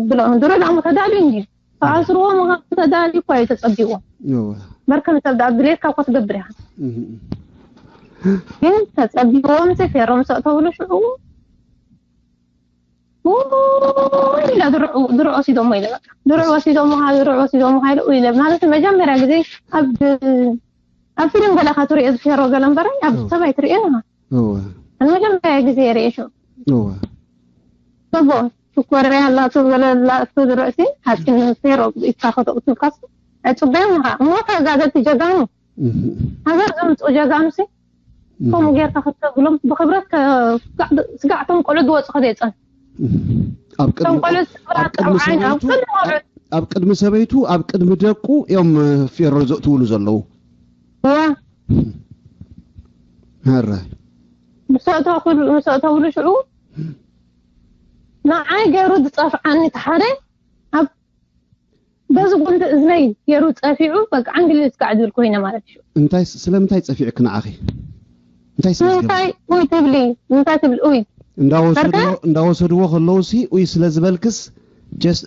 ብሎ ድሮ ዳሞ ተዳልዩ እንዲ። ተኣስርዎ ምዃኑ ተዳልዩ እኳ እዩ ተጸቢዎ። እወ። መርከም ሰብ ደኣ ብሌካ እኮ ትገብር ኢኻ። ግን ተጸቢዎም ሲ ፌሮ ምስ ኣእተውሉ ሽዑ ውይ ኢለ ድርዑ ድርዑ ወሲዶሞ ኢለ በቃ ድርዑ ወሲዶሞ ድርዑ ወሲዶሞ ኢለ ውይ ኢለ ማለት መጀመርያ ግዜ ኣብ ኣብ ፊልም ገለ ካብ ትሪኦ ዝፌሮ ገለ እምበረ ኣብ ሰብ ኣይትሪኦን ኢኻ። እወ። ንመጀመርያ ግዜ ርእየ ሽዑ። እወ። ጽቡቕ ሽኮርያ ኣላቶ ገለ ኣላቶ ድርዑ ሲ ሓጺን ፌሮ ኢድካ ከተእቱ ኢልካስ ኣይጽበዮን ኢኻ። እሞ ተጋደልቲ ጀጋኑ እህ። ሃገር ዘምጽኡ ጀጋኑ ሲ ከምኡ ጌርካ ከተብሎም ብኽብረት ከ- ስጋዕ- ስጋዕቶም ቆልዑ ዝወፁ ከዘይፀን እህ። ኣብ ቅድሚ እቶም ቆልዑ ኣብ ቅድሚ ስፍራቸው ዓይን ኣብ ሰበይቱ ቅድሚ ቆልዑ ኣብ ቅድሚ ሰበይቱ ኣብ ቅድሚ ደቁ እዮም ፌሮ ዘእትውሉ ዘለዉ እዋ ኧረ ምስ ኣእተኹሉ ምስ ኣእተውሉ ሽዑ ንዓይ ገይሩ ዝፀፍዓኒ እቲ ሓደ ኣብ በዚ ጉንዲ እዝነይ ገይሩ ፀፊዑ በቃ ዓንግል እስካዕ ዝብል ኮይነ ማለት እዩ። እንታይ ስለምንታይ ፀፊዕክ ንዓኺ? እንታይ ስለ ዝገበረ? እንታይ ውይ ትብሊ እንታይ ትብሊ ውይ እንዳወሰድዎ እንዳወሰድዎ ከለውሲ ውይ ስለ ዝበልክስ just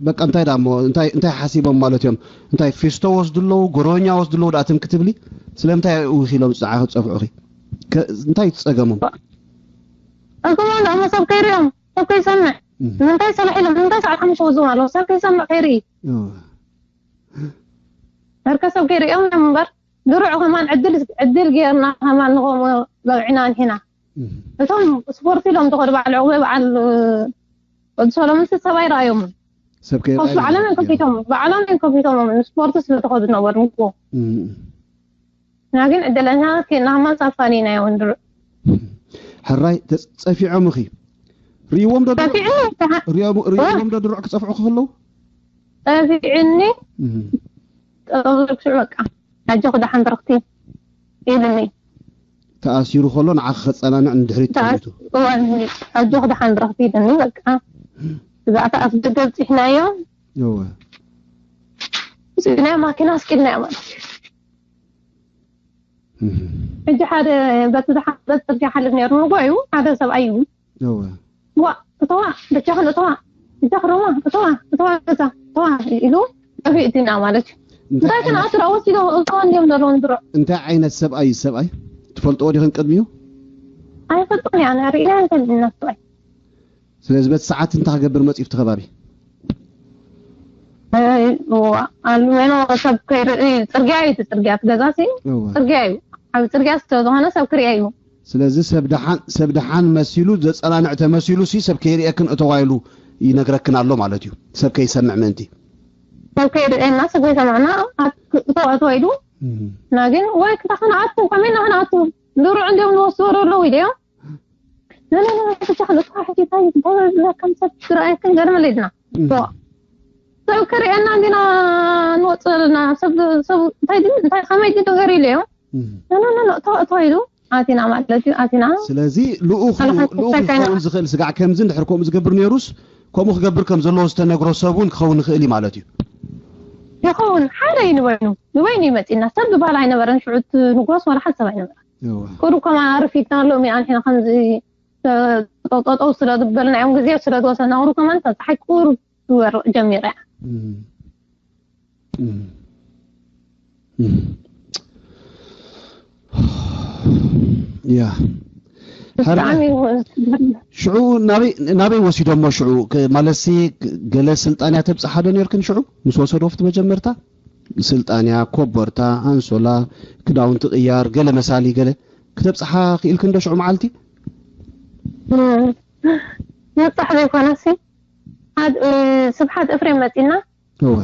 በቃ እንታይ ዳሞ እንታይ እንታይ ሓሲቦም ማለት እዮም? እንታይ ፊስቶ ወስዱ ኣለዉ ጎሮኛ ወስዱ ኣለዉ ዳትም ክትብሊ ስለምንታይ ውኺሎም ንዓኺ ዝፀፍዑኺ? እንታይ ፀገሞም? እኮ ማለት ኣመ ሰብ ከይሪኦም ሰብ ከይሰምዕ ንምንታይ ሰላሕ ኢሎም ንምንታይ ሰዓት ሓሙሽተ ወዝዎም ኣለዉ ሰብ ከይሰምዕ ከይርኢ ዳርካ ሰብ ከይሪኦም እዮም እምበር ድሩዕ ከማን ዕድል ዕድል ጌርና ከማን ንኸምኡ በብዕና ንሒና እቶም ስፖርት ኢሎም ዝኸዱ በዓል ዕቑበ በዓል ወዲ ሰሎምንስ ሰብ ኣይረኣዮምን ሰብ ከይረኣዩ ባዕሎም እዮም ከፊቶም ባዕሎም እዮም ከፊቶሞም ንስፖርት ስለ ዝኸዱ ነበሩ ንግቦ ንሕና ግን ዕድለኛ ኬና ከማን ሳፋኒና እዮም እንድርዕ ሕራይ ጸፊዖም እኺ ርእይዎም ዶ ጸፊዑ ርእይዎም ዶ ድሩዕ ክጸፍዑ ከለዉ ጸፊዕኒ ጠብርክ ሽዑ በቃ ኣጆኺ ደሓን ብርኽቲ ኢሉኒ ተኣሲሩ ከሎ ንዓኺ ከጸናንዕ ንድሕሪት ተመቱ ኣጆኺ ደሓን ብርኽቲ ኢሉኒ በቃ እዛ ተኣስ ደገ ብፂሕናዮ እወ ፅዕናዮ ማኪና ኣስቂልናዮ ማለት እዩ ሕጂ ሓደ በቲ ዝሓፈት ፅርግያ ሓልፍ ነይሩ ንጎ እዩ ሓደ ሰብኣይ እዩ እዋ ዋ እተዋ በጃኽን እተዋ እጃኽ ሮማ እተዋ እተዋ ገዛ እተዋ ኢሉ ጠፊኡ እቲና ማለት እዩ እንታይ ከነኣስር ኣወሲዶ እተዋ እንዲዮም ዘለዉ ንድሮ እንታይ ዓይነት ሰብኣይ እዩ ሰብኣይ ትፈልጥዎ ዲኽን ቅድሚኡ ኣይፈልጦን እያ ንሪኢና እንፈልጥና ሰብኣይ ስለዚ በቲ ሰዓት እንታይ ክገብር መፂኡ ኣብቲ ከባቢ ኣልሜኖ ሰብ ከይርኢ ፅርግያ እዩ እቲ ፅርግያ እቲ ገዛ ሲ እወ። ፅርግያ እዩ ዓብ ፅርግያ ስለዝኾነ ሰብ ክሪኦ እዩ ስለዚ ሰብ ደሓን ሰብ ደሓን መሲሉ ዘፀናንዕ ተመሲሉ ሲ ሰብ ከይርእየክን እተዋ ኢሉ ይነግረክን ኣሎ ማለት እዩ ሰብ ከይሰምዕ ምእንቲ ሰብ ከይርእየና ሰብ ከይሰምዕና እተዋ እተዋ ኢሉ እም። እና ግን ወይ ክታ ክንኣቱ ከመይ ኢና ክንኣቱ ድሩዕ እንዲዮም ንወስድዎ ዶ ኣለዉ ኢለዮም ንለለበቻ ክልተ ሕጂ እንታይ እንታይ ዝብለካ ምሰብ ዝረኣየክን ገርም ለድና እም። ዋ ሰብ ክርእየና እንዲና ንወፅእ ዘለና ሰብ ሰብ እንታይ ድዩ እንታይ ከመይ ድዩ ነገር ኢለዮ እም። ነነነ ተባእቶ ኢሉ ኣቲና ማለት እዩ ኣቲና ስለዚ ልኡኽ ኣነ ልኡኽ ሓንሳብ ይኸውን ዝኽእል ስጋዕ ከምዚ እንድሕር ከምኡ ዝገብር ነይሩስ ከምኡ ክገብር ከም ዘለዎ ዝተነግሮ ሰብ እውን ክኸውን ይኽእል እዩ ማለት እዩ ይኸውን ሓደ እዩ ንበይኑ ንበይኑ እዩ መፂና ሰብ ዝበሃል ኣይነበረን ሽዑ እቲ ንጉስ ዋላ ሓደ ሰብ ኣይነበረ እወ። ቁሩብ ከማን ኣረፊድና ሎሚ ኣንሒና ከምዚ ጠጠው ስለ ዝበልናዮም ግዜ ስለ ዝወሰድና ቁሩብ ከማን እታ ፀሓይ ቁሩብ ትወርቕ ጀሚራ እያ እም። እም። እም። ያ ሕራይ ብጣዕሚ እዩ ሽዑ ናበይ ናበይ ወሲዶሞ ሽዑ ክ- ማለትሲ ክ- ገለ ስልጣንያ ተብፅሓ ዶ ነርክን ሽዑ ምስ ወሰድዎ ፍቲ መጀመርታ ስልጣንያ ኮቦርታ ኣንሶላ ክዳውንቲ ቅያር ገለ መሳሊ ገለ ክተብፅሓ ክኢልክን ዶ ሽዑ መዓልቲ ምብፃሕ ዘይኮነሲ ሓድ- እ፣ ስብሓት እፍሬም መፂና እወ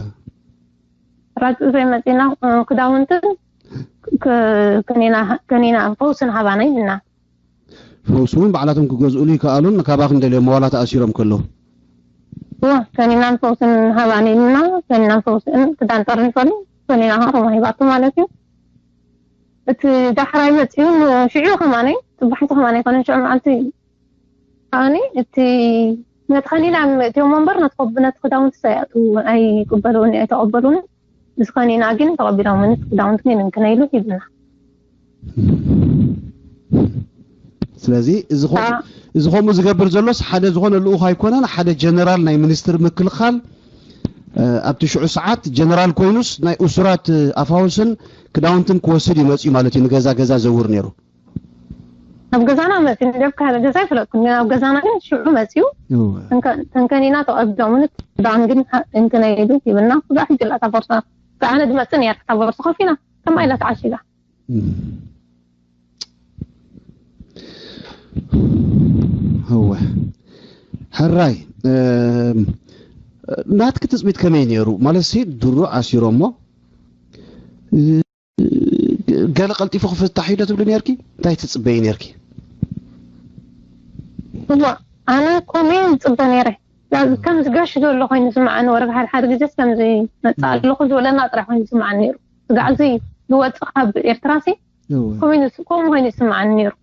ራጭ እፍሬም መፂና እ፣ ክዳውንትን ክ- ከኒና ከኒና ፈውስን ሃባና ኢልና ፈውሲ እውን ባዕላቶም ክገዝኡሉ ይከኣሉን ካባኽን ደልዮም መዋላ ተኣሲሮም ከለዉ እወ ከኒናን ፈውስን ሃባና ኢልና ከኒናን ፈውስን ክዳን ጠርኒፈሉ ከኒና ከዓ ሮማ ሂባቶ ማለት እዩ እቲ ዳሕራይ መፂኡ ሽዑ ከማነይ ፅባሕቲ ከማነይ ኮነ ሽዑ መዓልቲ ኣነ እቲ ነቲ ከኒና እቲኦም ወንበር ነቲ ክዳውንቲ ሳይኣቱ ኣይቅበልውኒ ኣይተቐበሉኒ ምስ ከኒና ግን ተቐቢሎምኒ እቲ ክዳውንቲ ግን እንክነይሉ ሂብና ስለዚ እዚ ከምኡ ዝገብር ዘሎስ ሓደ ዝኾነ ልኡኽ ኣይኮነን ሓደ ጀነራል ናይ ሚኒስትሪ ምክልኻል ኣብቲ ሽዑ ሰዓት ጀነራል ኮይኑስ ናይ እሱራት ኣፋውስን ክዳውንትን ክወስድ እዩ መፅዩ ማለት እዩ። ንገዛ ገዛ ዘውር ነይሩ። ኣብ ገዛና መፅዩ ንደብካ ገዛ ይፍለጥኩም ግን ኣብ ገዛና ግን ሽዑ መፅዩ ተንከኒና ተቐቢሎምኒ። ክዳን ግን እንትን ኣይብል ይብልና። ብዙሕ ይግላ እታ ቦርሳ ብኣነ ድመፅእ ነይራ እታ ቦርሳ ከፊና ከምኣ ኢላ ተዓሺጋ። እወ ሕራይ ናትኪ ትፅቢት ከመይ ነይሩ? ማለት ሲ ድሩዕ ኣሲሮሞ ገለ ቀልጢፉ ክፍታሕ እዩ ዶ ትብሊ ነርኪ? እንታይ ትፅበይ ነርኪ? እዋ ኣነ ኮሜ ዝፅበ ነይረ። ከምዚ ጋሽ ዘሎ ኮይኑ ዝስምዓኒ ወረግ ሓደ ሓደ ግዜስ ከምዚ መፅእ ኣለኹ ዝበለና ጥራሕ ኮይኑ ዝስምዓኒ ነይሩ። ስጋዕ እዚ ዝወፅእ ካብ ኤርትራ ሲ ከምኡ ኮይኑ ይስምዓኒ ነይሩ።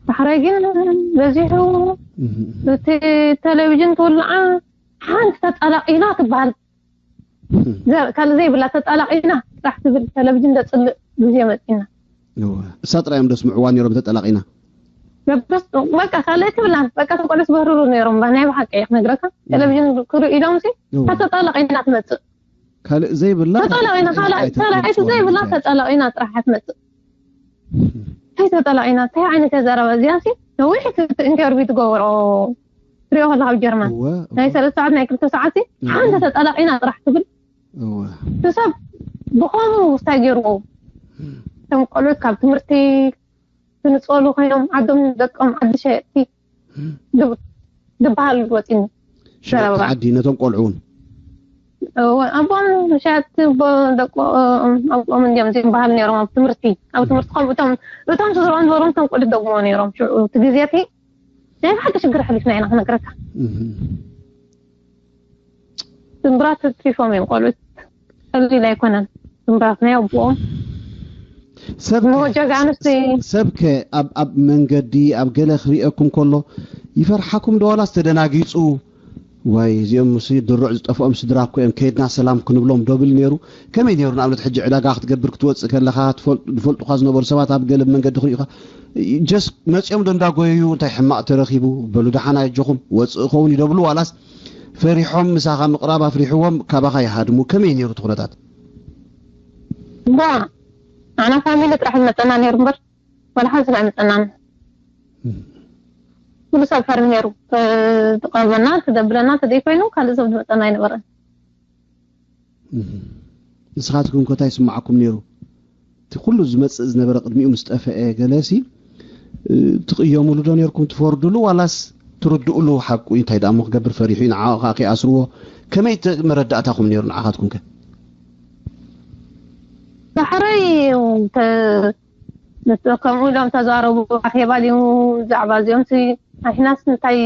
ዳሕራይ ግን በዚሑ እቲ ቴሌቪዥን ትውልዓ ሓንቲ ተጠላቂና ትበሃል ካልእ ዘይብላ ተጠላቂና ጥራሕ ትብል ቴሌቪዥን ደፅልእ ግዜ መፂና። እሳ ጥራይ እዮም ደስምዕዋ ነይሮም ተጠላቂና። በቃ ካልእ ትብላን በቃ ተቆልስ በህርሩ ነይሮም ናይ ብሓቂ ክነግረካ ቴሌቪዥን ክርኢ ኢሎም ሲ ተጠላቂና ትመፅእ ካልእ ዘይብላ ተጠላቂና ካልኣይቲ ዘይብላ ተጠላቂና ጥራሕ ትመፅእ። እንታይ ተጠላቂና እንታይ ዓይነት ተዛረባ እዚኣ ሲ ነዊሕ ኢንተርቪው ትገብሮ ትሪኦ ከለካ ኣብ ጀርመን ናይ ሰለስተ ሰዓት ናይ ክልተ ሰዓት ሲ ሓንቲ ተጠላቂና ጥራሕ ትብል። ሰብ ብኸምኡ ውሳይ ገይርዎ እቶም ቆልዑት ካብ ትምህርቲ ክንፀሉ ኮይኖም ዓዶም ደቆም ዓዲ ሸየጥቲ ዝበሃል ወፂኒ። ሸየጥቲ ዓዲ ነቶም ቆልዑ እውን ኣቦም ሸየጥቲ ደቆም ኣቦም እንዲኦም ዝበሃል ነይሮም ኣብ ትምህርቲ ኣብ ትምህርቲ ከምኡ እቶም እቶም ስድራኦም ዝበሎም እቶም ቆልዑት ደግሞ ነይሮም። ሽዑ እቲ ግዜ እቲ ናይ ብሓቂ ሽግር ኣሕሊፍና ኢና ክነግረካ። ስምብራት ተፅፊፎም እዮም ቆልዑት ቀሊል ኣይኮነን። ስምብራት ናይ ኣቦኦም ሰብ እሞ ጀጋኑስ ሰብ ከ ኣብ ኣብ መንገዲ ኣብ ገለ ክሪኤኩም ከሎ ይፈርሓኩም ዶ ዋላስ ተደናጊፁ? ዋይ እዚኦም ምስ ድሩዕ ዝጠፍኦም ስድራ እኮ እዮም ከይድና ሰላም ክንብሎም ዶ ብል ነይሩ። ከመይ ነይሩ ንኣብነት ሕጂ ዕዳጋ ክትገብር ክትወፅእ ከለኻ ዝፈልጡኻ ዝነበሩ ሰባት ኣብ ገለ መንገዲ ክሪኡኻ ጀስ መፂኦም ዶ እንዳጎየዩ እንታይ ሕማቕ ተረኺቡ በሉ ደሓን ኣየጆኹም ወፅእ ኸውን ይደብሉ ዋላስ ፈሪሖም ምሳኻ ምቕራብ ኣፍሪሕዎም ካባኻ ይሃድሙ ከመይ ነይሩ እቲ ኩነታት? ባ ኣና ፋሚሊ ጥራሕ ዝመፀና ነይሩ እምበር ዋላ ሓንቲ ስለ ኣይመፀናን። ኩሉ ሰብ ፈርህ ነይሩ። ትቐርበና ትደብለና ተዘይኮይኑ ካልእ ሰብ ዝመፀና ኣይነበረን። ንስኻትኩም ከ እንታይ ይስማዓኩም ነይሩ? እቲ ኩሉ ዝመፅእ ዝነበረ ቅድሚኡ ምስ ጠፈአ ገለሲ ትቕየሙሉ ዶ ነርኩም ትፈርዱሉ ዋላስ ትርድኡሉ ሓቁ እንታይ ደኣ እሞ ክገብር ፈሪሑ እዩ ንዓኡ ከዓ ከይኣስርዎ ከመይ መረዳእታኹም ነይሩ ንዓኻትኩም ከ? ዳሕረይ ከምኡ ኢሎም ተዛረቡ ኣኼባ ድዩ ብዛዕባ እዚኦም ንሕናስ እንታይ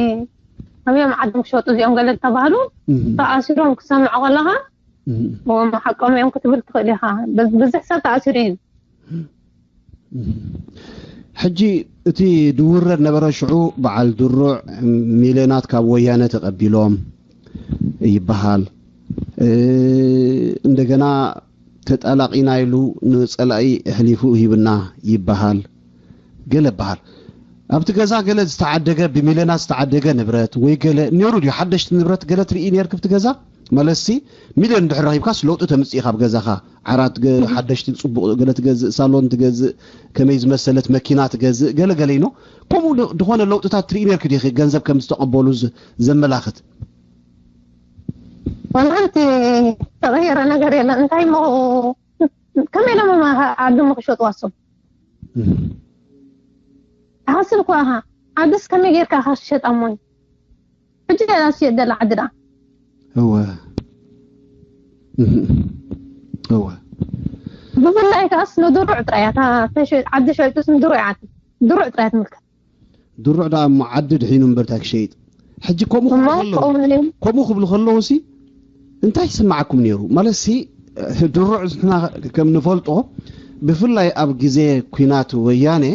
ከመዮም ዓዶም ክሸጡ እዚኦም ገለ ዝተባህሉ ተኣሲሮም ክሰምዖ ከለኻ ሓቆም እዮም ክትብል ትኽእል ኢኻ። ብዙሕ ሰብ ተኣሲሩ እዩ። ሕጂ እቲ ድውረድ ነበረ ሽዑ በዓል ድሩዕ ሚልዮናት ካብ ወያነ ተቐቢሎም ይበሃል። እንደገና ተጣላቒና ኢሉ ንጸላኢ ኣሕሊፉ ሂብና ይበሃል። ገለ በሃል ኣብቲ ገዛ ገለ ዝተዓደገ ብሚልዮናት ዝተዓደገ ንብረት ወይ ገለ ነይሩ ድዩ? ሓደሽቲ ንብረት ገለ ትርኢ ነርክ ኣብቲ ገዛ? መለሲ ሚልዮን እንድሕር ረኺብካስ ለውጢ ተምፅእ ኢኻ ኣብ ገዛኻ። ዓራት ሓደሽቲ ፅቡቕ ገለ ትገዝእ፣ ሳሎን ትገዝእ፣ ከመይ ዝመሰለት መኪና ትገዝእ፣ ገለ ገለ ኢኖ። ከምኡ ዝኾነ ለውጥታት ትርኢ ነርክ ዲኺ ገንዘብ ከም ዝተቐበሉ ዘመላኽት? ዋላ ሓንቲ ተቐየረ ነገር የለን። እንታይ ሞ ከመይ ኢሎም ዓዶም ክሸጡ ኣሶም ትሓስብ እኳ ኢኻ። ዓድስ ከመይ ጌርካ ኢኻ ትሸጣ እሞ? ሕጂ ደላ ትሸጥ ደላ ዓዲ ደኣ? እወ። እወ። ብፍላይ ከኣስ ንድሩዕ ጥራይ እያ። እታ ተሸ- ዓዲ ሸይጡስ ንድሩዕ እያ። ድሩዕ ጥራይ ትምልከት። ድሩዕ ደኣ እሞ ዓዲ ድሒኑ እምበር እንታይ ክሸይጥ? ሕጂ ከምኡ ክብሉ ከለዉ ከምኡ ክብሉ ከለዉ ሲ እንታይ ይስማዓኩም ነይሩ? ማለት ሲ ድሩዕ ንሕና ከም ንፈልጦ ብፍላይ ኣብ ግዜ ኲናት ወያነ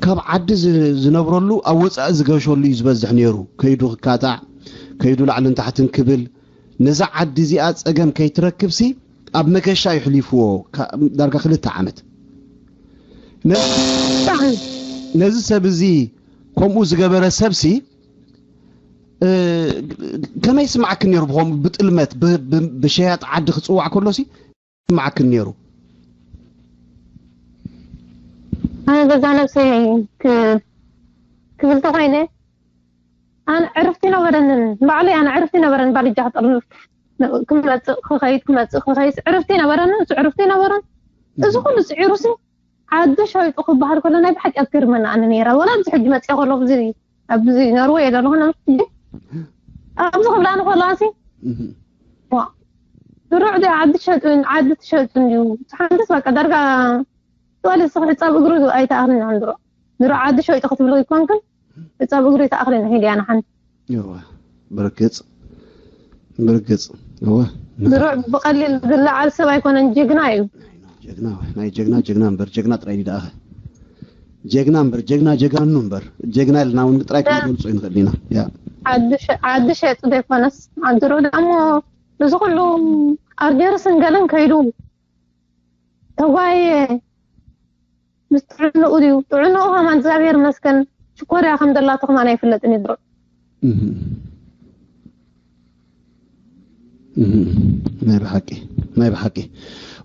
ካብ ዓዲ ዝነብረሉ ኣብ ወፃኢ ዝገሸሉ እዩ ዝበዝሕ ነይሩ። ከይዱ ክካታዕ፣ ከይዱ ላዕልን ታሕትን ክብል ነዛ ዓዲ እዚኣ ፀገም ከይትረክብ ሲ ኣብ መገሻ የሕሊፍዎ ዳርጋ ክልተ ዓመት። ነዚ ሰብ እዚ ከምኡ ዝገበረ ሰብ ሲ እ፣ ከመይ ይስምዓክን ነይሩ? ብኸምኡ ብጥልመት ብ- ብ- ብሸያጥ ዓዲ ክጽዋዕ ከሎሲ ይስምዓክን ነይሩ? ኣነ ገዛ ነብሰይ ክ- ክብል ተኾይነ ኣነ ዕርፍቲ ነበረንን ባዕለይ ኣነ ዕርፍቲ ነበረን ባልጃ ክጠርንፍ ክመፅእ ክኸይድ ክመፅእ ክኸይድ ዕርፍቲ ነበረንን እሱ ዕርፍቲ ነበረን። እዚ ኩሉ ስዒሩሲ ዓዲ ሸይጡ ክበሃል ከሎ ናይ ብሓቂ ኣትገርመና ኣነ ነይራ። ወላ ኣብዚ ሕጂ መፅኣ ከሎ ኣብዚ ኣብዚ ኖርወይ እየ ዘለኹ። ሕጂ ኣብዚ ክብላኒ ከሎ ኣሲ ድሩዕ ዲ ዓዲ ትሸጡ ዓዲ ትሸጡ እንዲዩ ሓንትስ በቃ ዳርጋ ትዋል ስኽ ሕፃብ እግሩ ኣይተኣኽልን። ድሮ ድሮ ዓዲ ሸይጡ ክትብሉ ይኮንክን ሕፃብ እግሩ ይተኣኽልን። ሄድያ ንሓንቲ እወ፣ ብርግጽ ብርግጽ እወ። ድሮ ብቐሊል ዝለዓል ሰብ ኣይኮነን፣ ጅግና እዩ። ጀግና፣ ናይ ጀግና ጀግና እምበር፣ ጀግና ጥራይ ድኣኸ ጀግና እምበር፣ ጀግና ጀጋኑ እምበር፣ ጀግና ኢልና እውን ጥራይ ክንገልጾ ይንኽእል ኢና። ያ ዓዲ ሸ- ዓዲ ሸጡ ዘይኮነስ ኣብ ድሮ ደሞ እዚ ኩሉ ኣርጀርስን ገለን ከይዱ ተጓየ ምስ ጥዕንኡ ድዩ? ጥዕንኡ ከማን እግዚኣብሔር ይመስገን ሽኮርያ ከም ዘላቶ ከማን ኣይፍለጥን እዩ ድሮ። እህ። እህ። ናይ ብሓቂ ናይ ብሓቂ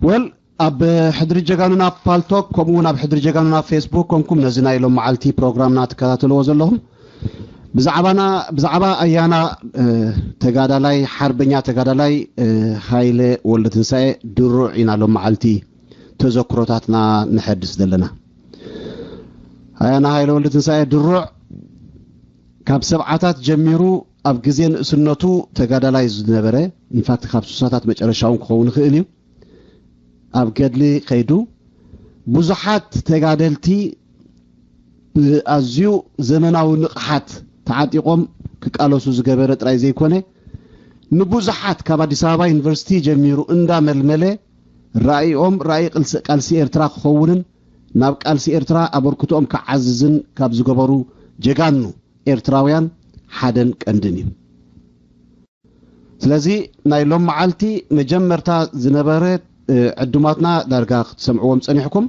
ወል ኣብ ሕድሪ ጀጋኑና ፓልቶክ ከምኡ እውን ኣብ ሕድሪ ጀጋኑና ፌስቡክ ኮንኩም ነዚ ናይ ሎም መዓልቲ ፕሮግራምና ትከታተልዎ ዘለኹም ብዛዕባና ብዛዕባ ኣያና እ፣ ተጋዳላይ ሓርበኛ ተጋዳላይ እ፣ ሃይለ ወልደ ትንሳኤ ድሩዕ ኢና ሎም መዓልቲ ተዘክሮታትና ንሐድስ ዘለና። ኣያና ሃይለ ወልደ ትንሳኤ ድሩዕ ካብ ሰብዓታት ጀሚሩ ኣብ ግዜ ንእስነቱ ተጋዳላይ ዝነበረ ኢንፋክት ካብ ሱሳታት መጨረሻ እውን ክኸውን ይኽእል እዩ። ኣብ ገድሊ ከይዱ ብዙሓት ተጋደልቲ ብኣዝዩ ዘመናዊ ንቕሓት ተዓጢቖም ክቃለሱ ዝገበረ ጥራይ ዘይኮነ ንብዙሓት ካብ ኣዲስ ኣበባ ዩኒቨርሲቲ ጀሚሩ እንዳመልመለ ራእይኦም ራእይ ቅልሲ- ቃልሲ ኤርትራ ክኸውንን ናብ ቃልሲ ኤርትራ ኣበርክቶኦም ክዓዝዝን ካብ ዝገበሩ ጀጋኑ ኤርትራውያን ሓደን ቀንድን እዩ። ስለዚ ናይ ሎም መዓልቲ መጀመርታ ዝነበረ እ፣ ዕዱማትና ዳርጋ ክትሰምዕዎም ጸኒሕኩም።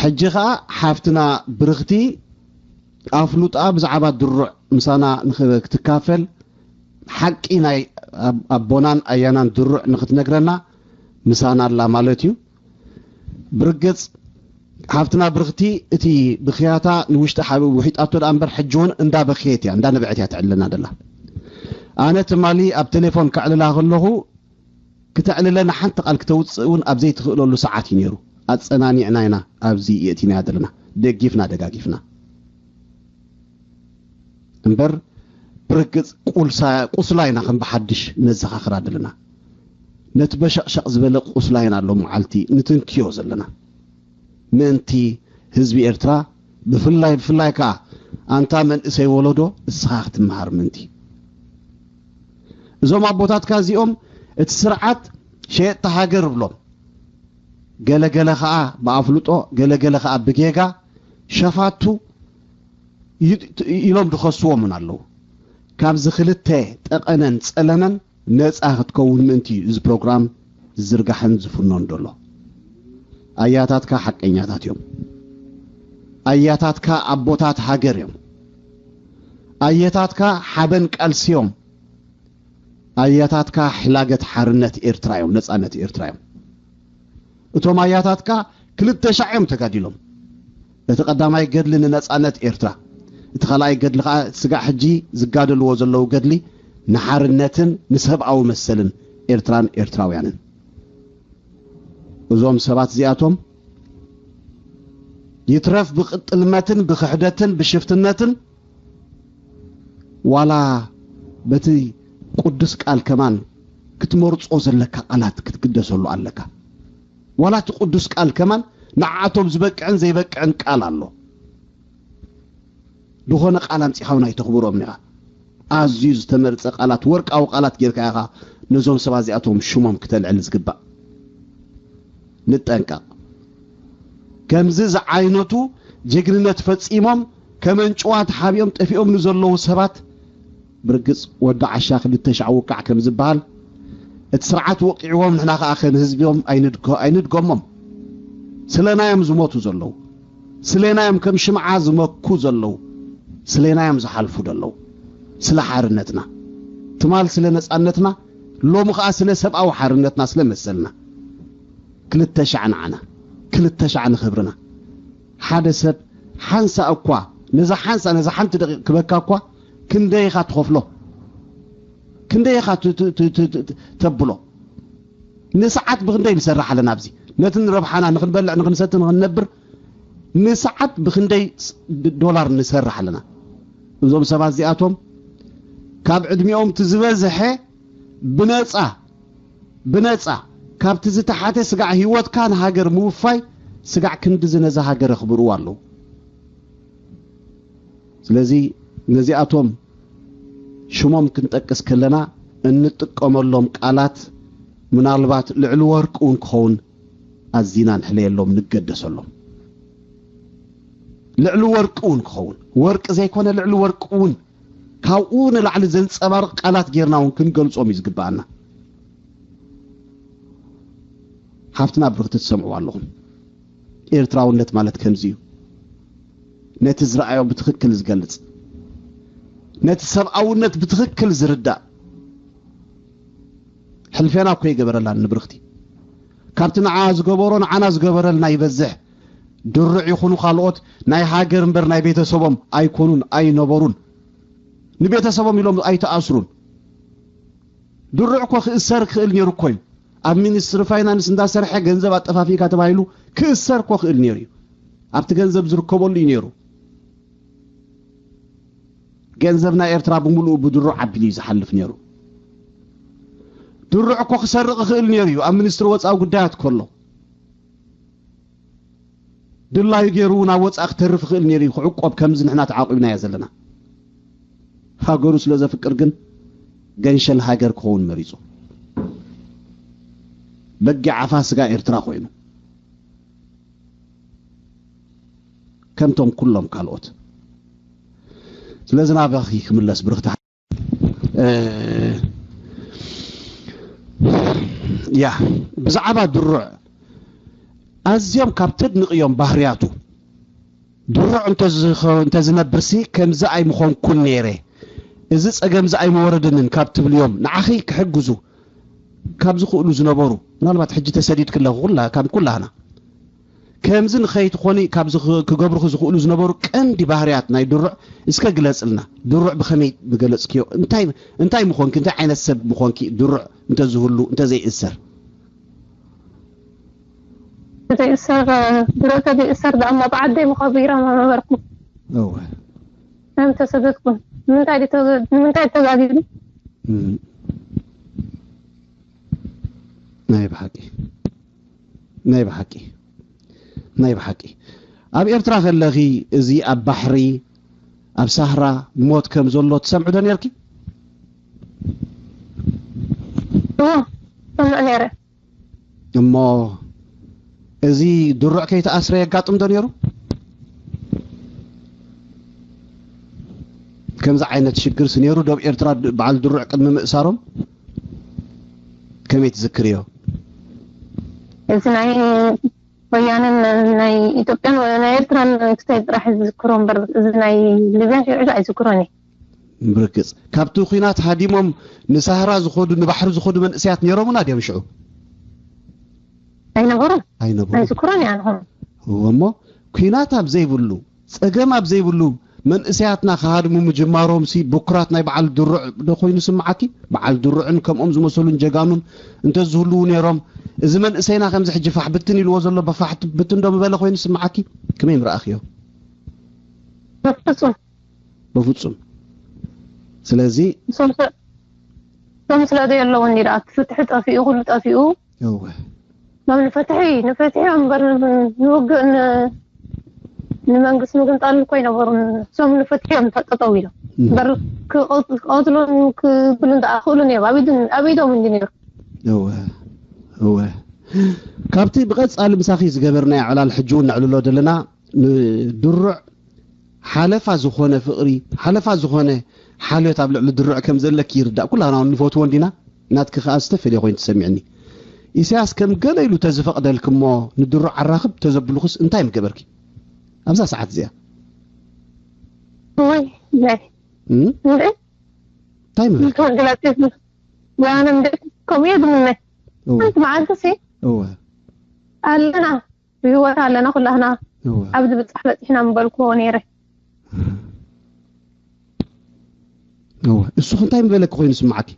ሕጂ ኸኣ ሓፍትና ብርኽቲ ኣፍሉጣ ብዛዕባ ድሩዕ ምሳና ንኽ- ክትካፈል ሓቂ ናይ ኣብ- ኣቦናን ኣያናን ድሩዕ ንኽትነግረና ምሳና ኣላ ማለት እዩ። ብርግጽ ሓፍትና ብርኽቲ እቲ ብኽያታ ንውሽጢ ሓቢቡ ውሒጣቶ ደኣ እምበር ሕጂ እውን እንዳበኽየት እያ እንዳነብዐት እያ ትዕልለና ደላ። ኣነ ትማሊ ኣብ ቴሌፎን ከዕልላ ከለኹ ክተዕልለና ሓንቲ ቃል ክተውፅእ እውን ኣብ ዘይትኽእለሉ ሰዓት እዩ ነይሩ። ኣፀናኒዕና ኢና ኣብዚ የእቲናያ ዘለና ደጊፍና ደጋጊፍና እምበር ብርግፅ ቁልሳ- ቁስላ ኢና ከም ብሓድሽ ነዘኻኽራ ዘለና። ነቲ በሸቕሸቕ ዝበለ ቁስላ ኢና ሎም መዓልቲ ንትንክዮ ዘለና። ምእንቲ ህዝቢ ኤርትራ ብፍላይ ብፍላይ ከኣ ኣንታ መንእሰይ ወለዶ እስኻ ክትመሃር ምእንቲ እዞም ኣቦታትካ እዚኦም እቲ ስርዓት ሸየጥቲ ሃገር ብሎም ገለገለ ከኣ ብኣፍልጦ ገለገለ ከኣ ብጌጋ ሸፋቱ ይ- ኢሎም ዝኸስዎም እውን ኣለዉ። ካብዚ ክልተ ጠቐነን ጸለመን ነጻ ክትከውን ምእንቲ እዩ እዚ ፕሮግራም ዝዝርጋሕን ዝፍኖን ዘሎ። ኣያታትካ ሓቀኛታት እዮም። ኣያታትካ ኣቦታት ሃገር እዮም። ኣየታትካ ሓበን ቃልሲ እዮም። ኣያታትካ ሕላገት ሓርነት ኤርትራ እዮም፣ ነጻነት ኤርትራ እዮም። እቶም ኣያታትካ ክልተ ሻዕ እዮም ተጋዲሎም። እቲ ቀዳማይ ገድሊ ንነጻነት ኤርትራ፣ እቲ ካልኣይ ገድሊ ከኣ እቲ ስጋዕ ሕጂ ዝጋደልዎ ዘለዉ ገድሊ ንሓርነትን ንሰብኣዊ መሰልን ኤርትራን ኤርትራውያንን። እዞም ሰባት እዚኣቶም ይትረፍ ብጥልመትን ብኽሕደትን ብሽፍትነትን ዋላ በቲ ቅዱስ ቃል ከማን ክትመርጾ ዘለካ ቃላት ክትግደሰሉ ኣለካ። ዋላ እቲ ቅዱስ ቃል ከማን ንዓኣቶም ዝበቅዕን ዘይበቅዕን ቃል ኣሎ። ዝኾነ ቃል ኣምጺኻ እውን ኣይተኽብሮም ኢኻ። ኣዝዩ ዝተመርጸ ቃላት፣ ወርቃዊ ቃላት ጌርካ ኢኻ ነዞም ሰባት እዚኣቶም ሽሞም ክተልዕል ዝግባእ። ንጠንቀቕ። ከምዚ ዝዓይነቱ ጅግንነት ፈጺሞም ከመንጭዋ ተሓቢኦም ጠፊኦም ንዘለዉ ሰባት ብርግጽ ወዲ ዓሻ ክልተ ሻዕ ውቃዕ ከም ዝበሃል እቲ ስርዓት ወቂዕዎም ንሕና ከኣ ከም ህዝቢኦም ኣይንድጎ- ኣይንድገሞም። ስለናዮም ዝሞቱ ዘለዉ፣ ስለናዮም ከም ሽምዓ ዝመኩ ዘለዉ፣ ስለናዮም ዝሓልፉ ዘለዉ። ስለ ሓርነትና፣ ትማል ስለ ነጻነትና፣ ሎሚ ኸኣ ስለ ሰብኣዊ ሓርነትና ስለ መሰልና። ክልተ ሻዕ ንዓና፣ ክልተ ሻዕ ንኽብርና። ሓደ ሰብ ሓንሳ እኳ፣ ነዛ ሓንሳ፣ ነዛ ሓንቲ ደቂቕ ክበካ እኳ፣ ክንደይ ኢኻ ትኸፍሎ? ክንደይ ኢኻ ት-፣ ት-፣ ት-፣ ት-፣ ት-፣ ተብሎ? ንሰዓት ብኽንደይ ንሰርሕ ኣለና ኣብዚ? ነቲ ንረብሓና ንኽንበልዕ፣ ንኽንሰቲ፣ ንኽንነብር ንሰዓት ብኽንደይ ስ-፣ ድ-፣ ዶላር ንሰርሕ ኣለና? እዞም ሰባት እዚኣቶም ካብ ዕድሚኦም እቲ ዝበዝሐ ብነጻ፣ ብነጻ ካብቲ ዝተሓተ ስጋዕ ህይወትካ ንሃገር ምውፋይ ስጋዕ ክንድዚ ነዛ ሃገር የኽብርዋ ኣለዉ። ስለዚ ነዚኣቶም ሽሞም ክንጠቅስ ከለና እንጥቀመሎም ቃላት ምናልባት ልዕሊ ወርቂ እውን ክኸውን ኣዚና ንሕለየሎም፣ ንገደሰሎም። ልዕሊ ወርቂ እውን ክኸውን፣ ወርቂ ዘይኮነ ልዕሊ ወርቂ እውን ካብኡ ንላዕሊ ዘንጸባርቕ ቃላት ጌርና እውን ክንገልጾም እዩ ዝግብኣና። ሓፍትና ብርኽቲ ትሰምዕዋ ኣለኹም። ኤርትራውነት ማለት ከምዚ እዩ። ነቲ ዝረኣዮ ብትኽክል ዝገልጽ፣ ነቲ ሰብኣውነት ብትኽክል ዝርዳእ። ሕልፌና እኮ ይገበረላን ንብርኽቲ። ካብቲ ንዓ ዝገበሮ ንዓና ዝገበረልና ይበዝሕ። ድሩዕ ይኹኑ ካልኦት ናይ ሃገር እምበር ናይ ቤተሰቦም ኣይኮኑን፣ ኣይነበሩን። ንቤተሰቦም ኢሎም ኣይተኣስሩን። ድሩዕ እኮ ክእሰር ክእል ነይሩ እኮ እዩ። ኣብ ሚኒስትሪ ፋይናንስ እንዳሰርሐ ገንዘብ ኣጠፋፊእካ ተባሂሉ ክእሰር እኮ ክእል ነይሩ እዩ። ኣብቲ ገንዘብ ዝርከበሉ እዩ ነይሩ። ገንዘብ ናይ ኤርትራ ብምሉኡ ብድሩዕ ኣቢሉ እዩ ዝሓልፍ ነይሩ። ድሩዕ እኮ ክሰርቕ ክእል ነይሩ እዩ ኣብ ሚኒስትሪ ወጻኢ ጉዳያት ከሎ። ድላዩ ገይሩ ናብ ወጻኢ ክተርፍ ይኽእል ነይሩ እዩ፣ ክዕቆብ፣ ከምዚ ንሕና ተዓቂብናዮ ዘለና። ሃገሩ ስለ ዘፍቅር ግን ገንሸል ሃገር ክኸውን መሪጹ። በጊዕ ኣፋ ስጋ ኤርትራ ኮይኑ። ከምቶም ኩሎም ካልኦት። ስለዚ ናባኺ ክምለስ ብርኽቲ። እ፣ ያ፣ ብዛዕባ ድሩዕ ኣዝዮም ካብ ተድንቕዮም ባህርያቱ፣ ድሩዕ እንተዝኸ-፣ እንተዝነብርሲ ከምዚ ኣይምኾንኩን ነይረ፣ እዚ ጸገምዚ ኣይምወረደንን ካብ ትብልዮም፣ ንዓኺ ክሕግዙ ካብ ዝኽእሉ ዝነበሩ፣ ምናልባት ሕጂ ተሰዲድኪ ኣለኺ፣ ኩላ-፣ ካብ ኩላህና ከምዚ ንኸይትኾኒ ካብዚ ክ-፣ ክገብሩኺ ዝኽእሉ ዝነበሩ ቀንዲ ባህርያት ናይ ድሩዕ እስከ ግለጽልና። ድሩዕ ብኸመይ ምገለጽክዮ? እንታይ፣ እንታይ ምኾንኪ? እንታይ ዓይነት ሰብ ምኾንኪ? ድሩዕ እንተዝህሉ፣ እንተዘይእሰር? ዘይእሰር፣ ድሩዕ እንተዘይእሰር ደኣ እሞ ብዓደይ ምኸቢረ ምነበርኩ። እወ። ከም ተሰደድኩ። ንምንታይ ድዩ ተዘ-፣ ንምንታይ ተጋጊሉ? እም። ናይ ብሓቂ። ናይ ብሓቂ። ናይ ብሓቂ። ኣብ ኤርትራ ከለኺ እዚ ኣብ ባሕሪ፣ ኣብ ሳህራ ሞት ከም ዘሎ ትሰምዒ ዶ ነርኪ? እዎ፣ ሰምዕ ነይረ። እሞ እዚ ድሩዕ ከይተኣስረ የጋጥም ዶ ነይሩ? ከምዚ ዓይነት ሽግርስ ነይሩ ዶ ኣብ ኤርትራ ድ-፣ በዓል ድሩዕ ቅድሚ ምእሳሮም? ከመይ ትዝክርዮ? እዚ ናይ ወያነን ናይ ኢትዮጵያን ወ-፣ ናይ ኤርትራን ክስታይ ጥራሕ ዝዝክሮ እምበር፣ እዚ ናይ ሊብያን ሽዑ ኣይዝክሮን እየ። ብርግጽ። ካብቲ ኲናት ሃዲሞም ንሳህራ ዝኸዱ፣ ንባሕሪ ዝኸዱ መንእሰያት ነይሮምና ድዮም ሽዑ? ኣይነበሩን። ኣይነበሩን። ኣይዝክሮን እየ ኣነ። እወ እሞ፣ ኲናት ኣብ ዘይብሉ፣ ጸገም ኣብ ዘይብሉ፣ መንእሰያትና ክሃድሙ ምጅማሮምሲ ብኩራት ናይ በዓል ድሩዕ ዶ ኮይኑ ስምዓኪ? በዓል ድሩዕን ከምኦም ዝመሰሉን ጀጋኑን እንተዝህልዉ ነይሮም፣ እዚ መንእሰይና ከምዚ ሕጂ ፋሕ ብትን ኢልዎ ዘሎ ብፋሕ ብትን ዶ ምበለ ኮይኑ ስምዓኪ? ከመይ ምረኣኽዮ? በፍጹም። በፍጹም። ስለዚ እሶም ስለ፣ እሶም ስለ ዘየለዉ እንዲ ደኣ፣ እቲ ፍትሒ ጠፊኡ፣ ኩሉ ጠፊኡ። እወ። ሎም ንፍትሒ፣ ንፍትሒ እዮም እምበር ን-፣ ንውግእ ን-፣ ንመንግስቲ ምግንጣል እኮ ኣይነበሩን። እሶም ንፍትሒ እዮም ተ-፣ ጠጠው ኢሎም። እም። እምበር ክቐ-፣ ክቐትሉን ክብሉን ደኣ ክእሉን እዮም። ኣብ ኢድን-፣ ኣብ ኢዶም እንዲ ነይሩ። እወ፣ እወ። ካብቲ ብቐጻሊ ምሳኺ ዝገበርናዮ ዕላል ሕጂ እውን ነዕልሎ ዘለና ንድሩዕ ሓለፋ ዝኾነ ፍቕሪ፣ ሓለፋ ዝኾነ ሓልዮት ኣብ ልዕሊ ድሩዕ ከም ዘለኪ ይርዳእ። ኩላህና እውን ንፈትዎ እንዲና፣ ናትኪ ከኣ ዝተፈልየ ኮይኑ ተሰሚዕኒ። ኢሳያስ ከም ገለ ኢሉ ተዝፈቕደልኪ እሞ ንድሩዕ ኣራኽብ ተዘብልኹስ እንታይ ምገበርኪ ኣብዛ ሰዓት እዚኣ? ወይ፣ ናይ። እም? እንዴ? እንታይ ምበልካ? ግላጤት ያንን ከምኡ እየ ዝምነ። ሓንቲ መዓልቲ ሲ እወ ኣለና፣ ብህይወት ኣለና ኩላህና። እወ ኣብ ዝብጻሕ በጺሕና ምበልክዎ ነይረ። እወ እሱ እንታይ ምበለክ ኮይኑ ስምዓኪ?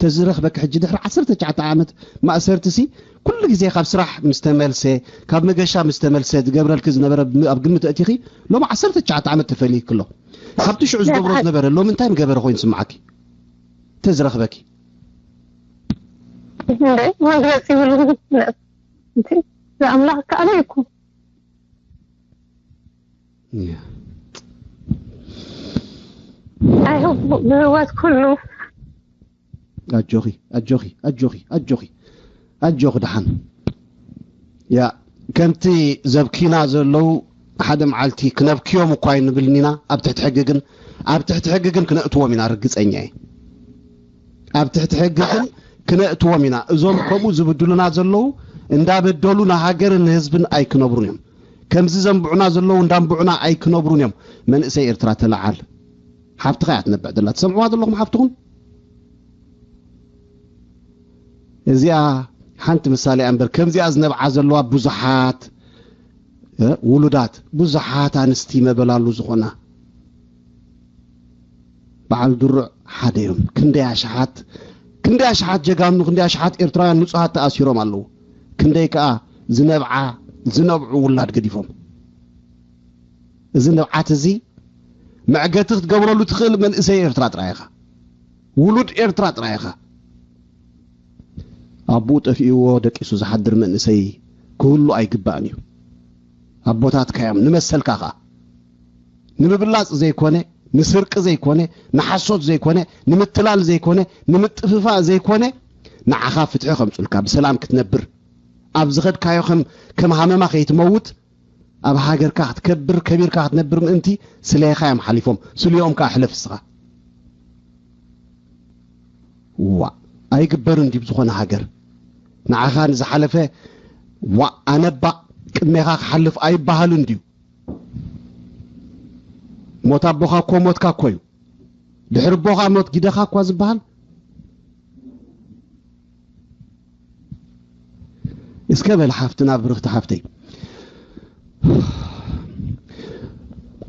ተዝረኽበክ ሕጂ ድሕሪ ዓሰርተ ትሽዓተ ዓመት ማእሰርቲ ሲ ኩሉ ግዜ ካብ ስራሕ ምስ ተመልሰ፣ ካብ መገሻ ምስ ተመልሰ ዝገብረልኪ ዝነበረ ኣብ ግምት ኣእቲኺ ሎም ዓሰርተ ትሽዓተ ዓመት ተፈልይክሎ ካብቲ ሽዑ ዝገብሮ ዝነበረ ሎም እንታይ ምገበረ ኮይኑ ስምዓኪ? ተዝረኽበኪ እንደ መግለጽ ይብሉ። እንዴ፣ ኣምላኽ ከኣለ ይኩ እያ። I hope ብህይወት ኩሉ ኣጆኺ ኣጆኺ ኣጆኺ ኣጆኺ ኣጆኺ ደሓን። ያ ከምቲ ዘብኪና ዘለዉ ሓደ መዓልቲ ክነብክዮም እኳ ኣይንብልን ኢና። ኣብ ትሕቲ ሕጊ ግን ኣብ ትሕቲ ሕጊ ግን ክነእትዎም ኢና፣ ርግጸኛ እየ። ኣብ ትሕቲ ሕጊ ግን ክነእትዎም ኢና። እዞም ከምኡ ዝብድሉና ዘለዉ እንዳበደሉ ንሃገርን ንህዝብን ኣይክነብሩን እዮም። ከምዚ ዘንብዑና ዘለዉ እንዳንብዑና ኣይክነብሩን እዮም። መንእሰይ ኤርትራ ተለዓል። ሓፍትኻ እያ ትነብዕ ዘላ። ትሰምዕዋ ዘለኹም ሓፍትኹም? እዚኣ ሓንቲ ምሳሌ እያ እምበር ከምዚኣ ዝነብዓ ዘለዋ ብዙሓት እ፣ ውሉዳት ብዙሓት ኣንስቲ መበላሉ ዝኾና በዓል ድሩዕ ሓደ እዮም። ክንደይ ኣሽሓት ክንደይ ኣሽሓት ጀጋኑ ክንደይ ኣሽሓት ኤርትራውያን ንጹሃት ተኣሲሮም ኣለዉ። ክንደይ ከኣ ዝነብዓ ዝነብዑ ውላድ ገዲፎም። እዚ ንብዓት እዚ መዕገቲ ክትገብረሉ ትኽእል መንእሰይ ኤርትራ ጥራይ ኢኻ። ውሉድ ኤርትራ ጥራይ ኢኻ። ኣቦኡ ጠፊእዎ ደቂሱ ዝሓድር መንእሰይ ክህሉ ኣይግባእን እዩ። ኣቦታትካ እዮም ንመሰልካ ኸኣ። ንምብላጽ ዘይኮነ፣ ንስርቂ ዘይኮነ፣ ንሓሶት ዘይኮነ፣ ንምትላል ዘይኮነ፣ ንምጥፍፋእ ዘይኮነ፣ ንዓኻ ፍትሒ ከምጹልካ ብሰላም ክትነብር ኣብ ዝኸድካዮ ከም ከም ሃመማ ከይትመውት ኣብ ሃገርካ ክትከብር ከቢርካ ክትነብር ምእንቲ ስለኻ እዮም ሓሊፎም። ስልኦም ከኣ ሕለፍ እስኻ። ዋ ኣይግበርን ድዩ ዝኾነ ሃገር ንዓኻ ንዝሓለፈ ዋ ኣነባ ቅድሜኻ ክሓልፍ ኣይበሃልን ድዩ? ሞት ኣቦኻ እኮ ሞትካ እኮ እዩ። ድሕሪ ኣቦኻ ሞት ጊደኻ እኳ ዝበሃል እስከ በል ሓፍትና ብርኽቲ ሓፍተይ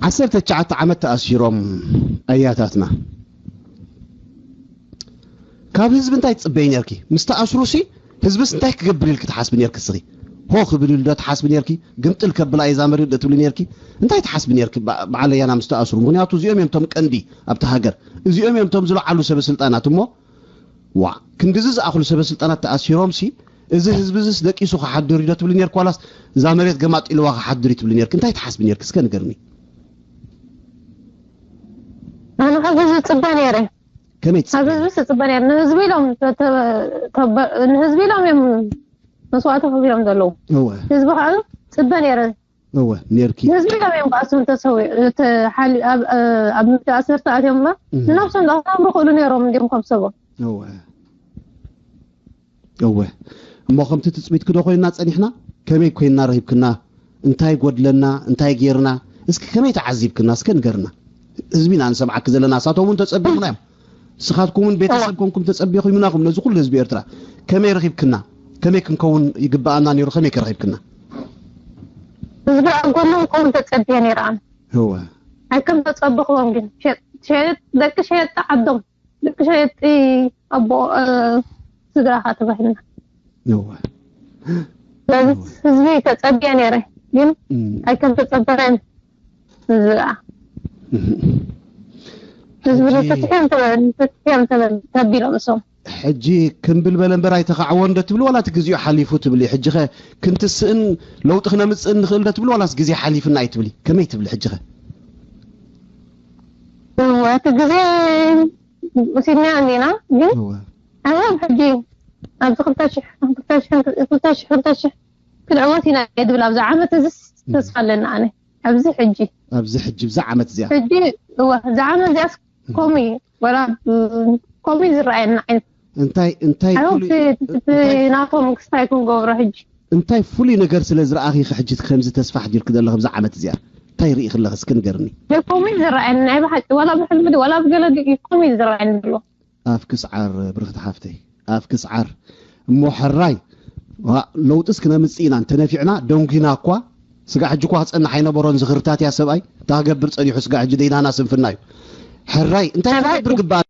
ዓሰርተ ትሽዓተ ዓመት ተኣሲሮም ኣያታትና ካብ ህዝቢ እንታይ ትፅበይ ነርኪ? ምስ ተኣስሩ ሲ ህዝብስ እንታይ ክገብር ኢልኪ ትሓስቢ ነርኪ? እስኺ ሆ ክብል ኢሉ ዶ ትሓስቢ ነርኪ? ግምጥል ከብላ እየ እዛ መሬት ዶ ትብሊ ነርኪ? እንታይ ትሓስቢ ነርኪ? በዓል ኣያና ምስ ተኣስሩ ምክንያቱ እዚኦም እዮም እቶም ቀንዲ ኣብቲ ሃገር እዚኦም እዮም እቶም ዝለዓሉ ሰበ ስልጣናት እሞ ዋ ክንድዚ ዝኣኽሉ ሰበ ስልጣናት ተኣሲሮም ሲ እዚ ህዝቢ እዚስ ደቂሱ ክሓድር እዩ ዶ ትብሊ ነርኪ ዋላስ እዛ መሬት ገማጢልዋ ክሓድር እዩ ትብሊ ነርኪ እንታይ ትሓስቢ ነርኪ እስከ ንገርኒ ኣነ ካብ ህዝቢ ፅበ ነይረ ከመይ ካብ ትፅበ ህዝቢ ዝፅበ ነይረ ንህዝቢ ኢሎም ንህዝቢ ኢሎም እዮም መስዋእቲ ከፊሎም ዘለዉ እወ ህዝቢ ከዓ ፅበ ነይረ እወ ነርኪ ንህዝቢ ኢሎም እዮም ብኣስም ተሰዊዑ ተሓሊ ኣብ ኣብ ምትኣሰርተ ኣትዮም እምበር ንነብሶም ዝኣኽሎም ዝኽእሉ ነይሮም እንዲም ከም ሰቦም እወ እወ እሞ ከምቲ ትፅቢት ክዶ ኮይንና ፀኒሕና ከመይ ኮይንና ረሂብክና እንታይ ጎድለና እንታይ ገይርና እስኪ ከመይ ተዓዚብክና እስከ ንገርና ህዝቢና ንሰምዓኪ ዘለና እሳቶም እውን ተፀቢቕና እዮም ንስኻትኩም እውን ቤተሰብ ኮንኩም ተፀቢኹምናኹም ነዚ ኩሉ ህዝቢ ኤርትራ ከመይ ረኺብክና ከመይ ክንከውን ይግበኣና ነይሩ ከመይ ከረኺብክና ህዝቢ ኣብ ጎኖም ከውን ተፀብየ ነይረ ኣነ እወ ኣይከም ተፀበኽዎም ግን ሸየጥ ደቂ ሸየጥ ዓዶም ደቂ ሸየጢ ኣቦ ስድራኻ ተባሂልና እወ ስለዚ ህዝቢ ተፀብየ ነይረ ግን ኣይከም ተፀበረን ህዝቢ ከዓ ህዝቢ ተፈትሖም ተቢሎም እሶም ሕጂ ክምብል በለ እምበር ኣይተኻዕወን ዶ ትብሊ ዋላ እቲ ግዜኡ ሓሊፉ ትብሊ ሕጂ ኸ ክንትስእን ለውጢ ክነምፅእን ንኽእል ዶ ትብሊ ዋላስ ግዜ ሓሊፉና እዩ ትብሊ ከመይ ትብሊ ሕጂ ኸ እወ እቲ ግዜ ወሲድና እንዲና ግን ኣበብ ሕጂ ኣብዚ ክልተ ሽሕ ክልተ ሽሕ ክልተ ሽሕ ክልተ ሽሕ ክንዕወት ኢና እየ ድብል ኣብዚ ዓመት እዚ ተስፋ ኣለና ኣነ ኣብዚ ሕጂ ኣብዚ ሕጂ ብዛ ዓመት እዚኣ ሕጂ እወ እዚ ዓመት እዚኣስ ከምኡ እዩ ወላ ከምኡ እዩ ዝረኣየና ዓይነት እንታይ እንታይ ኣሁን ፍሉይ- እንታይ- ናቶም ክስታይ ክንገብሮ ሕጂ እንታይ ፍሉይ ነገር ስለ ዝረኣኺ ሕጂ ከምዚ ተስፋ ሕዲርክ ዘለኺ ብዛ ዓመት እዚኣ እንታይ ርኢ ክለኺ እስኪ ንገርኒ ከምኡ እዩ ዝረኣየኒ ናይ ብሓቂ ዋላ ብሕልሚ ድዩ ዋላ ብገለ ድዩ ከምኡ እዩ ዝረኣየኒ ዘሎ ኣፍ ክስዓር ብርኽቲ ሓፍተይ፣ ኣፍ ክስዓር። እሞ ሕራይ፣ ዋ፣ ለውጥስ ክነምጽእ ኢና፣ እንተነፊዕና፣ ደንጒና እኳ፣ ስጋዕ ሕጂ እኳ ክጸንሕ ኣይነበሮን ዝኽርታት እያ ሰብኣይ፣ እንታይ ክገብር ጸኒሑ ስጋዕ ሕጂ ደይናና ስንፍና እዩ። ሕራይ፣ እንታይ ክንገብር ግባኣና?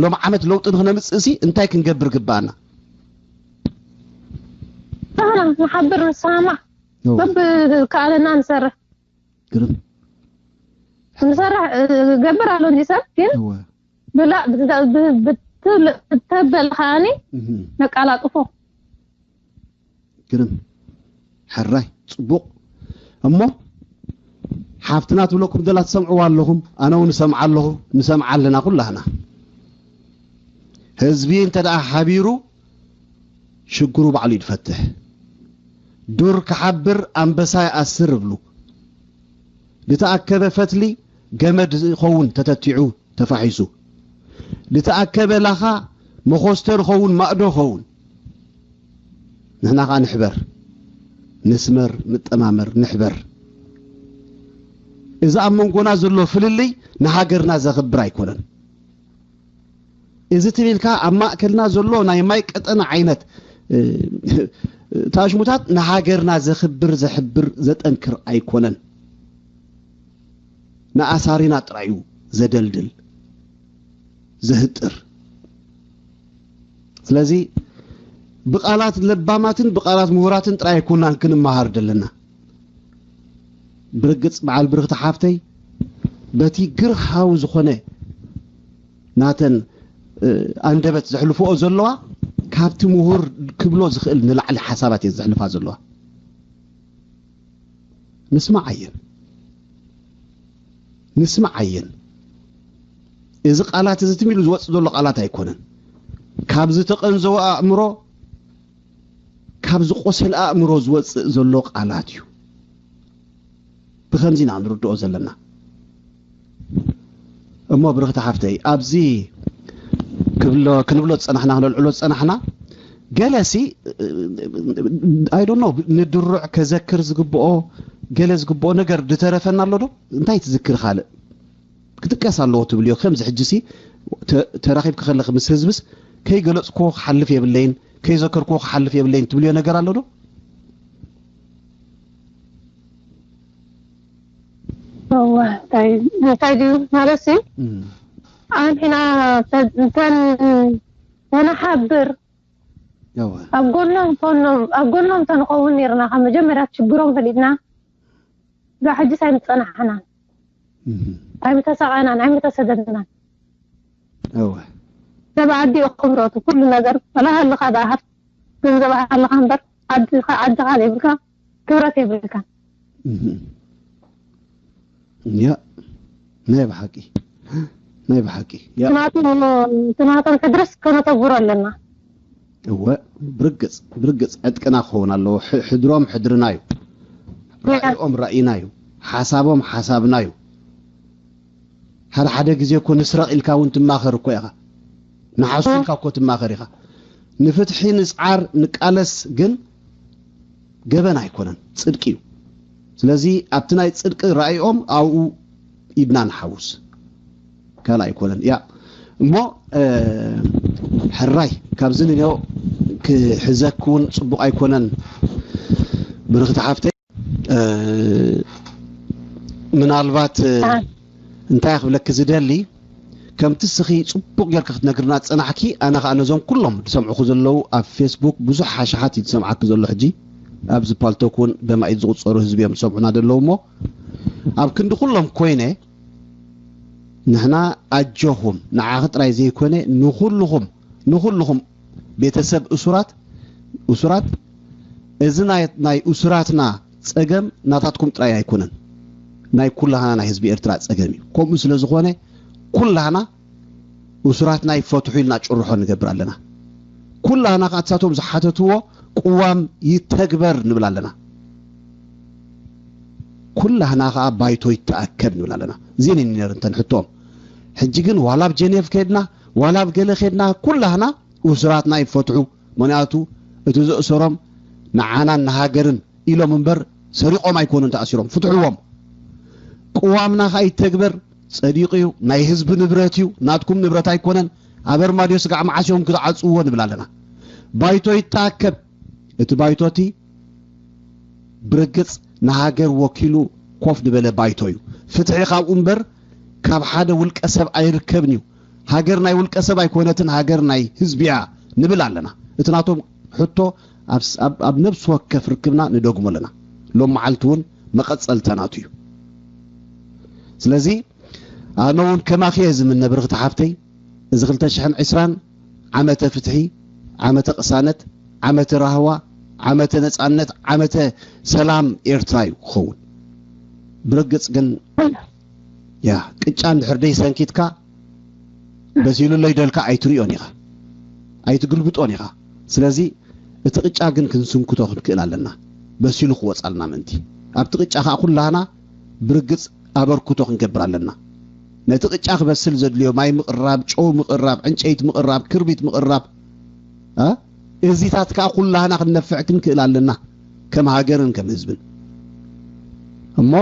ሎም ዓመት ለውጢ ንኽነምጽእ ሲ እንታይ ክንገብር ግባኣና? ንሕና ንሓብር፣ ንሰማማዕ፣ እወ። በብከኣለና ንሰርሕ። ግርም። ንሰርሕ፣ እ፣ ገብር ኣሎ እንጂ ሰብ ግን እወ። ብላ-፣ ብትብል-፣ ብትብል ከኣኒ እህ። ነቃላጥፎ። ግርም። ሕራይ፣ ጽቡቕ። እሞ ሓፍትና ትብለኩም ዘላ ትሰምዕዋ ኣለኹም፣ ኣነ እውን እሰምዓ ኣለኹ፣ ንሰምዓ ኣለና ኩላህና። ህዝቢ እንተ ደኣ ሓቢሩ ሽግሩ ባዕሉ እዩ ዝፈትሕ። ዱር ክሓብር ኣንበሳ ይኣስር እብሉ። ዝተኣከበ ፈትሊ ገመድ ይኸውን ተተቲዑ ተፋሒሱ። ዝተኣከበ ላኻ መኾስተር ኸውን ማእዶ ኸውን። ንሕና ኸኣ ንሕበር፣ ንስመር፣ ንጠማመር፣ ንሕበር። እዚ ኣብ መንጎና ዘሎ ፍልልይ ንሃገርና ዘኽብር ኣይኮነን። እዚ ትቢልካ ኣብ ማእከልና ዘሎ ናይ ማይ ቀጠና ዓይነት፣ እ፣ ታሽሙታት ንሃገርና ዘኽብር፣ ዘሕብር፣ ዘጠንክር ኣይኮነን። ንኣሳሪና ጥራይ እዩ ዘደልድል፣ ዘህጥር። ስለዚ ብቓላት ለባማትን ብቓላት ምሁራትን ጥራይ ኣይኮናን ክንመሃር ደለና። ብርግጽ በዓል ብርኽቲ ሓፍተይ በቲ ግርሃዊ ዝኾነ ናተን፣ እ፣ ኣንደበት ዘሕልፍኦ ዘለዋ ካብቲ ምሁር ክብሎ ዝኽእል ንላዕሊ ሓሳባት እየን ዘሕልፋ ዘለዋ። ንስማዓየን። ንስማዓየን። እዚ ቃላት እዚ ትም ኢሉ ዝወጽእ ዘሎ ቃላት ኣይኮነን። ካብ ዝተቐንዘወ ኣእምሮ፣ ካብ ዝቆሰለ ኣእምሮ ዝወጽእ ዘሎ ቃላት እዩ። ብኸምዚ ኢና ንርድኦ ዘለና። እሞ ብርኽቲ ሓፍተይ፣ ኣብዚ ክብሎ፣ ክንብሎ ዝጸናሕና፣ ክነልዕሎ ዝጸናሕና፣ ገለሲ፣ I don't know፣ ንድሩዕ ከዘክር ዝግብኦ፣ ገለ ዝግብኦ ነገር ዝተረፈና ኣሎ ዶ? እንታይ ትዝክር ካልእ? ክጥቀስ ኣለዎ ትብልዮ? ከምዚ ሕጂ ሲ ተ-፣ ተራኺብኪ ከለኺ ምስ ህዝብስ ከይገለጽክዎ ክሓልፍ የብለይን፣ ከይዘከርክዎ ክሓልፍ የብለይን ትብልዮ ነገር ኣሎ ዶ? እወ፣ እንታይ፣ እንታይ ድዩ ማለት ሲ? እም። ኣንሕና ተ-፣ እንተን ተነሓብር፣ እወ። ኣብ ጎኖም ኮኖም፣ ኣብ ጎኖም ተንኸውን ነይርና፣ ካብ መጀመርያ ችግሮም ፈሊጥና፣ እዛ ሕጂስ ኣይምጸናሕናን። እም። ኣይምተሰቓናን፣ ኣይምተሰደድናን። እወ። ሰብ ዓዲ ኢኹም ርኦቱ፣ ኩሉ ነገር፣ ወላ ሃልኻ ደኣ ሃብቲ ገንዘብ ሃልኻ እምበር፣ ዓድኻ፣ ዓድኻ ዘይብልካ፣ ክብረት የብልካን። እህ። ያ፣ ናይ ብሓቂ፣ ናይ ብሓቂ። ያ። ትናቶም፣ ትናቶም ሕድርስ ከነተግብሮ ኣለና። እወ፣ ብርግጽ፣ ብርግጽ ዕጥቅና ክኸውን ኣለዎ። ሕ-፣ ሕድሮም ሕድርና እዩ። ያ። ራእይኦም ራእይና እዩ። ሓሳቦም ሓሳብና እዩ። ሓደ ሓደ ግዜ እኮ ንስረቕ ኢልካ እውን ትማኸር እኮ ኢኻ። ንሓሱ ኢልካ እኮ ትማኸር ኢኻ። ንፍትሒ ንጽዓር፣ ንቃለስ ግን ገበን ኣይኮነን፣ ጽድቂ እዩ። ስለዚ ኣብቲ ናይ ጽድቂ ራእይኦም ኣብኡ ኢድና ንሓውስ። ካልእ ኣይኮነን። ያ፣ እሞ፣ እ፣ ሕራይ፣ ካብዚ ንዮ ክሕዘክ እውን ጽቡቕ ኣይኮነን። ብርኽቲ ሓፍተይ፣ እ፣ ምናልባት፣ እ፣ ኣይ። እንታይ ክብለኪ ዝደሊ፣ ከምቲ እስኺ ጽቡቕ ጌርኪ ክትነግርና ዝጸናሕኪ፣ ኣነ ኸኣ ነዞም ኩሎም ዝሰምዑኺ ዘለዉ ኣብ ፌስቡክ ብዙሕ ሓሽሓት እዩ ዝሰምዓኪ ዘሎ ሕጂ። ኣብዚ ፓልቶክ እውን በማኢት ዝቑጸሩ ህዝቢ እዮም ዝሰምዑና ዘለዉ እሞ፣ ኣብ ክንዲ ኩሎም ኮይነ፣ ንሕና ኣጆኹም፣ ንዓኺ ጥራይ ዘይኮነ፣ ንኹልኹም፣ ንኹልኹም ቤተሰብ እሱራት፣ እሱራት፣ እዚ ናይ፣ ናይ እሱራትና ጸገም ናታትኩም ጥራይ ኣይኮነን። ናይ ኩላህና ናይ ህዝቢ ኤርትራ ጸገም እዩ። ከምኡ ስለ ዝኾነ፣ ኩላህና እሱራትና ይፈትሑ ኢልና ጭርሖ ንገብር ኣለና። ኩላህና ከኣ እሳቶም ዝሓተትዎ ቅዋም ይተግበር ንብል ኣለና። ኩላህና ከኣ ባይቶ ይተኣከብ ንብል ኣለና። እዚኤን እየን ነይረን እተን ሕቶኦም። ሕጂ ግን ዋላ ኣብ ጀኔቭ ከድና፣ ዋላ ኣብ ገለ ከድና፣ ኩላህና እሱራትና ይፈትሑ። ምኽንያቱ እቲ ዘእሰሮም ንዓናን ንሃገርን ኢሎም እምበር ሰሪቖም ኣይኮኑን ተኣሲሮም። ፍትሕዎም። ቅዋምና ከኣ ይተግበር፣ ጸዲቑ እዩ፣ ናይ ህዝቢ ንብረት እዩ፣ ናትኩም ንብረት ኣይኮነን። ኣብ ኣርማድዮ ስጋዕ መዓስ እዮም ክትዓጽውዎ ንብል ኣለና። ባይቶ ይተኣከብ። እቲ ባይቶ እቲ ብርግጽ ንሃገር ወኪሉ ኮፍ ዝበለ ባይቶ እዩ። ፍትሒ ካብኡ እምበር ካብ ሓደ ውልቀ ሰብ ኣይርከብን እዩ። ሃገር ናይ ውልቀ ሰብ ኣይኮነትን፣ ሃገር ናይ ህዝቢ እያ ንብል ኣለና። እቲ ናቶም ሕቶ ኣብ ስ-፣ ኣብ፣ ኣብ ነብሲ ወከፍ ርክብና ንደግሞ ኣለና። ሎም መዓልቲ እውን መቐጸልታ ናቱ እዩ። ስለዚ ኣነ እውን ከማኺ እየ ዝምነ ብርኽቲ ሓፍተይ፣ እዚ ክልተ ሽሕን ዕስራን ዓመተ ፍትሒ፣ ዓመተ ቅሳነት፣ ዓመተ ራህዋ፣ ዓመተ ነጻነት፣ ዓመተ ሰላም ኤርትራ እዩ ክኸውን። ብርግጽ ግን ያ ቅጫ እንድሕር ደይ ሰንኪትካ በሲሉ ኣለይ ደልካ ኣይትሪኦን ኢኻ፣ ኣይትግልብጦን ኢኻ። ስለዚ እቲ ቅጫ ግን ክንስንክቶ ክንክእል ኣለና፣ በሲሉ ክወጻልና ምእንቲ። ኣብቲ ቅጫ ከኣ ኩላህና ብርግጽ ኣበርክቶ ክንገብር ኣለና። ነቲ ቅጫ ክበስል ዘድልዮ ማይ ምቕራብ፣ ጨው ምቕራብ፣ ዕንጨይቲ ምቕራብ፣ ክርቢት ምቕራብ፣ እ? እዚታት ከኣ ኩላህና ክንነፍዕ ክንክእል ኣለና፣ ከም ሃገርን ከም ህዝብን። እሞ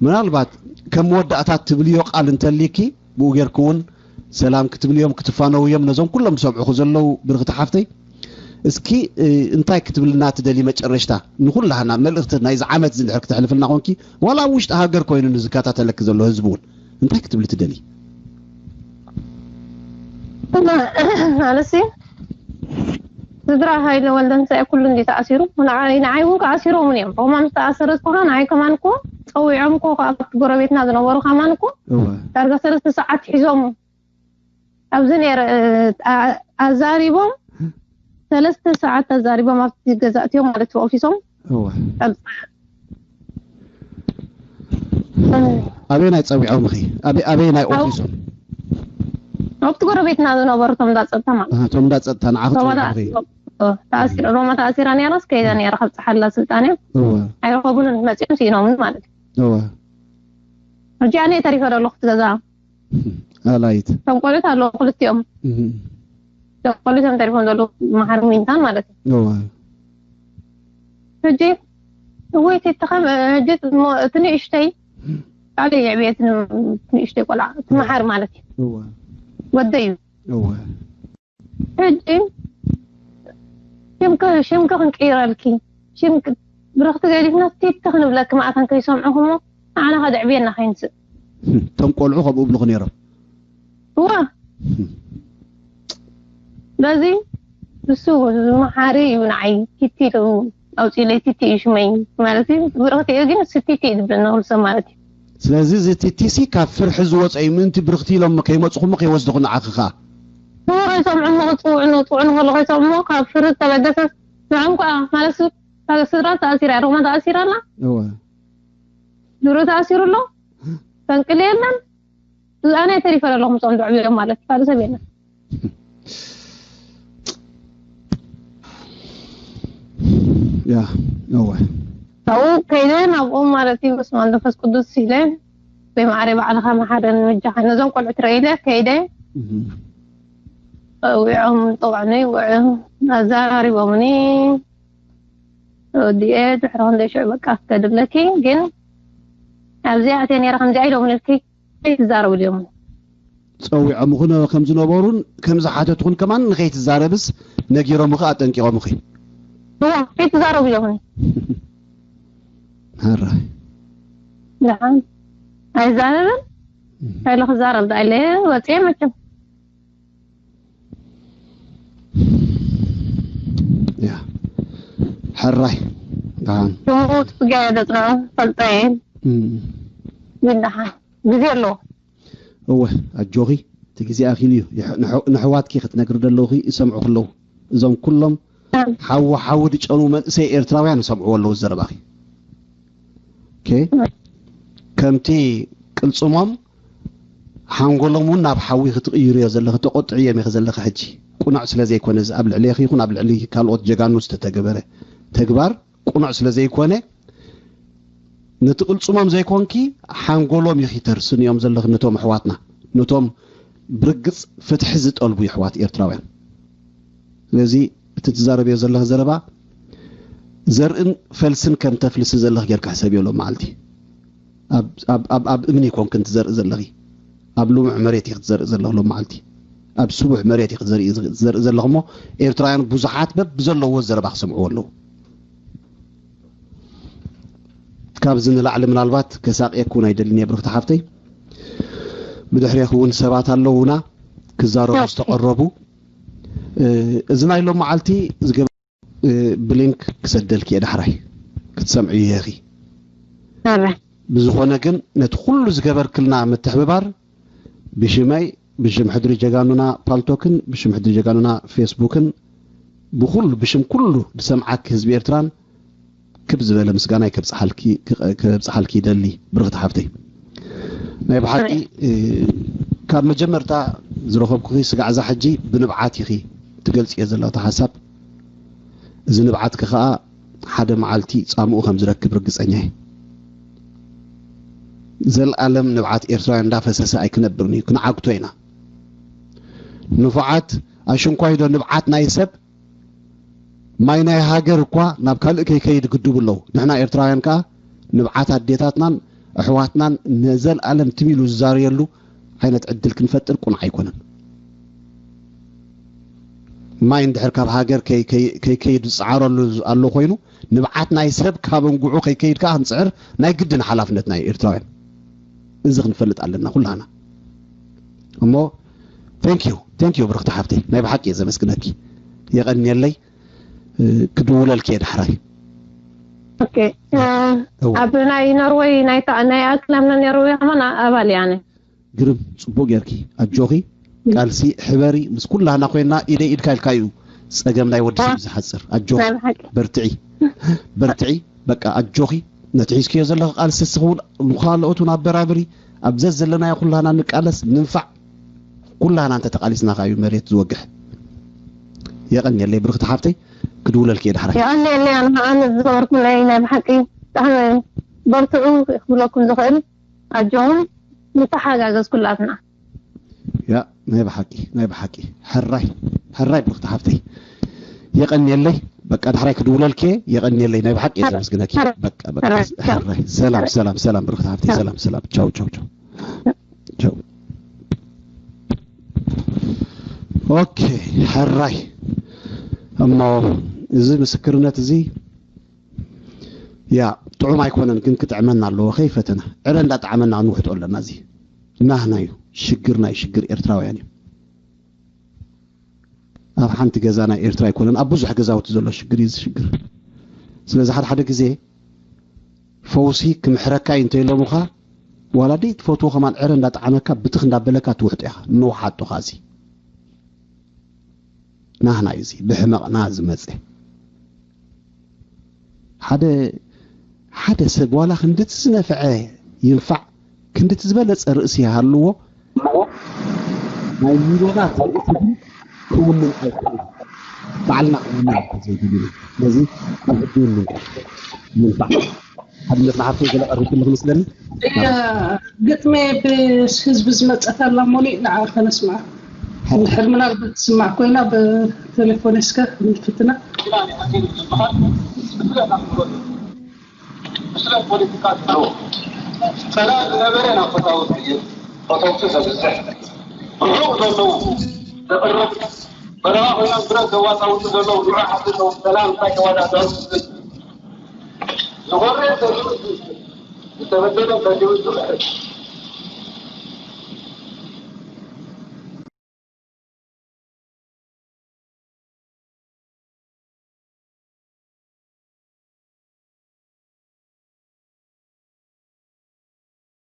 ምናልባት ከም መወዳእታ ትብልዮ ቃል እንተልይኪ፣ ብኡ ጌርኪ እውን ሰላም ክትብልዮም፣ ክትፋነውዮም ነዞም ኩሎም ዝሰምዑኹ ዘለዉ ብርኽቲ ሓፍተይ፣ እስኪ፣ እ፣ እንታይ ክትብልና ትደሊ መጨረሽታ? ንኹላህና መልእኽቲ ናይዚ ዓመት እዚ እንድሕር ክተሕልፍልና ኮንኪ፣ ዋላ ኣብ ውሽጢ ሃገር ኮይኑ ንዝከታተለኪ ዘሎ ህዝቢ እውን እንታይ ክትብሊ ትደሊ? ማለትሲ ስድራ ሃይለ ወልደንሳኤ ኩሉ እንዲ ተኣሲሩ፣ ንዓይ፣ ንዓይ እውን ከኣሲሮምን እዮም። ሮማ ምስ ተኣሰረት ኮና ንዓይ ከማን እኮ ጸዊዖም እኮ ካብቲ ጎረቤትና ዝነበሩ ከማን እኮ እወ። ዳርጋ ሰለስተ ሰዓት ሒዞም ኣብዚ ነይረ፣ እ፣ ኣ-፣ ኣዛሪቦም፣ ሰለስተ ሰዓት ኣዛሪቦም ኣብቲ ገዛ እትዮም ማለት እዩ፣ ኦፊሶም። እወ። ኣብ ኣበይ ናይ ጸዊዖም እኺ? ኣበይ፣ ኣበይ ናይ ኣብ ኦፊሶም? ኣብቲ ጎረቤትና ዝነበሩ እቶም እንዳ ጸጥታ ማለት እዩ። ኣሃ፣ እቶም እንዳ ጸጥታ ንዓኺ ሮማ ጸዊዖም እኺ? ተኣ-፣ እ፣ ተኣሲራ፣ ሮማ ተኣሲራ ነይራስ ከይዳ ነይራ ካብ ጸሓላ ስልጣንያ እወ። ኣይረኸቡንን መጺኦም ስኢኖምን ማለት እዩ። እወ። ሕጂ ኣነ እየ ተሪፈ ዘለኹ እቲ ገዛ። ኣላይት። እቶም ቆልዑት ኣለዉ ክልቲኦም። እህ። እቶም ቆልዑት እዮም ተሪፎም ዘለዉ፣ መሓርን ዊንታን ማለት እዩ። እወ። ሕጂ እወይ ተኸም፣ ሕጂ እሞ እቲ ንእሽተይ ካልእ የዕብየት ን-፣ እቲ ንእሽተይ ቆልዓ፣ እቲ መሓር ማለት እዩ። እወ። ወደይ እዩ። እወ። ሕጂ ሽምኪ፣ ሽምኪ ክንቅይረልኪ፣ ሽምኪ ብርኽቲ ገዲፍና ቲቲ ክንብለኪ ማእታን ከይሰምዑኹሞ ንዓና ከድዕብየና ከይንስእ። እቶም ቆልዑ ከምኡ እብልኹ ነይሮም። እዋ። በዚ ንሱ መሓሪ እዩ ንዓይ። ቲቲ ኢሉ ኣውፂኡለይ፣ ቲቲ እዩ ሽመይ ማለት እዩ። ብርኽቲ እዩ ግን ንሱ ቲቲ እዩ ዝብለና ኩሉ ሰብ ማለት እዩ። ስለዚ እዚ ቲቲሲ ካብ ፍርሒ ዝወፀ እዩ። ምእንቲ ብርኽቲ ኢሎም ከይመፅኹም ከይወስድኹ ንዓኺ ኸዓ። እሞ ከይሰምዑ እሞ ክፅውዑ፣ ክፅውዑ ከሎ ከይሰምዑ ካብ ፍርሒ ተበገሰ። ንዕኦም ከዓ ማለት ስ-፣ ስድራ ተኣሲራ እያ፣ ሮማ ተኣሲራ ኣላ። እወ። ድሮ ተኣሲሩ ኣሎ። ፈንቅል የለን። ኣነ ተሪፈ ዘለኹ ምስኦም ድዕብዮም ማለት ካልእ ሰብ የለን። ያ፣ እወ። ካብኡ ከይደ ናብኦም ማለት እዩ፣ በስመ ኣብ መንፈስ ቅዱስ ኢለ፣ ወይ ማዕረ ባዕልኻ መሓረኒ በጃኻ፣ ነዞም ቆልዑት ርኢለ ከይደ፣ እህ። ጸዊዖም፣ ጠውዕኒ፣ ውዑ፣ ኣዘራሪቦምኒ፣ ወዲኤ ድሕሪ ክንደይ ሽዑ በቃ ክከድለኪ፣ ግን ኣብዚኣ ኣትየ ነይረ ከምዚኣ ኢሎምኒ ኢልኪ ከይትዛረቡ ኢሎምኒ። ጸዊዖምኺ ነ-፣ ከም ዝነበሩን ከም ዝሓተትኹን ከማን ንኸይትዛረብስ ነጊሮምኺ ኣጠንቂቖምኺ? እዋ፣ ከይትዛረቡ ኢሎምኒ። ሕራይ። ደሓን ኣይዛረብን። እንታይ ኢለ ክዛረብ ደኣ ኢለ ወፅየ መቸም። ያ። ሕራይ። ደሓን። ሽሙ ትግርኛ ዘፅንዖ ፈልጦ እየ። እም። ግን ደሓን ግዜ ኣለዎ። እወ፣ ኣጆኺ፣ እቲ ግዜ ኣኺሉ እዩ። ይሕ-፣ ንሕ-፣ ንሕዋትኪ ክትነግሪ ዘለውኺ ይሰምዑኺ ኣለዉ። እዞም ኩሎም ሓዊ ሓዊ ድጨኑ መንእሰይ ኤርትራውያን ይሰምዕዎ ኣለዉ ዘረባኺ። ኦኬ? ከምቲ ቅልጽሞም ሓንጎሎም እውን ናብ ሓዊ ክትቕይርዮ ዘለኺ፣ ተቖጥዕዮም ኢኺ ዘለኺ ሕጂ። ቁኑዕ ስለ ዘይኮነ፣ እዚ ኣብ ልዕሌኺ ይኹን ኣብ ልዕሊ ካልኦት ጀጋኑ ዝተተገበረ ተግባር ቁኑዕ ስለ ዘይኮነ፣ ነቲ ቅልጽሞም ዘይኮንኪ ሓንጎሎም ኢኺ ተርስንዮም ዘለኺ ነቶም ኣሕዋትና፣ ነቶም ብርግጽ ፍትሒ ዝጠልቡ ኣሕዋት ኤርትራውያን። ስለዚ እቲ ትዛረብዮ ዘለኺ ዘረባ ዘርእን ፈልስን ከም ተፍልሲ ዘለኺ ጌርካ ሕሰብዮ ሎም መዓልቲ። ኣብ፣ ኣብ፣ ኣብ፣ ኣብ እምኒ ኣይኮንክን ትዘርኢ ዘለኺ፣ ኣብ ልሙዕ መሬት ኢኺ ትዘርኢ ዘለኺ ሎም መዓልቲ። ኣብ ስቡሕ መሬት እዩ ክትዘርኢ ዘለኹ እሞ፣ ኤርትራውያን ብዙሓት በብዘለዎ ዘረባ ክሰምዕዎ ኣለዉ። ካብዚ ንላዕሊ ምናልባት ከሳቅየኩን ኣይደልን እየ ብርኽቲ ሓፍተይ። ብድሕሬኹ እውን ሰባት ኣለዉና ክዛረቡ ዝተቐረቡ። እዚ ናይ ሎም መዓልቲ ዝገበ ብሊንክ ክሰደልኪ እየ ዳሕራይ ክትሰምዕዮ ኢኺ። ብዝኾነ ግን ነቲ ኩሉ ዝገበርክልና ምትሕብባር ብሽመይ፣ ብሽም ሕድሪ ጀጋኑና ፓልቶክን ብሽም ሕድሪ ጀጋኑና ፌስቡክን ብኹሉ ብሽም ኩሉ ዝሰምዓኪ ህዝቢ ኤርትራን ክብ ዝበለ ምስጋናይ ከብጽሓልኪ ይደሊ ብርኽቲ ሓፍተይ። ናይ ብሓቂ ካብ መጀመርታ ዝረኸብኩኺ ስጋዕ እዛ ሕጂ ብንብዓት ኢኺ ትገልጽዮ ዘለኺ ሓሳብ። እዚ ንብዓትኪ ከኣ ሓደ መዓልቲ ጻምኡ ከም ዝረክብ ርግጸኛ እየ። ዘልኣለም ንብዓት ኤርትራውያን እንዳፈሰሰ ኣይክነብርን እዩ፣ ክንዓግቶ ኢና። ንፉዓት ኣሽንኳይዶ ንብዓት ናይ ሰብ ማይ ናይ ሃገር እኳ ናብ ካልእ ከይከይድ ይግድቡ ኣለዉ። ንሕና ኤርትራውያን ከኣ ንብዓት ኣዴታትናን ኣሕዋትናን ንዘልኣለም ትም ኢሉ ዝዛርየሉ ዓይነት ዕድል ክንፈጥር ቁኑዕ ኣይኮነን። ማይ እንድሕር ካብ ሃገር ከይከይድ ዝጸዓረሉ ኣሎ ኮይኑ ንብዓት ናይ ሰብ ካብ እንጉዑ ከይከይድ ከኣ ክንጽዕር ናይ ግድን ሓላፍነት ናይ ኤርትራውያን። እዚ ክንፈልጥ ኣለና ኩላና። እሞ thank you thank you ብርኽቲ ሓፍተይ ናይ ብሓቂ እየ ዘመስግነኪ። የቐንየለይ። ክድውለልኪ እየ ዳሕራይ። ኦኬ ኣብ ናይ ኖርወይ ናይ ናይ ኣክላምና ኖርወይ ከማን ኣባል እየ ኣነ። ግርም ጽቡቅ ጌርኪ ኣጆኺ ቃልሲ ሕበሪ ምስ ኩላና ኮይና ኢደይ ኢድካ ኢልካ እዩ ጸገም ናይ ወዲ ሰብ ዝሓጽር ኣጆኺ በርትዒ በርትዒ በቃ ኣጆኺ ነቲ ሒዝክዮ ዘለኺ ቃልሲ ስኽውን ንኻልኦት እውን ኣበራብሪ ኣብ ዘዘለናዮ ኩላና ንቃለስ ንንፋዕ ኩላና እንተ ተቃሊስና ካዩ መሬት ዝወግሕ የቐንየለይ ብርኽቲ ሓፍተይ ክድውለልኪ እየ ዳሕራይ የቐንየለይ ኣነ ዝገበርኩምለይ ናይ ብሓቂ ብጣዕሚ በርትዑ ክብለኩም ዝኽእል ኣጆኹም ንተሓጋገዝ ኩላትና። ያ ናይ ብሓቂ ናይ ብሓቂ ሕራይ ሕራይ ብርኽቲ ሓፍተይ የቐንየለይ በቃ ዳሕራይ ክድውለልኪ የቐንየለይ ናይ ብሓቂ እየ ዘመስግነኪ በቃ በቃ ሕራይ ሰላም ሰላም ሰላም ብርኽቲ ሓፍተይ ሰላም ሰላም ቻው ቻው ቻው ቻው ኦኬ ሕራይ እሞ እዚ ምስክርነት እዚ ያ ጥዑም ኣይኮነን ግን ክጥዕመና ኣለዎ ከይፈተና ዕረ እንዳጣዕመና ክንውሕጦ ኣለና እዚ ናህና እዩ ሽግር ናይ ሽግር ኤርትራውያን እዩ ኣብ ሓንቲ ገዛ ናይ ኤርትራ ኣይኮነን ኣብ ብዙሕ ገዛውቲ ዘሎ ሽግር እዩ ሽግር ስለዚ ሓደ ሓደ ግዜ ፈውሲ ክምሕረካ እዩ እንተኢሎምኻ ዋላ ደይ ትፈትዎ ከማን ዕረ እንዳጣዕመካ ብትኽ እንዳበለካ ትውሕጦ ኢኻ ንውሓጦ ኻዚ ናህና እዩ እዚ ብሕመቕና ዝመፀ ሓደ ሓደ ሰብ ዋላ ክንድቲ ዝነፍዐ ይንፋዕ ክንድቲ ዝበለፀ ርእሲ ይሃልዎ ናይ ሚልዮናት ርእሲ ግን ክውንን ኣይክእል ባዕልና ክውንን ኣይኮ ዘይድልና ስለዚ ኣብ ሕዲ ይውንን ይንፋዕ ሓድነት ንሓፍተይ ገለ ቀሪብክልኽ መስለኒ ግጥመ ብህዝቢ ዝመፀት ኣላ ሞኒ ንዓ ከነስምዓ እንድሕር ምናልባት ትስማዕ ኮይና ብቴሌፎን እስከ ንፍትና ብስለት ፖለቲካ ዘለዎ ሰላም ዝነበረ ናብ ፈታውቲ እዩ ፈተውቲ ዘብዝሕ ርሑቕ ዘለዉ ዘቕርብ በረኻ ኮይኖም ብረት ዘዋፃውጡ ዘለዉ ንዑ ሓፍቶም ሰላም እንታይ ተዋዳዳሩ ዝብል ዝኾነ ዝተበደለ ፈሊዩ ዝኽእል